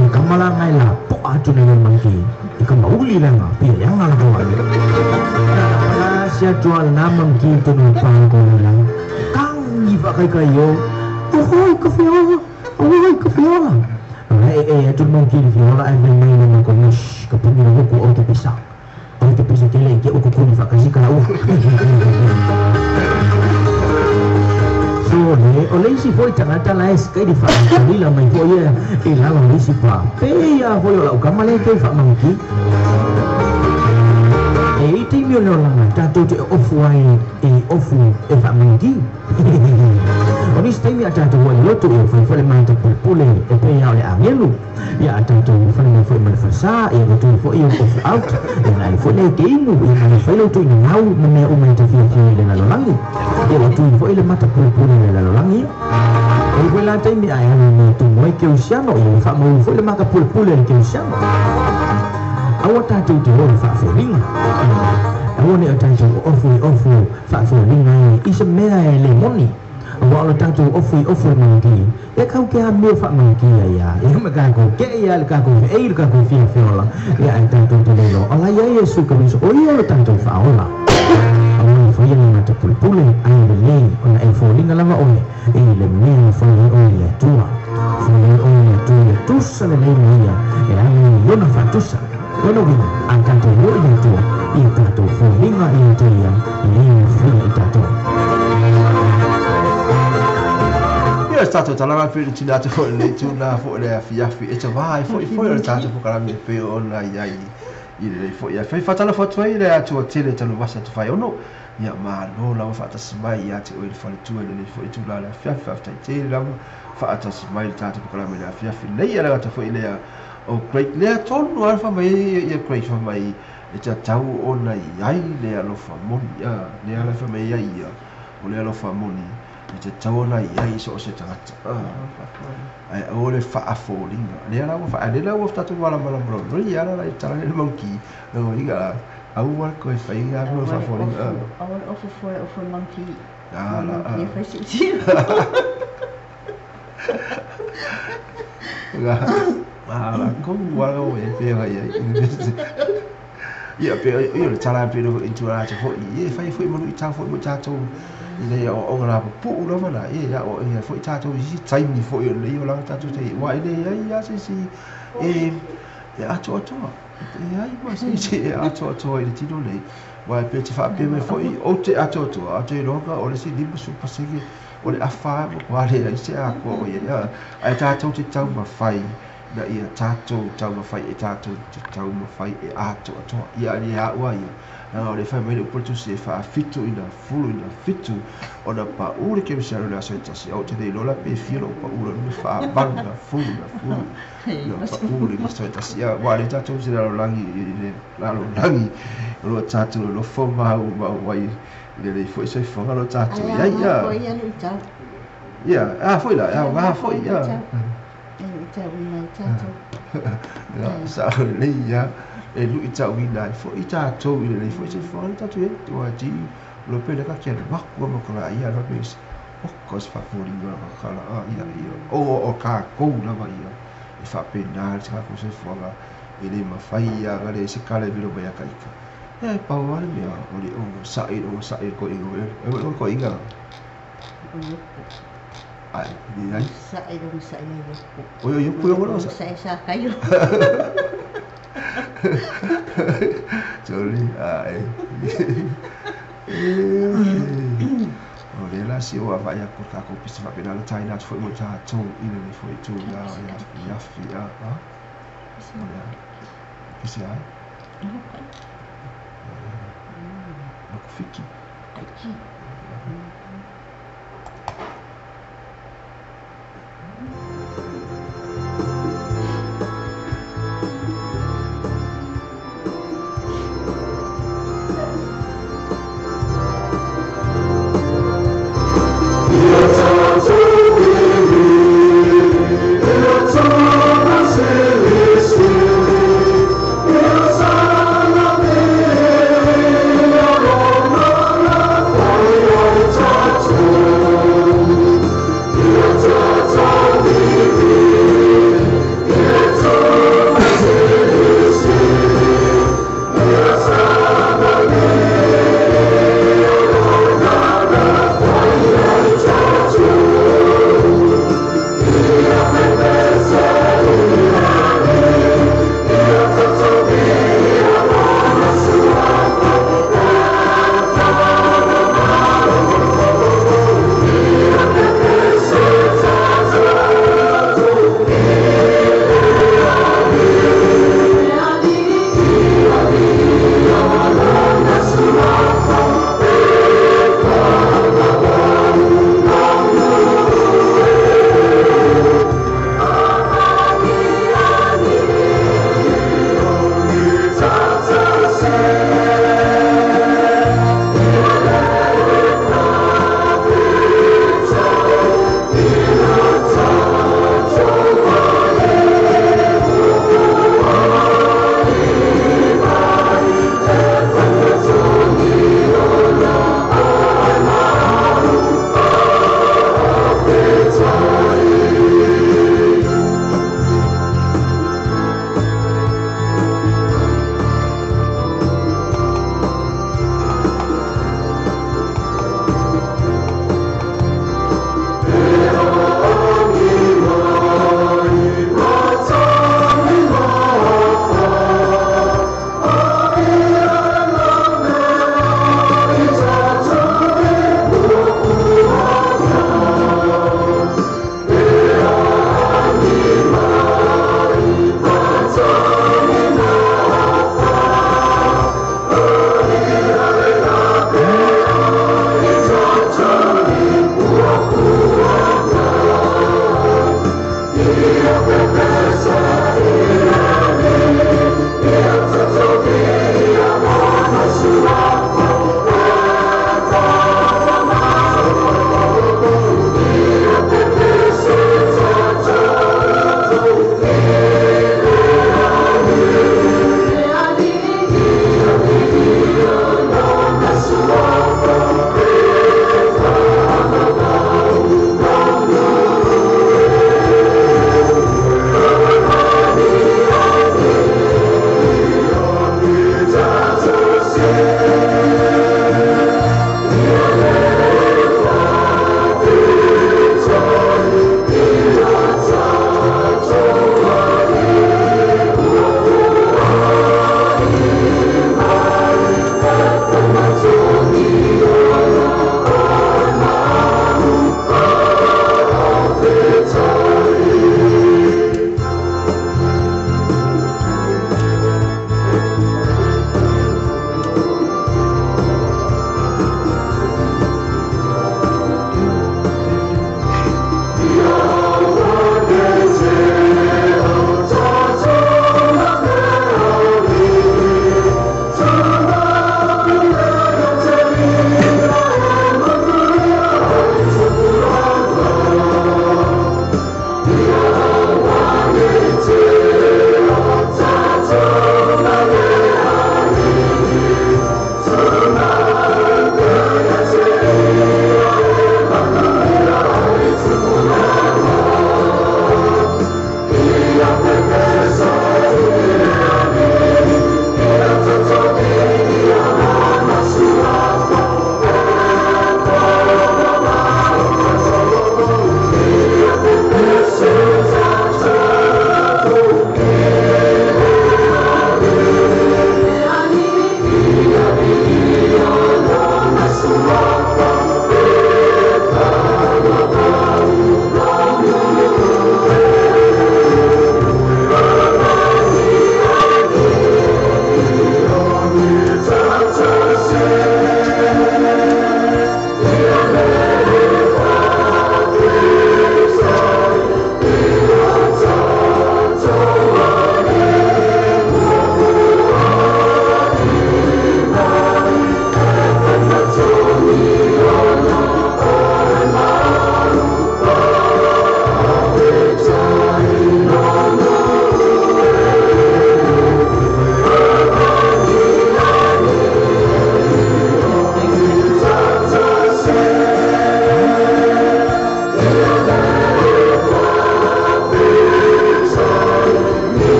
[SPEAKER 9] on kamala ngai la po atu na mangki ika mauli la nga pia yang la ko pala siya jual na mangki to no pa kolila kang iba kay kayo oy ka fiola oy ka fiola eh tu mungkin viola ai mai mai na ko mish ka puni na ko o te pisa o te pisa ke le ke o ko kuni fa kasi ka o so le o le si foi tangata la es ke di fa ni la mai foi e la lo si pa pe ya foi la o ka male ke fa mangki e ti mi lo la ta to te ofu ai e ofu e fa mangki Oni stay ata to wa loto e foi foi mai te pule e pe ya le angelu ya ata to foi mai foi mai fasa e to foi e off out e nai foi le ke inu e mai foi lo to ni ngau me o mai te fi fi le na lolangi e to foi le mata pule le na lolangi e foi la te mi ai ni to moi ke usiano e fa mo foi le mata pule le ke usiano awa ta to te o fa fo linga awa ne ata to ofu ofu fa fo linga i se mea e le moni Wala tato ofu ofu mangi e kau ke ha me fa mangi ya e ma ka ko ke ya ka ko e ka ko fi fiola ya ai tato te lo ala ya Yesu Kristo o ia lo tato fa ola au fo ia na te pule ai le le ona e fo linga lava o e le me fo le o le tua fo le o le tu le tusa le le ia e ai yo na fa tusa yo no vino an tanto yo ia tua ia tato fo linga ia te ia le fo ia tato
[SPEAKER 1] Tato talaga pe tina te foi le tuna foi le afi afi e te vai foi foi o tato po kala me pe ona iai I le foi ia fai fatala fatu ai le atua tele tanuvasa atu ono ia malo lava faatasi mai ia te oe le faletua i lenei foi itulā le afiafi. Faafetai tele lava faatasi mai le tatou polokalame le afiafi nei a le gata foi lea o Great lea tonu lava fai mai ia Great fai mai e tatau ona iai le alofa moni a lea la fai mai ai ia o le alofa moni e tatau ona iai so o se tagata ae aua le faafoliga lea la ua faa lea la ua tatou malamalama lo ia la la tala le monkey no iga aua le koe faiga mo faafoliga.
[SPEAKER 2] Aua le ofu foi ofu monkey.
[SPEAKER 1] Ah, la
[SPEAKER 2] monkey fai si.
[SPEAKER 1] La la ko wa o e pe ga ia ia pe ia le tala pe no into la te foi e fai foi mo i tau foi mo tatou i le o o la pu lava la e ia o ia foi tatou i taimi foi o le o la tatou te wa ile ia ia se si e e atoatoa e ai ma se si e atoatoa i le tino nei wa pe te whaapea mai foi o te atoatoa a te roga o le si 50% o le afa mo kwa le ai se a ko ia ia ai tatou te taumafai na ia tatou taumafai e tatou te taumafai e atoatoa ia le aua ia na o le fai mai le upu tusi e faafitu ina fulu ina fitu ona paʻu le kerisiano le aso e tasi au te le iloa la pe fia lou paʻu la le faavalu na fulu na fulu na paʻu le aso e tasi ia ua le tatou se lalolagi le lalolagi o loo tatou lofo mau mau ai i le lei foi soifuaga lo tatou
[SPEAKER 2] Ai
[SPEAKER 1] ia ia
[SPEAKER 2] foi ia luitau.
[SPEAKER 1] Ia a foi la ia ga foi ia
[SPEAKER 2] E luitau ina i tatou.
[SPEAKER 1] Ia sa lelei ia e luʻitauina ai foʻi tatou i lelei foi soifuaga le tatou iai ua ti lo pe le ka kia le maku ma kala ia la pe o ko se faafoliga la kala a ia ia o kākou lava ia e faapena le takou soifuaga e lē mafai ia ga le se kala e vilo mai ia kaika ia e pau lava le mea o le ogosaʻi ogosaʻi le koʻiga o le koʻiga
[SPEAKER 2] O ioku.
[SPEAKER 1] Ai le ai
[SPEAKER 2] Saʻi le ogosaʻi ai ioku.
[SPEAKER 1] O yo ioku yo
[SPEAKER 2] Ogosaʻi sa kaio.
[SPEAKER 1] Sorry ai o le la si o ava ia ko kākou pisa faapena le taina atu foi mo tatou i lenei foi itulā ia afiafi a a o le a pisi ai makufiki.
[SPEAKER 2] Aiki.
[SPEAKER 8] Ia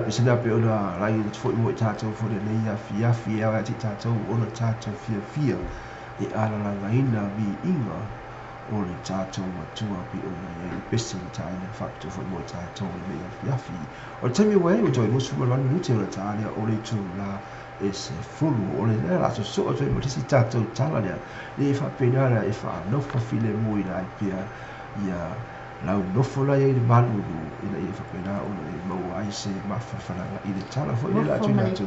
[SPEAKER 1] Pesina pe ona lai foi mo tātou fo le nei afiafi e awa ti tātou ona tātou fia fia e alalagaina viiga o le tātou matua pi ona ia i pese le tāina whakto foi mo tātou le nei afiafi. O le taimi ua e o toi mosu ma minute o le tālea o le tū la e se fulu o le lea la so o toi mo tisi tātou tala lea le e whapena lea e whaanofa file mui la i pia ia lau nofo la ia i le malulu ina ia whapena ona e maua ai se mawhawhanaga i le tala foi le la tui atu.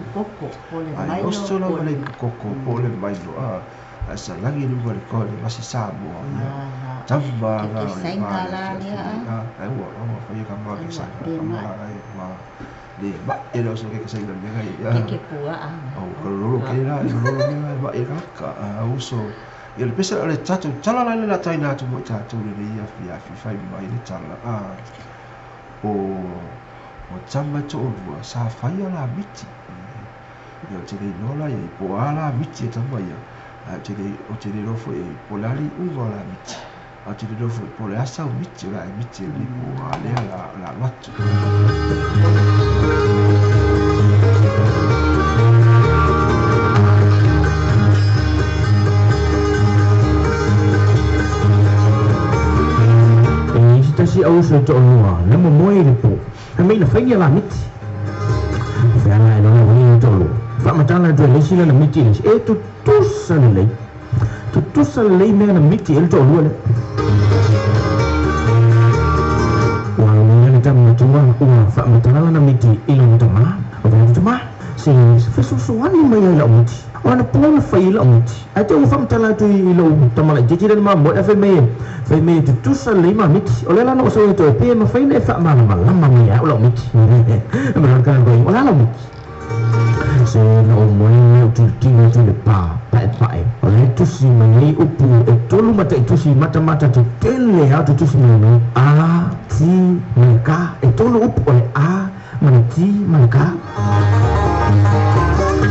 [SPEAKER 1] Ai oso la ma le koko po le mailo a sa langi lunga le koa le masi Samoa ia tamba nga o le maale ai ua ua whaia ka maa ke sainga ka maa ai ma le ma e lo so ke sainga mea ngai
[SPEAKER 2] ke pua a
[SPEAKER 1] au ka lolo ke la e lolo mea ma e kaka a uso ia le pesa le tātou tala lai le taina atu mo tātou le ia fiafi fai mai le tala a o tama to'olua sa faia la miti ia o te lei loa la ia i po a la miti e tama ia a te lei o te lei loa foi e po le ali uga o la miti a te lei loa foi po le asa o miti o la e miti e le po a lea la la loatu.
[SPEAKER 9] Tasi au se to lua na mo moi le po na me na faia la miti fa la na mo to lu fa matala to le sila na miti le e tu tusa le tu tusa le me na miti el to lua le wa tamatua ua faamatalaga na miti i lona tamā o vaatu tamā se fesoasoani mai ai la'u miti o ana pona fai la'u miti ae te ua faamatala atu i lou tamalaititi le mamoe a faimai e tutusa lelei ma miti o lea lana osau e toe pe mafai na e faamalamalama mai a'u la'u miti o le a lau miti se na o moe le tilitilo atu le pā paepae o le tusi mai ai upu e tolu mataitusi matamata tetele a tutusi mai mai a ti ma le ka e tolu upu o le a ma le ti ma le ka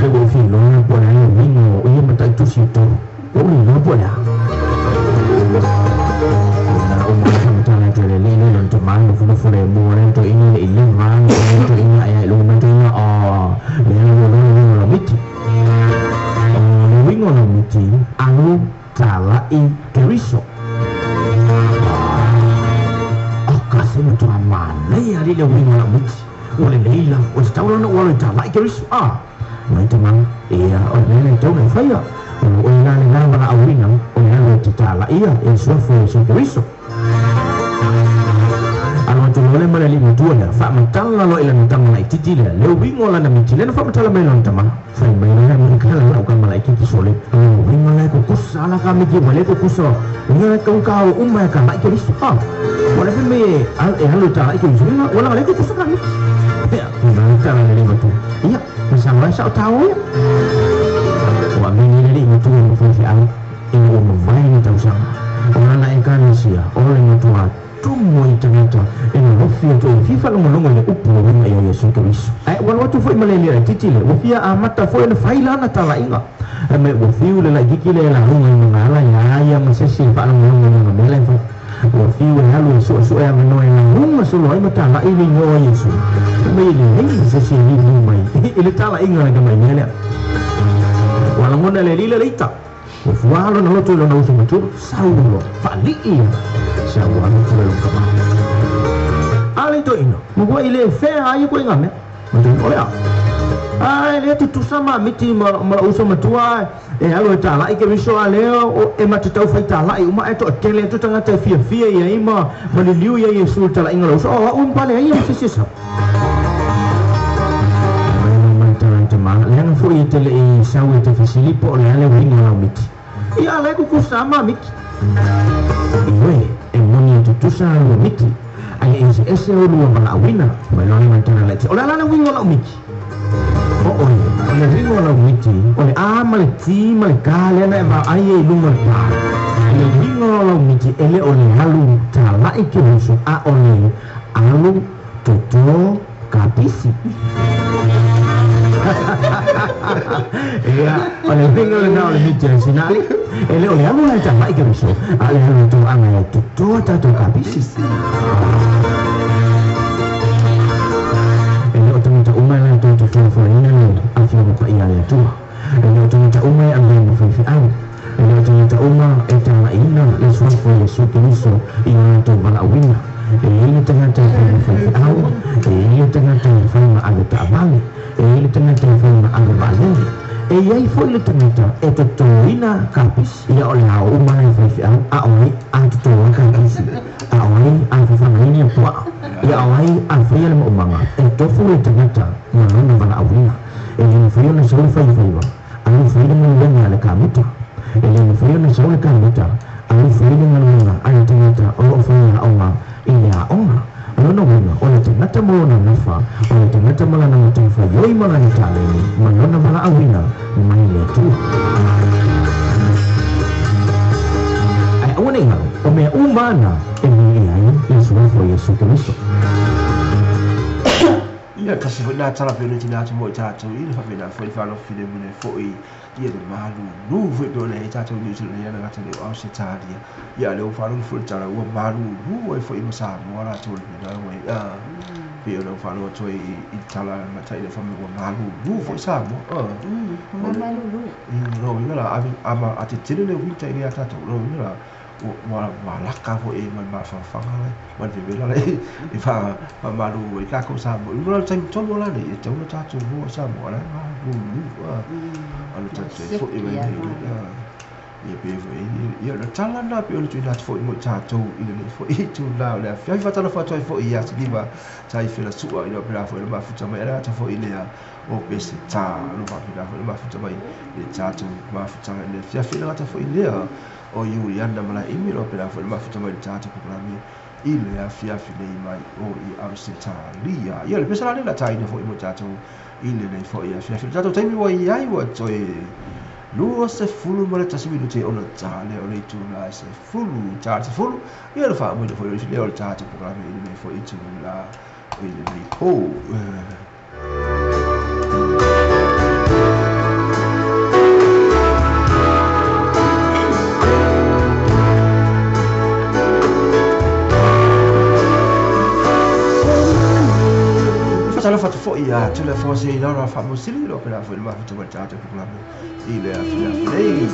[SPEAKER 9] le ua filoa po o le a le uiga o ia mataitusi e tolu ua uli iloa po o le a na o moe faamatala atu le alii le lona tamā nofonofo le mua le toeaina le ileva le toeaina ea i luga mai toeaina o lea ua loa le uiga o lau miti o le uiga o lau miti alu tala'i Keriso o ka se matuā manaia alii le uiga o lau miti ua lelei la ua tatau lona ua alo e tala'i Keriso a mai tamā ia o le mea le tau na faia o oe la lena valaauina o le alu e tatalaʻia e suafa o Iesu Keriso alo atu loa le ma le alii matua lea faamatala loa i lana tama laititi lea le uiga o lana miti lea na faamatala mai lona tamā fai mai lea malikala lau kama laititi sole o uiga lae kukusa ala ka miti ua le kukusa ia kaukao uma e kalaʻi Keriso a ua le fai mai e alu e talaʻi Keriso ua laga le kukusa ka miti ia malikala le alii matua ia masalo ai sa'o tāua ia ua ameni le alii matua ma faifeau ina ua mavae ni tausaga o lana ekalesia o le matuā tumu i tagata e lolofi atu e fia faalogologo i le upu o uiga ia Iesu Keriso ae ua alu atu foʻi ma le laititi le ua fia amata foʻi ona fai lana talaʻiga e mai ua fiu le laititi le lauga i magaala iā ia ma sesi e faalogologo i lona mea lae fai ua fiu e alu e suʻesuʻe avanoa e lauga solo ai ma talaʻi le igoa Iesu mai e lelei ma sesi e liliu mai i le talaʻiga le tamaʻi mea lea ua lagona le alii le leita ua fuā lona loto i lona uso matua sau loa faalii ia sa ua alu atu le lona tamā a le toeaina ma ua i le fea ai koe mea ma o le a ae lea tutusa ma miti ma la'u uso matua e alu e tala'i Keriso a lea e matatau fai tala'i uma ae to'atele atu tagata e fiafia iai ma liliu ia Iesu le tala'iga o la'u uso o a'u ma pale ai ia ma sesi e sau mai tamā leaga fo'i e te le'i sau e te fesili po o le a le uiga o lau miti ia ala e kukusa ma miti ioe e moni e tutusa lua miti ae eseese o lua valaauina mai loa le matala laiti o le ala le uiga o lau miti o oe o le uiga o lau miti o le a ma le ti ma le ka lea na e vaai ai i luga o le pā le uiga o lau miti e le o le alu talaʻi Keriso a o le alu totō kapisi ia o le uiga lena o le miti a le sinali e le o le alu lae talaʻi Keriso a le alu toaga e totō tatou kapisi e le o tagata uma e latou te folafoleina le afioga paia a le Atua e le o tagata uma e avea ma faifeau e le o tagata uma e talaʻiina le suafa o Iesu Keriso i o latou valaauina e iai le tagata e fai ma faifeau e iai le tagata e fai ma ave taavale e iai le tagata e fai ma ave vaalele e iai foʻi le tagata e totoina kapisi ia o le ao uma e faifeau a o ai a totoa kapisi a o ai a fafagaina ia puaa ia o ai a faia le maumaga e tofu le tagata ma lona valaauina e le mafai ona sau le faifaiva alu fai le galuega a le kamuta e le mafai ona sau le kamuta alu fai le galuega a le tagata o loo fai aoga i le aoga lona uiga o le tagata ma lona nafa o le tagata ma lana matafaioi ma lana taleni ma lona valaauina mai le Atua ae aua nei galo o mea uma ana e viia ai le suafa o Iesu Keriso.
[SPEAKER 1] Ia tasi fo'i na tala pele tina atu mo i tātou i le whawhena fo'i whalofi le mune fo'i ia le malūlū fo'i pe o le hei tātou New Zealand ia na ngata le o Ausetalia ia le o whalofi fo'i tala ua malūlū ai fo'i ma Samoa rātou le mena ua pe o le o whalo atu i tala matai le whame ua malūlū fo'i Samoa
[SPEAKER 2] malūlū
[SPEAKER 1] no inga la ama a te tele le winter i le a tātou no inga la ua laka foʻi ma le mafafaga le ma le vevela le e faamalu ai takou Samoa i luna le taimi tonu o lalei e tau na tatou moa Samoa la malulu a le tatou foʻi mai nei. Ia pe foi ia le tala na pe o le tuina atu foi mo i tatou i lenei foi itulā o le afiafi. Faatalofa atu ai foi ia Siliva Taifela Sua i le faapena foi le mafuta mai ale ata foi lea o Peseta o lo faapena foi le mafuta mai i le tatou mafutaga i le afiafi. Le gata foi lea o Iuliana Malaeimi o lo faapena foi le mafuta mai i le tatou polokalame i le afiafi nei mai o i Ausetalia. Ia le pesa la lea taina foi mo tatou i lenei foi afiafi. Le tatou taimi ua i ai ua toe 21 minute ona ta lea o le itulā e 10 ta le 10. Ia le faamoeina foi lea o le tatou polokalame i lenei foi itulā i lenei po. Faatalofa atu foi ia Tulafono i Laura Faamausili o pela foi le mafuta mai le tatou polokalame i le afiafi nei.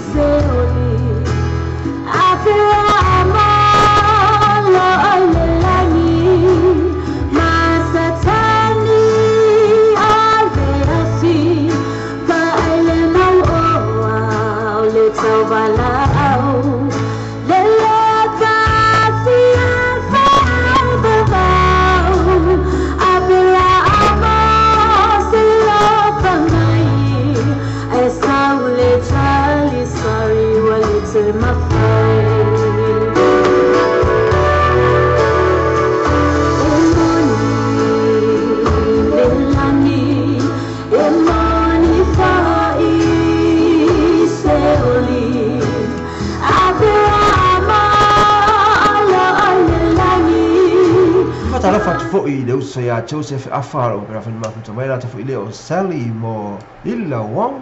[SPEAKER 1] Faatalofa atu foi i le uso ia Joseph Afa o pela foi le mafuta mai la foi lea o Sally mo Lila Wong.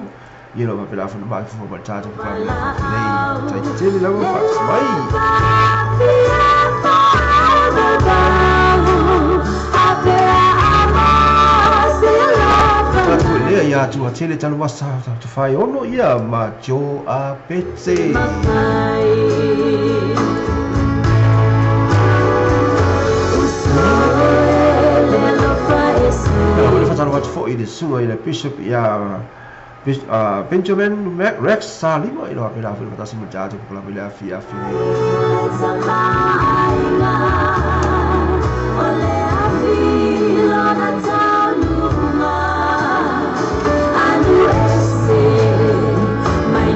[SPEAKER 1] Ia lo pela foi le mafuta mai le tatou polokalame i le afiafi nei. Faafetai tele lava faatasi mai. Tatou foi lea ia Tuatele Tanumasa Tafai ono ia ma Joe Apete. Ia le faatalofa atu foi i le susuga i le Bishop ia Benjamin Rex Salima i lo faapena foi le faatasi ma le tatou polokalame i le afiafi nei.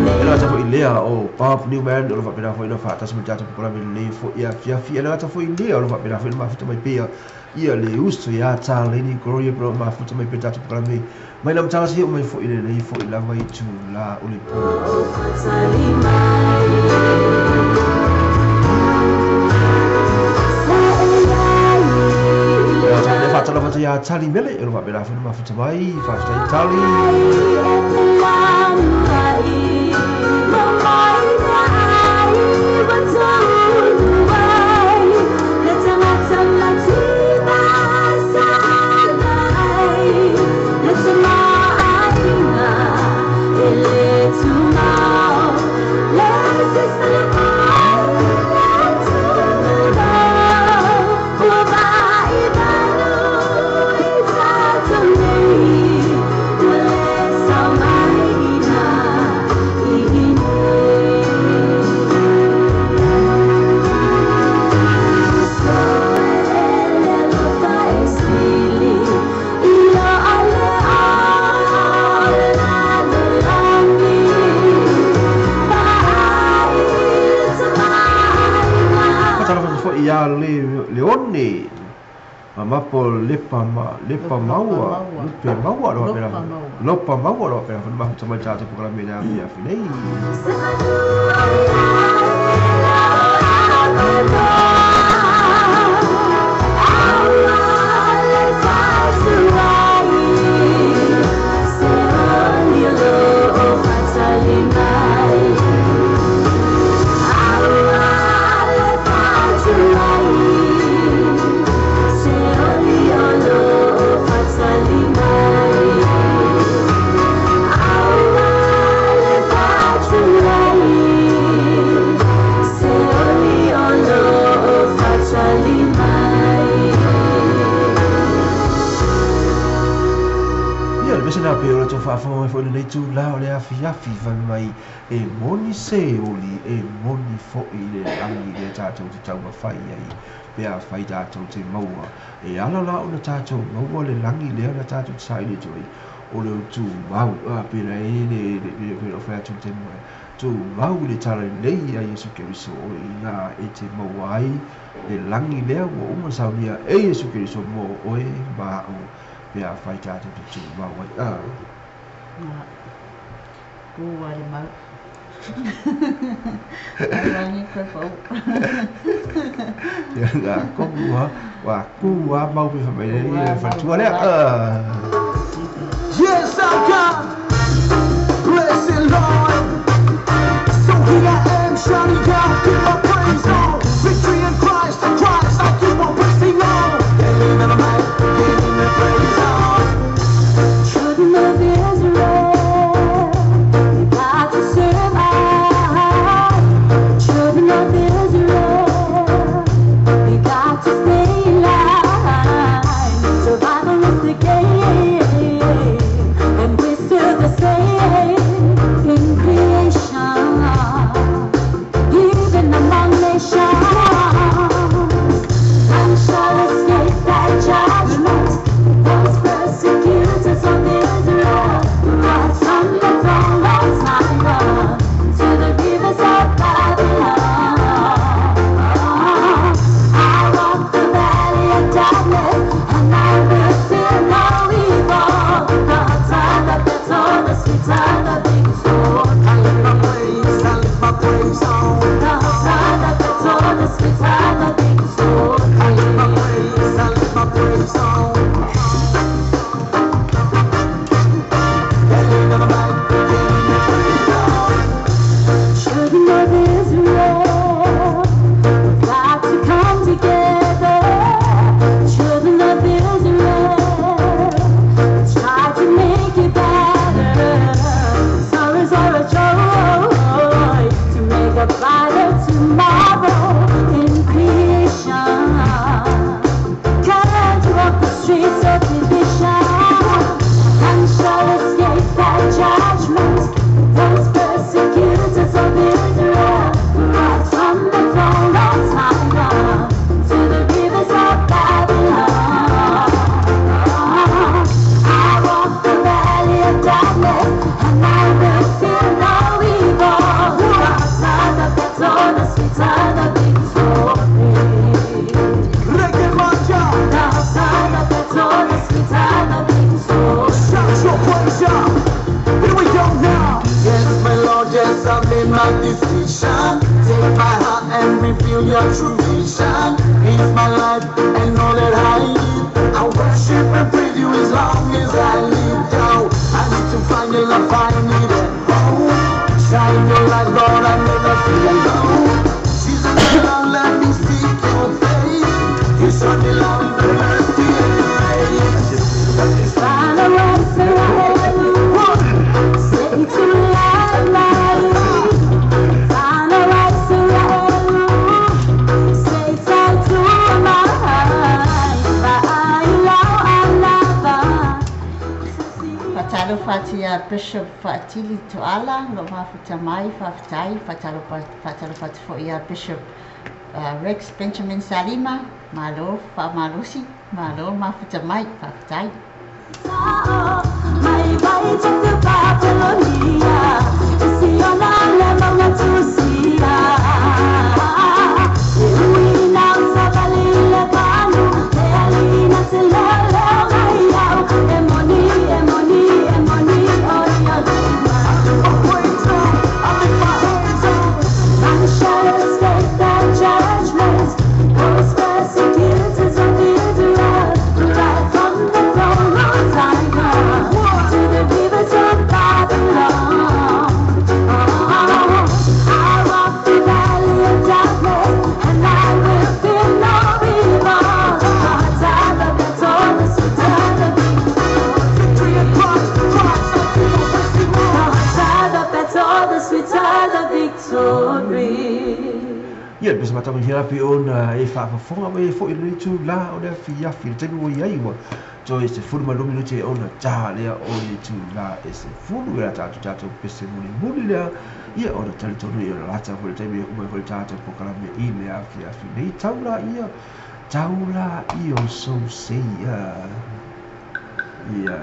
[SPEAKER 1] E le gata foi lea o Bob Newman o lo faapena foi na faatasi ma le tatou polokalame i lenei foi afiafi. E le gata foi lea o lo faapena foi le mafuta mai pea ia le uso ia Taleni Gloria pro mafuta mai pea tatou polokalame mai la matala si o mai foi i lenei foi lava itulā o le po. Le faatalofa atu ia Tali Mele o lo faapena foi le mafuta mai. Faafetai Tali. Faatalofa atu foi ia Leone Mamapo Lepa Lepa Maua Lupe Maua lo faapena Lopa Maua lo faapena foi le mafuta mai le tatou polokalame i le afiafi nei. Pe o le tou faafofoga mai foi i lenei itulā o le afiafi fai mai e moni se oli e moni foi le lagi lea tatou te taumafai ai pe afai tatou te maua. E ala la ona tatou maua le lagi lea na tatou te saili atu ai o le tumau pe na e le le pe o fai atu le taimi mai tumau i le talalelei a Iesu Keriso o i ina e te maua ai le lagi lea ua uma saunia e Iesu Keriso mo oe ma a'u pe afai tatou te tumau ai.
[SPEAKER 2] Ua le mau. Ai koe fau.
[SPEAKER 1] Ia la komu ha, wa ku a mau pe whamai le le whatua lea.
[SPEAKER 4] Yes, our God, blessed Lord. So here I am, shouting out, keep my praise on. Victory in Christ, Christ, I keep on pressing on. Getting on the mic, getting the praise on.
[SPEAKER 8] Children of Israel, we got to survive. Children of Israel, we got to stay alive. Survival is the game, and we're still the same in creation, even among nations. None shall escape that judgment. Those persecutors of Israel, brought from the throne of Zion to the rivers of Babylon. I walk the valley of darkness, and I will fear no evil. The time of the throne, the sweet time of victory.
[SPEAKER 4] I lift my praise, I lift my praise on.
[SPEAKER 8] The time of the throne, the sweet time of victory.
[SPEAKER 4] I lift my praise, I lift my praise on. Getting on the mic, getting the praise on.
[SPEAKER 8] Children of Israel, we've got to come together. Children of Israel, let's try to make it better. Sorrows are a joy to make a brighter tomorrow in creation. Can't walk the streets of division. None shall escape that judgment. Those persecutors of Israel, brought from the throne of Zion to the rivers of Babylon. I walk the valley of darkness, and I will fear no evil. The son of the throne, the sweet time of victory.
[SPEAKER 4] Reggae Manja,
[SPEAKER 8] The son of the throne, the sweet time of victory.
[SPEAKER 4] shout your praise up. Here we go now. Yes, my Lord, yes, I've made my decision. Take my heart and reveal your true vision. Here's my life and all that I need. I worship and praise you as long as I live. Yo, I need to find your love, I need it home. Shine your light, Lord, I never feel alone. Jesus, my Lord, let me seek your face. You show me love, mercy, and grace.
[SPEAKER 2] Faatalofa atu ia Bishop Faatili Toala, lo mafuta mai, faafetai, faatalofa atu foi ia Bishop Rex Benjamin Salima, malo faamalosi, malo mafuta mai, faafetai.
[SPEAKER 8] Mai vai te Babilonia, Siona le maunga tusia. E uina o savali le panu, e alina se leo leo mai au. E moni, e moni, e moni, o ia luma.
[SPEAKER 4] My praise on, I lift my hands on.
[SPEAKER 8] None shall escape that judgment. Those persecutors of Israel, right from the throne of Zion to the rivers of Babylon.
[SPEAKER 1] Ia, le pese matagofie la pei ona e faafofoga mai ai foi i lenei itulā o le afiafi i le taimi ua i ai ua toe 12 minute ona ta lea o le itulā e 10 i la tatou tatou pese mulimuli lea. Ia ona talitonu ia ona lata foi le taimi e uma ai foi le tatou polokalame i le afiafi nei. Tau laia, tau laia o souseia. Ia.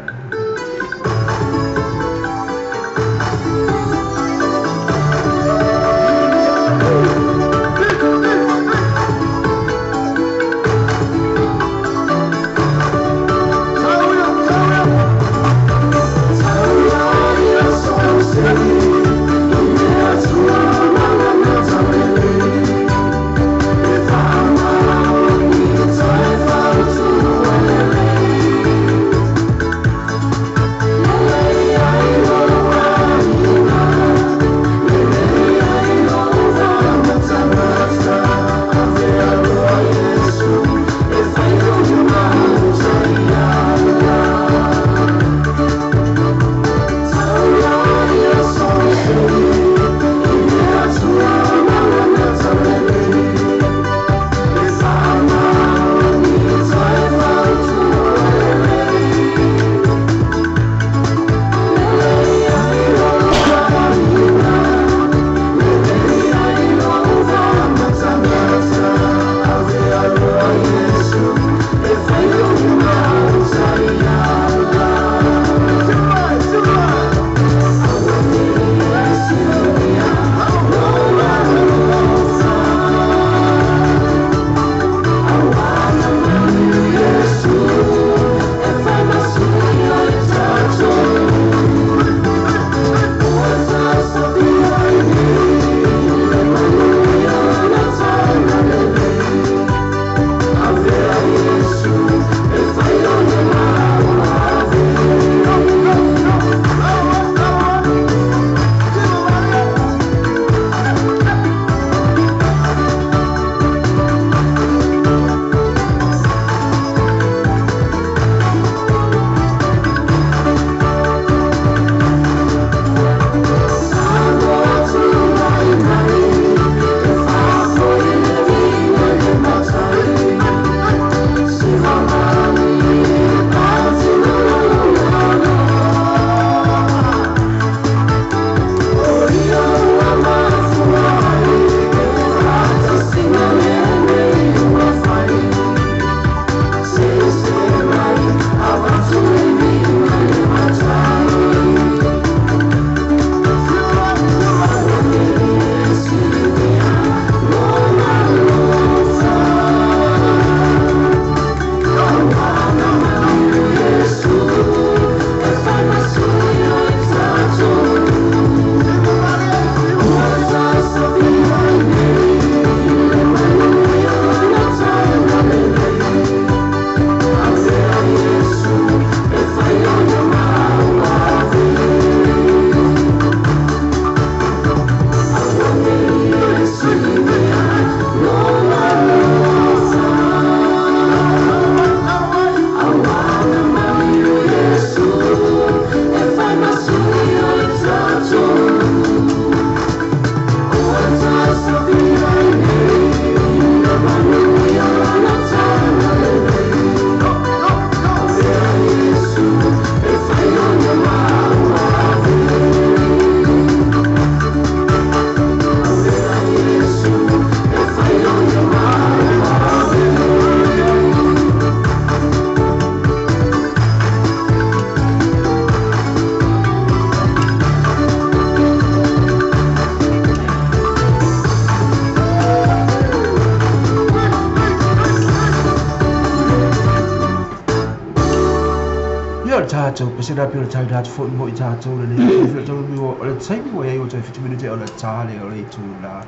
[SPEAKER 1] Tatou pese la pei o le taina atu foi mo i tatou lenei taimi o le taimi ua i ai ua toe 7 minute ona ta lea o le itulā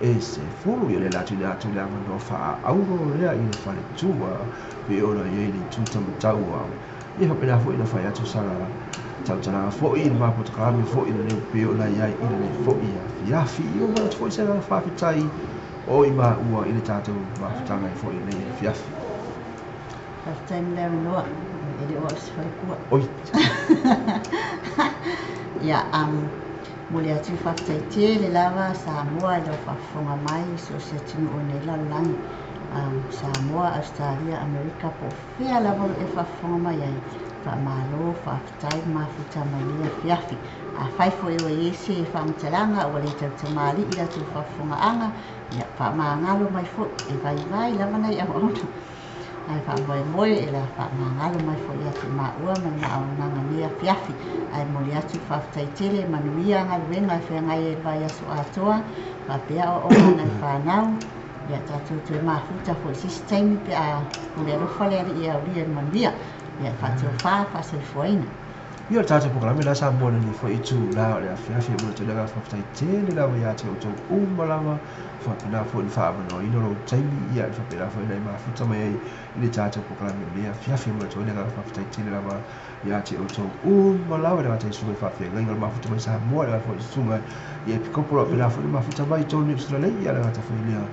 [SPEAKER 1] e 10. Ia le la tuuina atu le avanoa faaauro lea i le faletua pei ona i ai le itu taumatau. Ia faapena foi ona fai atu sana tautalaga foi i le mapotakalame foi lenei pei ona i ai i lenei foi afiafi. Ia ua manatu foi se agaga faafetai o i maua i le tatou mafutaga ai foi i lenei afiafi.
[SPEAKER 2] Faafetai mo le avanoa e le o au se falekua.
[SPEAKER 1] Oi.
[SPEAKER 2] Ia, Mo le atu faafetai tele lava Samoa i lau faafofoga mai i so o se atunuu o lenei lalolagi, Samoa, Ausetalia, Amerika po o fea lava o lo o e faafofoga mai ai, faamalo, faafetai le mafuta mai lenei afiafi. Afai foi ua i ai se faamatalaga ua le tautamalii i la outou faafofogaaga, ia faamagalo mai foi, e vaivai lava nai auauna. Ae faamoemoe e la faamagalo mai foi ia te maua ma le auaunaga i lenei afiafi. Ae momoli atu le faafetai tele, manuia galuega e feagai ai i le vaiaso atoa, faapea aoaoga a nai fanau, ia tatou toe mafuta foi i se isi taimi pe a pule alofa le Alii e aulia i le manuia. Ia faatofa, faasoifuaina.
[SPEAKER 1] Ia o le tatou polokalame la Samoa i lenei foi itula o le afiafi e momoli atu ai le agaga faafetai tele lava ia te outou uma lava faapena foi le faaavanoaina o lou taimi ia faapena foi ona e mafuta mai ai i le tatou polokalame i lenei afiafi e momoli atu ai le agaga faafetai tele lava ia te outou uma lava i le gata i susuga i faafeagaiga o le mafuta mai Samoa i le gata foi i susuga i Epikopo o lo o faapena foi le mafuta mai i totonu i Usilalei ia le gata foi lea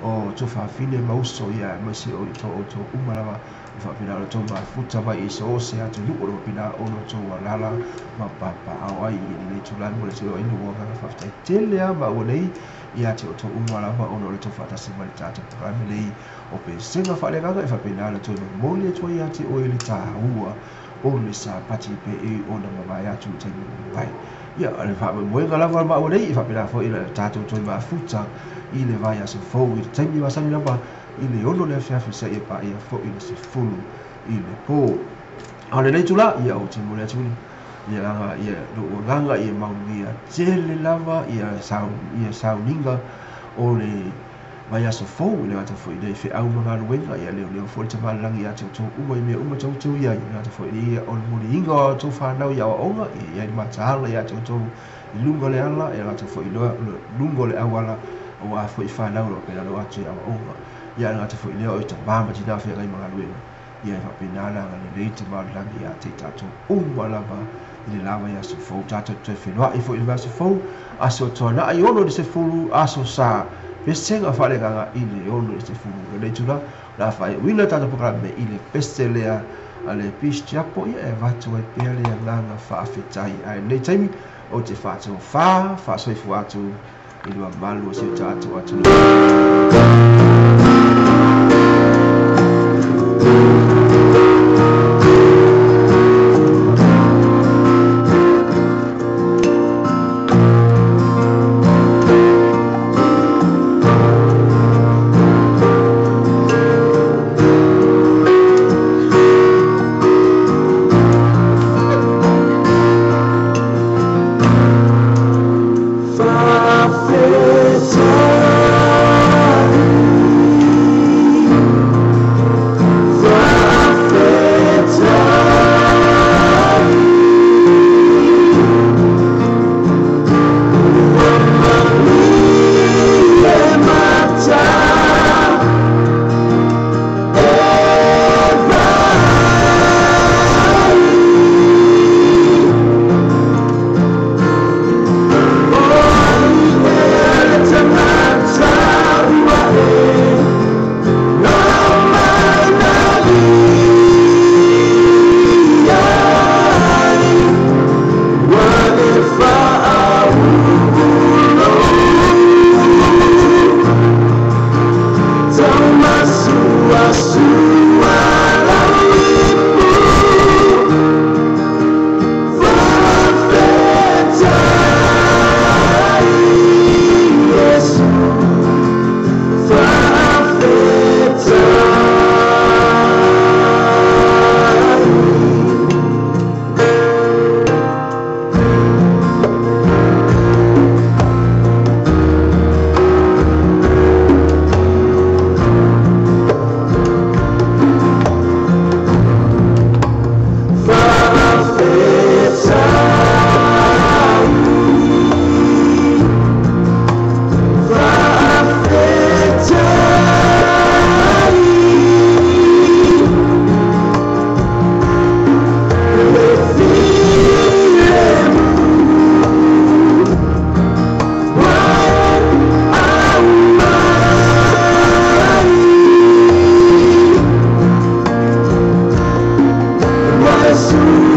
[SPEAKER 1] o tuafafine ma uso ia aemaise o i outou uma lava e faapena ona outou mafuta mai i so o se atunuu o lo o faapena ona outou alaala ma papaaao ai i lenei itula e momoli atu ai lou agaga faafetai tele lava maua nei ia te outou uma lava ona o le tou faatasi mai i le tatou polokalame lenei o Pesega Faaleagaga e faapena ona toe momoli atu ai ia te oe le taua o le Sapati pe e ona mavae atu i le taimi ua mavae. Ia, o le faamoemoega lava maua nei e faapena foi ona tatou toe mafuta i le vaiaso fou i le taimi masani lava i le 6 le afiafi seia paia foi le 10 i le po. A o lenei itula, ia ou te momoli atu le agaga, ia lou agaga ia manuia tele lava ia sauniga o le vaiaso fou i le gata foi nei feau ma galuega, ia leoleo foi le tamalelagi ia te outou uma i mea uma tou i ai, i le gata foi nei o le muliiga o a outou fanau i aoaoga, ia i ai le mataala ia te outou i luga o le ala, ia le gata foi i luga o le auala, aua foi fanau o lo o faapena ona o atu i aoaoga. Ia le gata foi lea o i tama ma tina feagai ma galuega, ia e faapena le agalelei tamalelagi ia te i tatou uma lava i le la vaiaso fou. Tatou toe feiloai foi i le vaiaso fou, aso tuanai 6 i le 10, aso Sa, Pesega Faaleagaga i le 6 i le 10. O lenei itula, o le a faaiuina tatou polokalame i le pese lea a le Peace Chapel, ia e avatu ai pea le agaga faafetai. Ae i lenei taimi, ou te faatofa, faasoifua atu i le mamalu o si o tatou atunuu.
[SPEAKER 8] Yes.